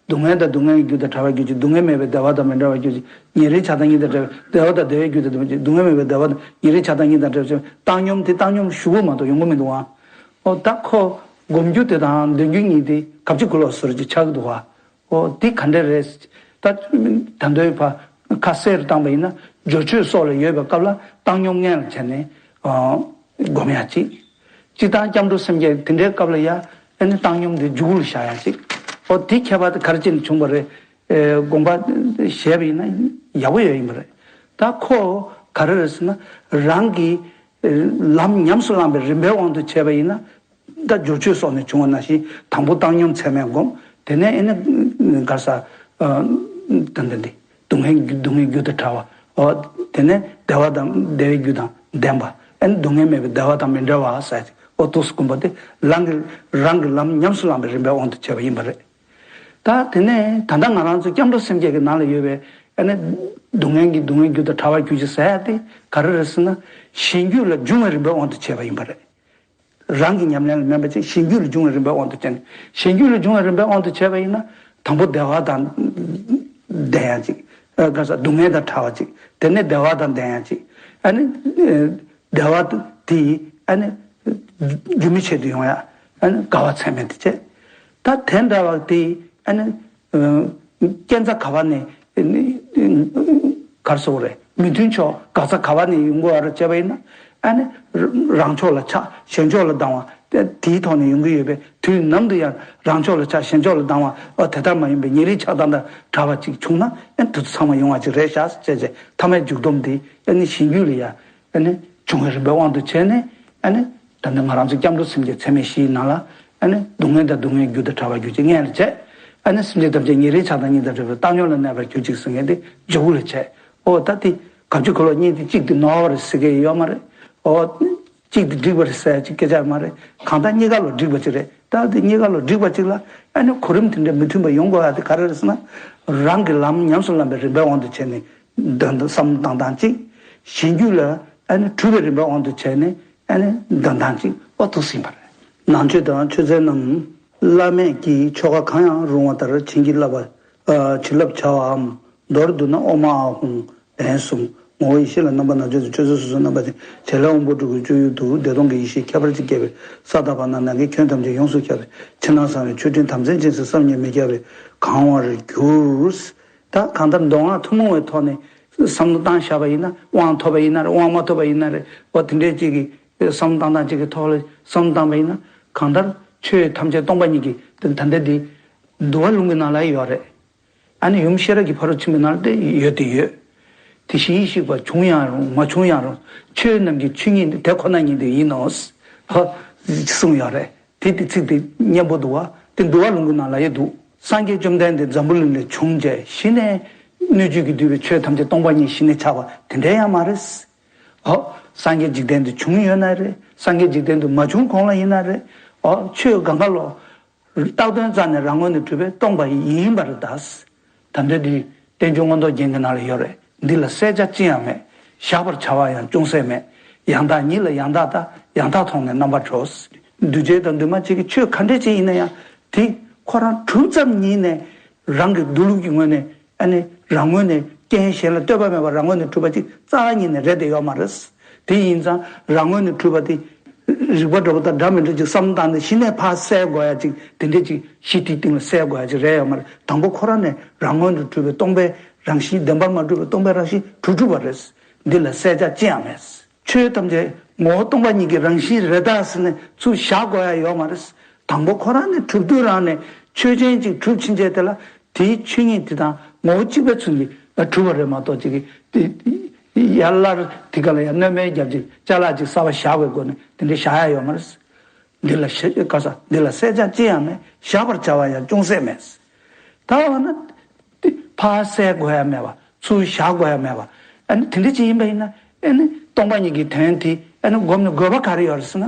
སྡུག་བསྔལ་དང་སྡུག་བསྔལ་གྱི་རྒྱུ་དང་བྲལ་བར་གྱུར་ཅིག་སྡུག་བསྔལ་མེད་པའི་བདེ་བ་དང་མི་འབྲལ་བར་གྱུར་ཅིག་ཉེ་རིང་ཆགས་སྡང་གཉིས་དང་བྲལ་བའི་བདེ་བ་དང་བདེ་བའི་རྒྱུ་དང་བདེ་བ་ཅིག་སྡུག་བསྔལ་མེད་པའི་བདེ་བ་དང་ཉེ་རིང་ཆགས་སྡང་གཉིས་དང་བྲལ་བའི་བཏང་སྙོམས་དེ་བཏང་སྙོམས་ཞུ་དགོས་མ་གཏོགས་ཡོང་གི་མི་འདུག་ཨ། འོ་ད་ཁོ་སྒོམ་རྒྱུ་དེ་དང་འདོན་རྒྱུ་གཉིས་དེ་གབ་ཅིག་གུ་ལོག་བཟོ་ར་ཅིག་ཆགས་ཀྱི་འདུག་ཨ། འོ་འདི་ག་འདྲ་རེད། ད་ད་འདོད་པ་ཁ་གསལ་རུ་བཏང་པ་ཡིན་ན་སྦྱོར་ཆོས་སོགས་ལ་ཡོད་པའི་སྐབས་ལ་བཏང་སྙོམས་སྔོན་ལ་བྱས་ནས་སྒོམ་ཡ་གཅིག་སྤྱིར་བཏང་སྐྱབས་འགྲོ་སེམས་བསྐྱེད་དེ་འདྲའི་སྐབས་ལ་ཡ་ཨ་ནི་བཏང་སྙོམས་དེ་མཇུག་ལ་བཞག་ཡ་གཅིག་འོ་འདི་ཁྱད་པར་དེ་ག་རེ་བྱས་ནས་བྱུང་བ་རེད། དགོངས་པ་བཞེས་པ་ཡིན་ན་ཡག་པོ་ཡོད་ཡིན་པ་རེད། ད་ཁོ་ག་རེ་རེད་ཟེར་ན། རང་གི་ལམ་ཉམས་སུ་བླངས་པའི་རིམ་པའི་དབང་དུ་བྱས་པ་ཡིན་ན། ད་སྦྱོར་ཆོས་སོགས་ནས་བྱུང་བ་ནང་བཞིན་དང་པོ་བཏང་སྙོམས་ཚད་མས་བསྒོམ། དེ་ནས་ཨེ་ནི་ག་ས་ད་འདི་འདི་སྡུག་བསྔལ་སྡུག་བསྔལ་རྒྱུ་དང་བྲལ་བ། འོ། དེ་ནས་བདེ་བ་དང་བདེ་བའི་རྒྱུ་དང་ལྡན་པ། ཨེ་ནི་སྡུག་བསྔལ་མེད་པའི་བདེ་བ་དང་མི་འབྲལ་བ་ཟེར་ཅིག་འོ་ཐུགས་སུ་བསྒོམ་པ་དེ་རང་གི་རང་གི་ལམ་ཉམས་སུ་བླངས་པའི་རིམ་པའི་དབང་དུ་བྱས་པ་ཡིན་པ་རེད། ད་དེ་ནས་ད་ལྟ་ང་རང་ཚོ་སྐྱབས་འགྲོ་སེམས་བསྐྱེད་ཀྱི་ནང་ལ་ཡོད་པའི་ཨ་ནི་སྡུག་བསྔལ་གྱི་སྡུག་བསྔལ་རྒྱུ་དང་བྲལ་བ་རྒྱུ་ཅིག་ཟེར་ཡ་དེ་ག་རེ་རེད་ཟེར་ན། གཞན་རྒྱུད་ལ་འབྱུང་བའི་རིམ་པའི་དབང་དུ་བྱས་པ་ཡིན་པ་རེད། རང་གི་ཉམས་ལེན་ལ་མིན་པ་ཅིག་གཞན་རྒྱུད་ལ་འབྱུང་བའི་རིམ་པའི་དབང་དུ་བྱས་ནས། གཞན་རྒྱུད་ལ་འབྱུང་བའི་རིམ་པའི་དབང་དུ་བྱས་པ་ཡིན་ན། དང་པོ་བདེ་བ་དང་ལྡན་ཡ་ཅིག་ཨ་ག་ས་སྡུག་བསྔལ་དང་བྲལ་བ་ཅིག་དེ་ནས་བདེ་བ་དང་ལྡན་ཡ་ཅིག་ཨ་ནི། བདེ་བ་དེ་ཨ་ནི་རྒྱུན་མི་ཆད་དུ་ཡོང་ཡ། ཨ་ནི་དགའ་བ་ཚད་མེད་དུ་བྱེད། ད་དེ་འདྲ་བ་དེ་ཨ་ནི་རྐྱེན་རྩ་ག་བ་ནས་གར་སོང་རེད། མི་མཐུན་ཕྱོགས་དགག་རྩ་ག་བ་ནས་ཡོང་དགོས་ར་བྱས་པ་ཡིན་ན། ཨ་ནི་རང་ཕྱོགས་ལ་ཆགས་གཞན་ཕྱོགས་ལ་སྡང་བ་དེ་དེའི་ཐོག་ནས་ཡོང་གི་ཡོད་པས། དུས་ནམ་དུ་ཡང་རང་ཕྱོགས་ལ་ཆགས་གཞན་ཕྱོགས་ལ་སྡང་བ་ཨ་དེ་ལྟར་མ་ཡིན་པའི་ཉེ་རིང་ཆགས་སྡང་དང་བྲལ་བ་ཅིག་བྱུང་ན། ཨ་དེ་ཚོ་ཚང་མ་ཡོང་བ་ཅིག་རེད་ཤག་ཅེས་བྱས། ཐ་མའི་འཇུག་སྡོམ་འདི་ཨ་ནི་གཞན་རྒྱུད་ལ་ཡ་ཨ་ནི་འབྱུང་བའི་རིམ་པའི་དབང་དུ་བྱས་ནས། ཨ་ནི་ད་ལྟ་ང་རང་ཚོ་སྐྱབས་འགྲོ་སེམས་བསྐྱེད་ཚད་མེད་བཞིའི་ནང་ལ། ཨ་ནི་སྡུག་བསྔལ་དང་སྡུག་བསྔལ་རྒྱུ་དང་བྲལ་བར་གྱུར་ཅིག་སྔོན་ལ་བྱས། ཨ་ནི་སེམས་ཅན་ཐམས་ཅད་ཉེ་རིང་ཆགས་སྡང་གཉིས་དང་བྲལ་བའི་བརྟག་སྙོམས་ལ་གནས་པར་གྱུར་ཅིག་ཟེར་མཁན་དེ་མཇུག་ལ་བྱས། ཨོ་ད་དེ་ག་བཅུ་གོ་ལོག་གཉིས་དེ་གཅིག་དེ་ནོར་བ་རེད་ཟེར་མཁན་ཡོད་མ་རེད། ཨོ། གཅིག་དེ་འགྲིག་པ་རེད་ཟེར་ཅིག་སྐད་ཆ་མ་རེད། གང་ལྟར་གཉིས་ཀ་ལོ་འགྲིག་པ་ཅིག་རེད། ད་དེ་གཉིས་ཀ་ལོ་འགྲིག་པ་ཅིག་ལ་ཨ་ནི་གོ་རིམ་དེ་འདྲ་མི་མཐུན་པ་ཡོང་དགོས་ཡ་དེ་ག་རེ་རེད་ཟེར་ན། རང་གི་ལམ་ཉམས་སུ་བླངས་པའི་རིམ་པའི་དབང་དུ་བྱས་ནས་འདོན་བསམ་བློ་བཏང་སྟངས་གཅིག་གཞན་རྒྱུད་ལ་ཨ་ནི་གྲུབ་པའི་རིམ་པའི་དབང་དུ་བྱས་ནས་ཨ་ནི་འདོན་སྟངས་གཅིག་འོ་ཐུགས་ཟིན་པ་རེད། ནང་ཆོས་དང་ཆོས་ཚན་རྣམས། བླ་མེད་ཀྱི་ཆོ་ག་གང་ཡང་རུང་བ་ལྟར་བྱིན་གྱིས་བརླབ་པ། བྱིན་རླབས་བྱ་བའམ། མདོར་བསྡུ་ན་ཨོཾ་ཨཱཿཧཱུྃ་ལན་གསུམ། ངོ་བོ་ཡེ་ཤེས་ལ་རྣམ་པར་སྣང་མཛད་དུ། ཆོས་ཚུལ་སོ་སོར་རྣམ་པ་བསྟན། བྱེད་ལས་དབང་པོ་དྲུག་གི་སྤྱོད་ཡུལ་དུ། བདེ་སྟོང་གི་ཡེ་ཤེས་ཁྱད་པར་ཅན་སྐྱེ་བའི་ས་དང་བར་སྣང་ནམ་མཁའི་ཁྱོན་ཐམས་ཅད་ཡོངས་སུ་ཁྱབ་པའི་ཕྱི་ནང་གསང་བའི་མཆོད་སྤྲིན་དམ་ཚིག་ཅན་གྱི་བསམ་གྱིས་མི་ཁྱབ་པས་གང་བར་གྱུར། ད་གང་ལྟར་མདོ་སྔགས་ཐུན་མོང་བའི་ཐོག་ནས་བསམ་བློ་བཏང་བཞག་པ་ཡིན་ན། དབང་ཐོབ་པ་ཡིན་ན་རེད། དབང་མ་ཐོབ་པ་ཡིན་ན་རེད། འོ་དེ་འདྲའི་ཅིག་གི་བསམ་བློ་བཏང་སྟངས་ཅིག་གི་ཐོག་ལ་བསམ་བློ་བཏང་པ་ཡིན་ན། གང་ལྟར་ཆོས་ཐམས་ཅད་སྟོང་པ་ཉིད་ཀྱི་དེ་ད་ལྟ་འདི་འདུལ་བ་ལུང་གི་ནང་ལ་ཡོད་རེད། ཨ་ནི་ཡུམ་ཤེས་རབ་ཀྱི་ཕ་རོལ་ཕྱིན་པའི་ནང་ལ་དེ་ཡོད་དེ་ཡོད། དེ་བཞིན་གཤེགས་པ་བྱུང་ཡང་རུང་མ་བྱུང་ཡང་རུང་། ཆོས་རྣམས་ཀྱི་ཆོས་ཉིད་དེ་ཁོ་ན་ཉིད་དུ་ཡིན་ནོ། ཧོ། གསུངས་ཡོད་རེད། དེ་དེ་ཚིག་དེ་སྙན་པོ་འདུག་བ། དེ་འདུལ་བ་ལུང་གི་ནང་ལ་ཡོད་འདུག་སངས་རྒྱས་བཅོམ་ལྡན་འདས་འཛམ་བུ་གླིང་ལ་བྱུང་རྗེས་གཞི་ནས་སྣོད་བཅུད་ཀྱིས་བསྡུས་པའི་ཆོས་ཐམས་ཅད་སྟོང་པ་ཉིད་གཞི་ནས་ཆགས་པ་དེ་འདྲ་ཡང་མ་རེད། ཧོ། སངས་རྒྱས་འཇིག་རྟེན་དུ་བྱུང་ཡོད་ན་རེད། སངས་རྒྱས་འཇིག་རྟེན་དུ་མ་བྱུང་གོང་ལ་ཡིན་ན་རེད། ཨོ། ཆོས་གང་ག་ལོ། བཏགས་དོན་རྩ་ནས་རང་ངོས་ནས་གྲུབ་པས་སྟོང་པ་ཡིན་པར་གདའ། ད་འདི་འདི་བསྟན་བཅོས་མངོན་རྟོགས་རྒྱན་གྱི་ནང་ལ་ཡོད་རེད། འདི་ལ་གསལ་ཆ་ཅི་ཡང་མེད། བཞག་པར་བྱ་བ་ཡང་ཅུང་ཟད་མེད། ཡང་དག་ཉིད་ལ་ཡང་དག་ལྟ། ཡང་དག་མཐོང་ནས་རྣམ་པར་གྲོལ། འདུས་བྱས་དང་འདུས་མ་བྱས་ཀྱི་ཆོས་ག་འདྲ་ཅིག་ཡིན་ན་ཡང་། དེ་ཁོ་རང་གྲུབ་ཙམ་ཉིད་ནས་རང་གི་སྡོད་ལུགས་ཀྱི་ངོས་ནས། ཨ་ནི་རང་ངོས་ནས་རྐྱེན་གཞན་ལ་ལྟོས་པ་མེད་པར་རང་ངོས་ནས་གྲུབ་པ་ཅིག་རྩ་བ་ཉིད་ནས་རེད་དེ་ཡོད་མ་རེད། དེ་ཡིན་ཙང་རང་ངོས་ནས་གྲུབ་པ་དེ་རིགས་པ་འདྲ་པོ་དང་འདྲ་མི་འདྲ་ཅིག་བསམ་བློ་བཏང་ནས་གཞི་ནས་ཕར་གསལ་དགོས་ཡ་ཅིག་དེ་འདྲ་ཅིག་གཞི་དེའི་སྟེང་ལ་གསལ་དགོས་ཡ་ཅིག་རེད་ཡོད་མ་རེད། དང་པོ་ཁོ་རང་ནས་རང་ངོས་ནས་གྲུབ་པའི་སྟོང་པའི་རང་བཞིན། བདེན་པར་མ་གྲུབ་པའི་སྟོང་པའི་རང་བཞིན་གྲུབ་གྲུབ་པ་རེད། འདི་ལ་གསལ་ཆ་ཅི་ཡང་མེད། ཆོས་ཐམས་ཅད་ངོ་བོ་སྟོང་པ་ཉིད་ཀྱི་རང་བཞིན་རེད་ད་ཟེར་ནས་ཚུར་བཞག་དགོས་ཡ་ཡོད་མ་རེད། དང་པོ་ཁོ་རང་ནས་གྲུབ་དུས་རང་ནས་ཆོས་ཅན་ཅིག་གྲུབ་ཕྱིན་ཆད་དེ་ལ་དེའི་ཆོས་ཉིད་དེ་དང་ངོ་བོ་གཅིག་པའི་ཚུལ་གྱིས་གྲུབ་པ་རེད་མ་གཏོགས། ཅིག་གིས་དེ་ཡར་སླར་དེ་ག་ལ་ཡང་སྣོན་པ་རྒྱབ་ཅིག་ཅ་ལག་ཅིག་གསར་པ་བཞག་པའི་སྒོ་ནས་དེ་འདྲ་བཞག་ཡ་ཡོད་མ་རེད། འདི་ལ་ཤེས་ག་ས་འདི་ལ་གསལ་ཆ་ཅི་ཡང་མེད། བཞག་པར་བྱ་བ་ཡང་ཅུང་ཟད་མེད། ད་འོ་ན། དེ་ཕར་གསལ་དགོས་ཡ་མེད་པ། ཚུར་བཞག་དགོས་ཡ་མེད་པ། ཨ་ནི་དེ་འདྲ་ཅིག་ཡིན་པ་ཡིན་ན། ཨ་ནི་སྟོང་པ་ཉིད་ཀྱི་དོན་དེ་ཨ་ནི་སྒོམ་ནས་དགོས་པ་ག་རེ་ཡོད་རེད་ཟེར་ན།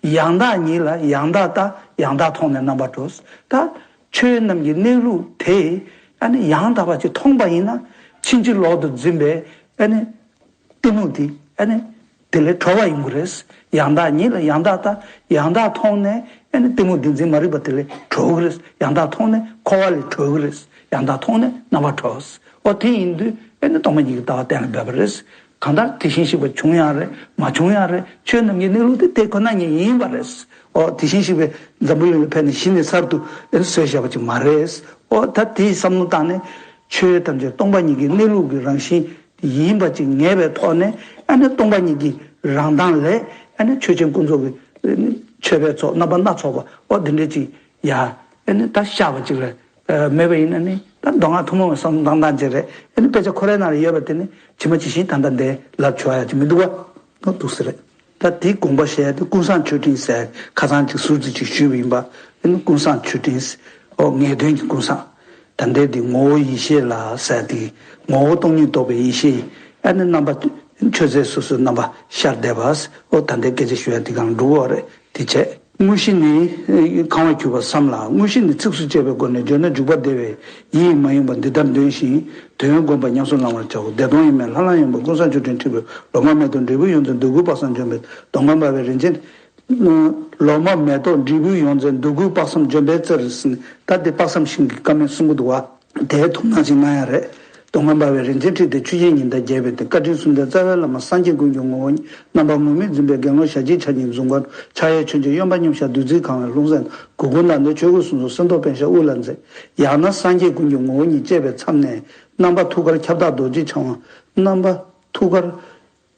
ཡང་དག་ཉིད་ལ་ཡང་དག་ལྟ། ཡང་དག་མཐོང་ནས་རྣམ་པར་གྲོལ། ད་ཆོས་རྣམས་ཀྱི་གནས་ལུགས་དེ་ཨ་ནི་ཡང་དག་པ་ཅིག་མཐོང་པ་ཡིན་ན། ཕྱིན་ཅི་ལོག་ཏུ་འཛིན་པའི་ཨ་ནི་གཏི་མུག་དེ་ཨ་ནི་དེ་ལས་གྲོལ་བ་ཡོང་གི་རེད། ཡང་དག་ཉིད་ལ་ཡང་དག་ལྟ། ཡང་དག་མཐོང་ནས་ཨ་ནི་གཏི་མུག་འདི་འཛིན་མ་རིག་པ་དེ་ལས་གྲོལ་གི་རེད། ཡང་དག་མཐོང་ནས་འཁོར་བ་ལས་གྲོལ་གི་རེད། ཡང་དག་མཐོང་ནས་རྣམ་པར་གྲོལ། འོ་དེ་ཡིན་དུས་ཨ་ནི་སྟོང་པ་ཉིད་ཀྱི་ལྟ་བ་གཏན་ལ་འབེབས་པ་རེད། གང་ལྟར་དེ་བཞིན་གཤེགས་པ་བྱུང་ཡང་རེད། མ་བྱུང་ཡང་རེད། ཆོས་རྣམས་ཀྱི་གནས་ལུགས་དེ་དེ་ཁོ་ན་ཉིད་ཡིན་པ་རེད། འོ་དེ་བཞིན་གཤེགས་པས་འཛམ་བུ་གླིང་ལ་ཕེབས་ནས་གཞི་ནས་གསར་དུ་ཨ་ནི་བཟོས་བཞག་པ་ཅིག་མ་རེད། འོ་ད་དེའི་བསམ་བློ་བཏང་ནས་ཆོས་ཐམས་ཅད་སྟོང་པ་ཉིད་ཀྱི་གནས་ལུགས་ཀྱི་རང་བཞིན་ཡིན་པ་ཅིག་ངེས་པའི་ཐོག་ནས། ཨ་ནི་སྟོང་པ་ཉིད་ཀྱི་རང་མདངས་ལས་ཨ་ནི་ཆོས་ཅན་ཀུན་རྫོབ་ཀྱི་མཆོད་པའི་ཚོགས་རྣམ་པ་སྣ་ཚོགས་པ་འོ་འདི་འདྲ་ཅིག་ཡ་ཨ་ནི་ད་ཤར་བ་ཅིག་ལ་ མེད་པ་ཡིན་ན་ནི་ད་མདོ་སྔགས་ཐུན་མོང་བའི་བསམ་བློ་བཏང་སྟངས་ཅིག་རེད། ཨ་ནི་དཔེ་ཆ་ཁོ་རའི་ནང་ལ་ཡོད་པ་དེ་ནི་ཇི་མ་ཇི་བཞིན་ད་ལྟ་འདི་ལབ་ཆོག་ཡ་ཅིག་མི་འདུག་བ། འོ་འདུག་སེ་རེད། ད་དེའི་དགོངས་པ་བཞེས་ཏེ་ཀུན་བཟང་མཆོད་སྤྲིན་ཟེར་ཁ་སང་ཅིག་ཟུར་ཙམ་ཅིག་ཞུས་པ་ཡིན་པ། ཨ་ནི་ཀུན་བཟང་མཆོད་སྤྲིན། འོ་ངེས་དོན་གྱི་ཀུན་བཟང་། ད་ལྟའི་འདི་ངོ་བོ་ཡེ་ཤེས་ལ་ཟེར་དེ། ངོ་བོ་སྟོང་ཉིད་རྟོགས་པའི་ཡེ་ཤེས། ཨ་ནི་རྣམ་པ་མཆོད་རྫས་སོ་སོའི་རྣམ་པ་ཤར་བསྡད་པ། འོ་ད་ལྟའི་སྐད་ཆ་ཞུ་ཡ་དེ་གང་འགྲོ་གི་རེད། དེ་བྱས། དངོས་གཞི་ནི། ཁང་བ་གྱུར་པ་བསམ་ལ། དངོས་གཞི་ནི་ཚིགས་སུ་བཅད་པའི་སྒོ་ནས་བརྗོད་ན་འཇུག་པ་བདེ་བས་ཡིད་མ་ཡེངས་པ་འདི་ལྟར་འདོན་ཞིང་དོན་བསྒོམ་པ་ཉམས་སུ་བླང་བར་བྱའོ། བདེ་སྟོང་ཡིན་མིན་ལྷ་ལ་ཡོངས་པ་ཀུན་བཟང་མཆོད་སྤྲིན་འཁྲིགས་པའི་ལོ་མ་མེ་ཏོག་འབྲས་བུའི་ཡོན་ཏན་འདོད་དགུའི་དཔག་བསམ་ལྗོན་པའི་གདོང་ཁ་འབར་བའི་རིན་ཆེན། ལོ་མ་མེ་ཏོག་འབྲས་བུའི་ཡོན་ཏན་འདོད་དགུའི་དཔག་བསམ་ལྗོན་པའི་རྩེར་ཟིན། ད་འདི་དཔག་བསམ་ཤིང་གི་བཀའ་མའི་གསུང་གི་འདུག་བ། དེའི་ཐུགས་སྣང་ཞིག་གནང་ཡ་རེད། གདོང་ཁ་འབར་བའི་རིན་ཆེན་འཁྲིགས་ཏེ་ཆུ་སྐྱེས་ཉི་ཟླ་རྒྱས་པའི་སྟེང་བཀའ་དྲིན་གསུམ་ལྡན་རྩ་བའི་བླ་མ་སངས་རྒྱས་ཀུན་གྱི་ངོ་བོ་ཉིད་རྣམ་པ་ངུར་སྨྲིག་འཛིན་པའི་དགེ་སློང་ཞལ་གཅིག་ཕྱག་གཉིས་འཛུམ་དཀར་ཕྱག་གཡས་མཆོད་ཅིང་གཡོན་པ་མཉམ་བཞག་བདུད་རྩིས་གང་བའི་ལྷུང་བཟེད་གུར་གུམ་ནང་ནས་ཆོས་གོས་གསུམ་སོགས་སེམས་རྟོག་པད་ཤག་དབུ་ལ་མཛེས། ཡང་ན་སངས་རྒྱས་ཀུན་གྱི་ངོ་བོ་ཉིད་བཅས་པའི་མཚམས་ནས་རྣམ་པ་ཐུགས་ཀར་ཁྱབ་བདག་རྡོ་རྗེ་འཆང་བ། རྣམ་པ་ཐུགས་ཀར་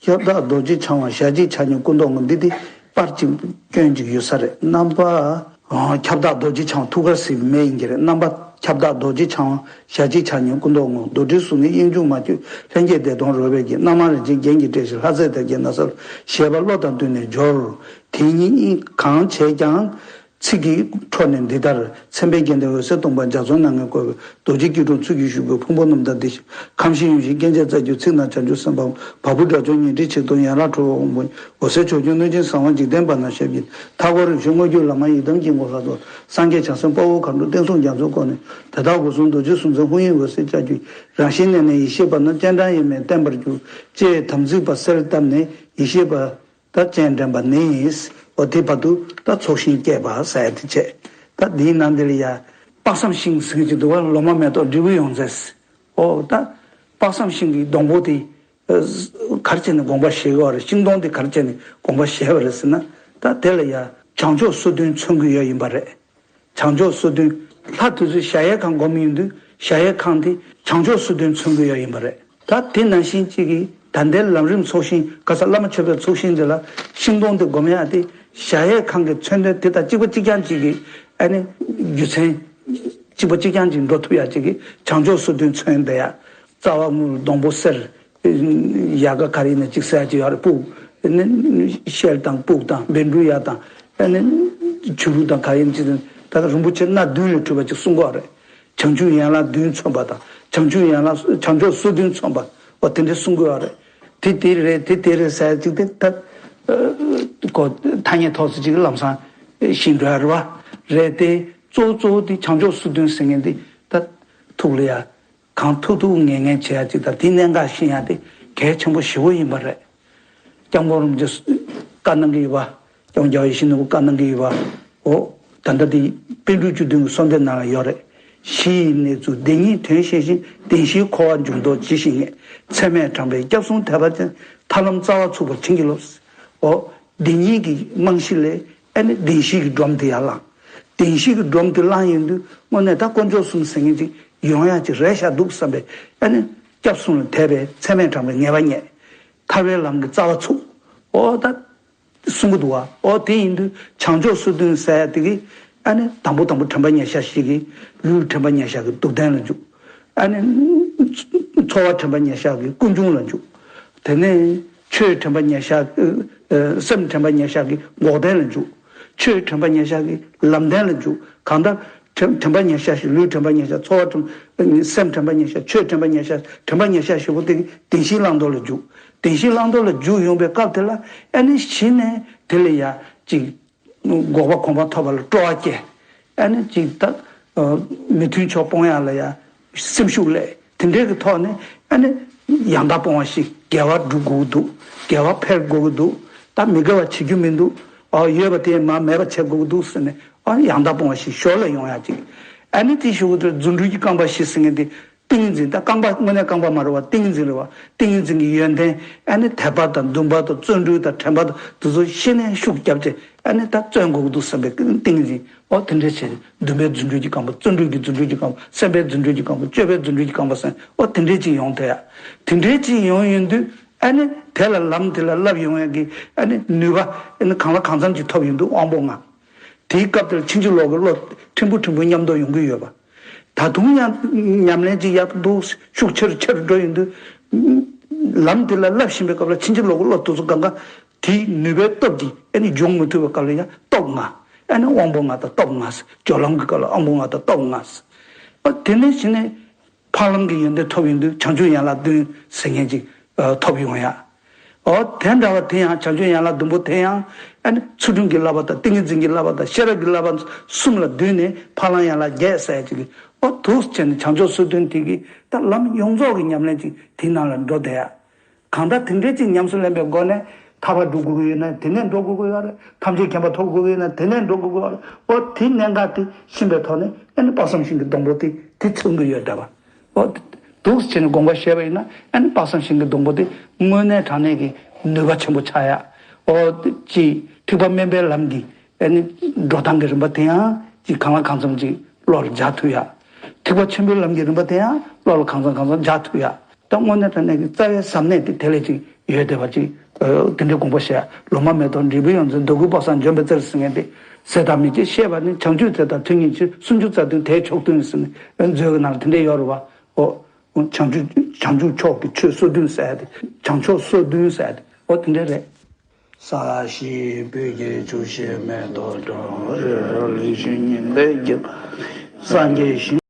ཁྱབ་བདག་རྡོ་རྗེ་འཆང་བ་ཞལ་གཅིག་ཕྱག་གཉིས་སྐུ་མདོག་སྔོ། འདི་དེ་པར་གཅིག་སྐྱོན་གཅིག་ཡོད་ས་རེད། རྣམ་པ་ཁྱབ་བདག་རྡོ་རྗེ་འཆང་བ། ཐུགས་ཀར་ཟེར་བའི་མེ་ཡིན་གྱི་རེད། རྣམ་པ་ཁྱབ་བདག་རྡོ་རྗེ་འཆང་བ་ཞལ་གཅིག་ཕྱག་གཉིས་སྐུ་མདོག་སྔོ། རྡོར་དྲིལ་གཟུགས་བརྙན་དབྱིངས་ཕྱུག་མ་བཅོས་ལྷན་སྐྱེས་བདེ་སྟོང་རོལ་པའི་རྒྱན། རྣམ་མང་རིན་ཆེན་རྒྱན་གྱིས་སྤྲས་ཤིང་ལྷ་རྫས་དར་རྒྱས་ན་བཟའ་ལ་ཞེས་པ་བློ་དང་བསྟུན་ནས་སྦྱོར། དེ་ཉིད་གང་བྱས་ཀྱང་། ཚིག་གི་འཕྲོ་ནས་འདི་ལྟར། མཚན་དཔེའི་རྒྱན་ལྡན་འོད་ཟེར་སྟོང་པ་འཇའ་ཚོན་སྣ་ལྔས་བསྐོར་བའི་རྡོ་རྗེ་སྐྱིལ་ཀྲུང་ཚུལ་གྱིས་བཞུགས་པའི་ཕུང་པོ་རྣམ་དག་འདི་ཞེས་ཁམས་བཞི་ཡུམ་བཞི་སྐྱེ་མཆེད་རྩ་རྒྱུད་ཚིག་རྣམས་བྱང་ཆུབ་སེམས་དཔའ་བ་སྤུ་སྒྲ་སྐྱོང་ཉི་ཁྲི་ཆིག་སྟོང་ཡན་ལག་ཁྲོ་བོའི་དབང་པོ་འོད་ཟེར་ཕྱོགས་སྐྱོང་གནོད་སྦྱིན་ཟབ་དབང་འཇིག་རྟེན་པ་རྣམས་ཞབས་ཀྱི་མཐའ་སྐོར་རིམ་བྱོན་དངོས་བརྒྱུད་བླ་མ་ཡི་དམ་དཀྱིལ་འཁོར་ལྷ་ཚོགས་སངས་རྒྱས་བྱང་སེམས་དཔའ་བོ་མཁའ་འགྲོ་བསྟན་སྲུང་རྒྱ་མཚོའི་སྐོར་ནས་དེ་དག་སྒོ་གསུམ་རྡོ་རྗེ་གཟུགས་མཛེས་ཧཱུྃ་ཡིག་འོད་ཟེར་ལྕགས་ཀྱུ་རང་བཞིན་གནས་ནས་ཡེ་ཤེས་པ་རྣམས་སྤྱན་དྲངས་ཡོད་མེད་བསྟན་པར་གྱུར་ཅེས་དམ་ཚིག་པ་གསེར་བཏབ་ནས་ཡེ་ཤེས་པ། ད་སྤྱན་འདྲེན་པ་ནི། འོ་དེ་བར་དུ་ད་ཚོགས་ཞིང་བསྐྱེད་པ་ཟེར་ཡ་དེ་བྱས། ད་འདིའི་ནང་འདི་ལ་ཡ། དཔག་བསམ་ཤིང་ཟེར་གྱི་འདུག་བ། ལོ་མ་མེ་ཏོག་འབྲས་བུའི་ཡོན་ཏན། འོ་ད། དཔག་བསམ་ཤིང་གི་སྡོང་པོ་དེ། ག་རེ་བྱས་ནས་དགོངས་པ་བཞེས་དགོས་རེད། ཤིང་སྡོང་དེ་ག་རེ་བྱས་ནས་དགོངས་པ་བཞེས་པ་རེད་ཟེར་ན། ད་དེ་ལ་ཡ། བྱང་ཕྱོགས་སོ་བདུན་མཚོན་གྱི་ཡོད་ཡིན་པ་རེད། བྱང་ཕྱོགས་སོ་བདུན། ལྷ་དེ་ཚོས་གཞལ་ཡས་ཁང་སྒོམ་ཡོང་དུས་གཞལ་ཡས་ཁང་དེ་བྱང་ཕྱོགས་སོ་བདུན་མཚོན་གྱི་ཡོད་ཡིན་པ་རེད། ད་དེ་ནང་བཞིན་གཅིག་གིས་ད་ལྟའི་ལམ་རིམ་ཚོགས་ཞིང་ག་ས་བླ་མ་མཆོད་པའི་ཚོགས་ཞིང་དེ་ལ་ཤིང་སྡོང་དེ་སྒོམ་ཡག་དེ་གཞལ་ཡས་ཁང་གི་མཚོན་དོན་དེ་དང་གཅིག་པ་གཅིག་རྐྱང་གཅིག་གིས་ཨ་ནི་རྒྱུ་མཚན་གཅིག་པ་གཅིག་རྐྱང་གཅིག་འགྲོ་ཐུབ་ཡག་གཅིག་གིས་བྱང་ཕྱོགས་སོ་བདུན་མཚོན་བསྡད་ཡག་རྩ་བ་དངུལ། སྡོང་པོ་གསེར། ཡལ་ག་ག་རེ་ཡིན་ན་གཅིག་གསལ་གཅིག་ཡོད་རེད། སྤུག་ནི་ཤེལ་དང་སྤུག་དང་བཻ་ཌཱུརྱ་དང་ཨ་ནི་བྱུ་རུ་དང་ག་རེ་ཡིན་གཅིག་དང་། ད་ལྟ་རིན་པོ་ཆེ་སྣ་བདུན་ལས་གྲུབ་པ་གཅིག་གསུང་གི་ཡོད་རེད། བྱང་ཆུབ་ཡན་ལག་བདུན་མཚོན་པ་དང་། བྱང་ཆུབ་ཡན་ལག་བྱང་ཕྱོགས་སོ་བདུན་མཚོན་པ། འོ་དེ་འདྲ་གསུང་གི་ཡོད་རེད། དེ་དེ་རེད། དེ་དེ་རེད་ཟེར་གཅིག་དེ་ད་ཨ་གོ་ཐ་སྙད་ཐོག་ཙམ་གཅིག་ལམ་སང་ཤེས་འགྲོ་ཡ་རེད་བ། རེད་དེ་གཙོ་བོ་གཙོ་བོ་དེ་བྱང་ཕྱོགས་སོ་བདུན་ཟེར་མཁན་དེ་ད་ཐུགས་ལ་ཡ། གང་ཐུབ་ཐུབ་ངེས་ངེས་བྱེད་ཡ་གཅིག་དང་། དེའི་གནད་འགག་ཤེས་ཡ་དེ་གལ་ཆེན་པོ་ཞེ་པོ་ཡིན་པ་རེད། སྐྱབས་མགོན་རིན་པོ་ཆེས་བཀའ་གནང་གི་ཡོད་པ། སྐྱབས་མགོན་རྒྱལ་བ་ཡིད་བཞིན་ནོར་བུས་བཀའ་གནང་གི་ཡོད་པ། འོ། ད་ལྟ་དེ་པཎ་གྲུབ་བཅུ་བདུན་གྱི་གསོལ་འདེབས་ནང་ལ་ཡོད་རེད། གཞི་ཡི་གནས་ཚུལ་བདེན་གཉིས་དོན་ཤེས་ཤིང་། བདེན་བཞིའི་འཁོར་བ་འཇུག་ལྡོག་ཇི་ཞིག་ངེས། ཚད་མས་དྲངས་པའི་སྐྱབས་གསུམ་དད་པ་ཅན། ཐར་ལམ་རྩ་བ་ཚུགས་པར་བྱིན་གྱིས་རློབས། འོ། བདེན་གཉིས་ཀྱི་རྨང་གཞི་ལས། ཨ་ནི་བདེན་བཞི་གི་སྒྲོམ་དེ་ཡར་བླངས། བདེན་བཞི་གི་སྒྲོམ་དེ་བླངས་ཡོང་དུས་དངོས་གནས་ད་དཀོན་མཆོག་གསུམ་ཟེར་མཁན་ཅིག་ཡོང་ཡག་ཅིག་རེད་ཤག་འདུག་བསམ་པའི་ཨ་ནི་སྐྱབས་གསུམ་ལ་དད་པའི་ཚད་མས་དྲངས་པའི་ངེས་པ་རྙེད། ཐར་པའི་ལམ་གྱི་རྩ་བ་ཚུགས། འོ་ད་གསུང་གི་འདུག་བ། འོ་དེ་ཡིན་དུས་བྱང་ཕྱོགས་སོ་བདུན་ཟེར་ཡ་དེ་གིས་ཨ་ནི་དང་པོ་དང་པོ་དྲན་པ་ཉེར་བཞག་བཞི་གིས་ལུས་དྲན་པ་ཉེར་བཞག་གི་སྡུག་བདེན་ལ་འཇུག་ཨ་ནི་ཚོར་བ་དྲན་པ་ཉེར་བཞག་གི་ཀུན་འབྱུང་ལ་འཇུག་དེ་ནས་ཆོས་དྲན་པ་ཉེར་བཞག་ཨ། སེམས་དྲན་པ་ཉེར་བཞག་གི་འགོག་བདེན་ལ་འཇུག་ཆོས་དྲན་པ་ཉེར་བཞག་གི་ལམ་བདེན་ལ་འཇུག་གང་ལྟར་དྲན་དྲན་པ་ཉེར་བཞག་བཞི། ལུས་དྲན་པ་ཉེར་བཞག་ཚོར་བ་དྲན། སེམས་དྲན་པ་ཉེར་བཞག་ཆོས་དྲན་པ་ཉེར་བཞག་དྲན་པ་ཉེར་བཞག་བཞི་པོ་དེ་གི་བདེན་བཞིའི་བླང་དོར་ལ་འཇུག་བདེན་བཞིའི་བླང་དོར་ལ་འཇུག་ཡོང་པའི་སྐབས་དེ་ལ་ཨ་ནི་གཞི་ནས་དེ་ལ་ཡ་ཅིག་འགོག་པ་གོམས་པ་ཐོབ་པ་ལ་སྤྲོ་བ་སྐྱེ། ཨ་ནི་ཅིག་ད་མི་མཐུན་ཕྱོགས་སྤོང་ཡག་ལ་ཡ་སེམས་ཤུགས་སླེབས། དེ་འདྲའི་གི་ཐོག་ནས་ཨ་ནི་ཡང་དག་སྤོང་བ་ཞིག་དགེ་བ་སྒྲུབ་དགོས་ཀྱི་འདུག་དགེ་བ་འཕེལ་དགོས་ཀྱི་འདུག་ད་མི་དགེ་བ་བྱེད་རྒྱུ་མི་འདུག་ཨ་ཡོད་པ་དེ་མར་མེད་པ་བྱེད་དགོས་ཀྱི་འདུག་ཟེར་ནས་ཨ་ཡང་དག་སྤོང་བ་ཞིག་ཞོར་ལ་ཡོང་ཡག་ཅིག་ཨ་ནི་དེ་ཞུ་གི་འདུག་རྫུ་འཕྲུལ་གྱི་རྐང་པ་བཞི་ཟེར་མཁན་དེ། ཏིང་ངེ་འཛིན། ད་རྐང་པ་དངོས་གནས་རྐང་པ་མ་རེད་བ། ཏིང་ངེ་འཛིན་རེད་བ། ཏིང་ངེ་འཛིན་གྱི་ཡོན་ཏན་ཨ་ནི་དད་པ་དང་འདུན་པ་དང་བརྩོན་འགྲུས་དང་དྲན་པ་དང་དེ་ཚོ་གཞི་ནས་ཤུགས་རྒྱབ་བྱས་ཨ་ནི་ད་བརྩོན་དགོས་ཀྱི་འདུག་བསམ་པའི་ཏིང་ངེ་འཛིན། འོ་དེ་འདྲས་བྱས། འདུན་པའི་རྫུ་འཕྲུལ་གྱི་རྐང་པ། བརྩོན་འགྲུས་ཀྱི་རྫུ་འཕྲུལ་གྱི་རྐང་པ། སེམས་པའི་རྫུ་འཕྲུལ་གྱི་རྐང་པ། སྤྱོད་པའི་རྫུ་འཕྲུལ་གྱི་རྐང་པ་ཟེར། འོ་དེ་འདྲས་ཅིག་ཡོང་ཐུབ་ཡ། དེ་འདྲས་ཅིག་ཡོང་ཡོང་དུས་ཨ་ནི་དེ་ལ་ལམ་དེ་ལ་བསླབ་ཡོང་ཡ་གི་ཨ་ནི་ནུས་པ་ཨ་ནི་གང་ལ་གང་འཚམ་ཅིག་ཐོབ་ཡོང་དུས་དབང་པོ་ལྔ། དེའི་སྐབས་དེར་ཕྱིན་ཅི་ལོག་གི་བློ་ཕྲན་བུ་ཕྲན་བུ་མཉམ་དུ་ཡོང་གི་ཡོད་པ། ད་དུང་ཡང་ཉམས་ལེན་ཅིག་ཡག་ཏུ་ཤུགས་ཆེ་རུ་ཆེ་རུ་འགྲོ་ཡོང་དུས། ལམ་དེ་ལ་བསླབ་བཞིན་པའི་སྐབས་ལ་ཕྱིན་ཅི་ལོག་གི་བློ་དེ་ཚོ་གང་ག་དེའི་ནུས་པའི་སྟོབས་ཀྱིས་ཨ་ནི་སྦྱོང་མི་ཐུབ་པའི་སྐབས་ལ་ཡང་སྟོབས་ལྔ། ཨ་ནི་དབང་པོ་ལྔ་དང་སྟོབས་ལྔ། སྦྱོར་ལམ་གྱི་སྐབས་ལ་དབང་པོ་ལྔ་དང་སྟོབས་ལྔ། ཨ་དེ་ནས་གཞི་ནས་འཕགས་ལམ་གྱི་ཡོན་ཏན་ཐོབ་ཡོང་དུས་བྱང་ཆུབ་ཡན་ལག་བདུན་ཟེར་མཁན་ཅིག་ཐོབ་ཡོང་ཡ། འོ་དེ་འདྲ་བ་དེ་ཡང་བྱང་ཆུབ་ཡན་ལག་བདུན་པོ་དེ་ཡང་ཨ་ནི་ཚུལ་ཁྲིམས་ཀྱི་བསླབ་པ་དང་ཏིང་ངེ་འཛིན་གྱི་བསླབ་པ་དང་ཤེས་རབ་ཀྱི་བསླབ་པ་གསུམ་ལ་བསྡུས་ནས་འཕགས་ལམ་ཡན་ལག་བརྒྱད་ཟེར་ཡ་ཅིག་གི་འོ་འདུག་བྱས་ནས་བྱང་ཕྱོགས་སོ་བདུན་དེ་གི་ད་ལམ་ཡོངས་རྫོགས་ཀྱི་ཉམས་ལེན་ཅིག་དེའི་ནང་ལ་འགྲོ་བསྡད་ཡ། གང་ལྟར་དེ་འདྲའི་ཅིག་ཉམས་སུ་ལེན་པའི་སྒོ་ནས་ཐར་པ་སྒྲུབ་དགོས་ཀྱི་ཡོད་ན་དེ་ནས་འགྲོ་དགོས་ཀྱི་ཡོད་རེད། ཐམས་ཅད་མཁྱེན་པ་ཐོབ་དགོས་ཀྱི་ཡོད་ན་དེ་ནས་འགྲོ་དགོས་ཀྱི་ཡོད་རེད། འོ་དེ་གནད་འགག་དེ་ཤེས་པའི་ཐོག་ནས་ཨ་ནི་དཔག་བསམ་ཤིང་གི་སྡོང་པོ་དེ་དེ་མཚོན་གྱི་ཡོད་བསྡད་པ། འོ་འདུག་བྱས་ནས་དགོངས་པ་བཞེས་པ་ཡིན་ན་ཨ་ནི་དཔག་བསམ་ཤིང་གི་སྡོང་པོ་དེ་དངོས་གནས་དྲང་གནས་ཀྱི་ནུས་པ་ཆེན་པོ་ཆགས་ཡ། འོ་ཅིག་ཐེག་པ་དམན་པའི་ལམ་གྱི་ཨ་ནི་འགྲོ་སྟངས་ཀྱི་རིམ་པ་དེ་ཡང་ཅིག་གང་ལ་གང་འཚམ་ཅིག་བློ་ལ་འཇགས་ཐུབ་ཡ། ཐེག་པ་ཆེན་པོའི་ལམ་གྱི་རིམ་པ་དེ་ཡང་བློ་ལ་གང་འཚམ་གང་འཚམ་འཇགས་ཐུབ་ཡ། ད་དངོས་གནས་དྲང་གནས་ཀྱི་རྩ་བའི་ཟབ་གནད་དེ་དེ་ལས་ཅིག་ཡོད་བསྡད་པ་ཅིག་ཨ་དེ་འདྲའི་དགོངས་པ་བཞེས་ཡ། ལུང་མ་མེ་ཏོག་འབྲས་བུའི་ཡོངས་འཛིན་འདོད་དགུའི་དཔག་བསམ་ལྗོན་པའི་རྩེར་ཟེར་མཁན་དེ་ཟད་མཐའ་མེད་ཅེས་བཤད་པ་ནི་བྱང་ཆུབ་ཟད་མཐའ་དོན་གཉིས་ཕྱིར། སུམ་ཅུ་རྩ་བདུན་དེས་མཆོག་སྟོན་ཟེར་ནས་མཛོད་ཀྱི་ནང་ལ་དེ་འདྲ་ཡོད་རེད་བ། ཨོ། བྱང་ཆུབ་བྱང་ཆུབ་མཆོག་གི་ཆོས་སོ་བདུན་ཟེར་ཡ་དེ། བྱང་ཕྱོགས་སོ་བདུན་ཟེར་ཡ་དེ་ཨོ་དེ་འདྲ་རེད། ས་གཞི་སྤོས་ཀྱིས་བྱུགས་ཤིང་མེ་ཏོག་སྒྲོན། རི་རབ་ལེགས་བཤད་སྙིང་པོས་བརྒྱན། སངས་རྒྱས་ཞིང་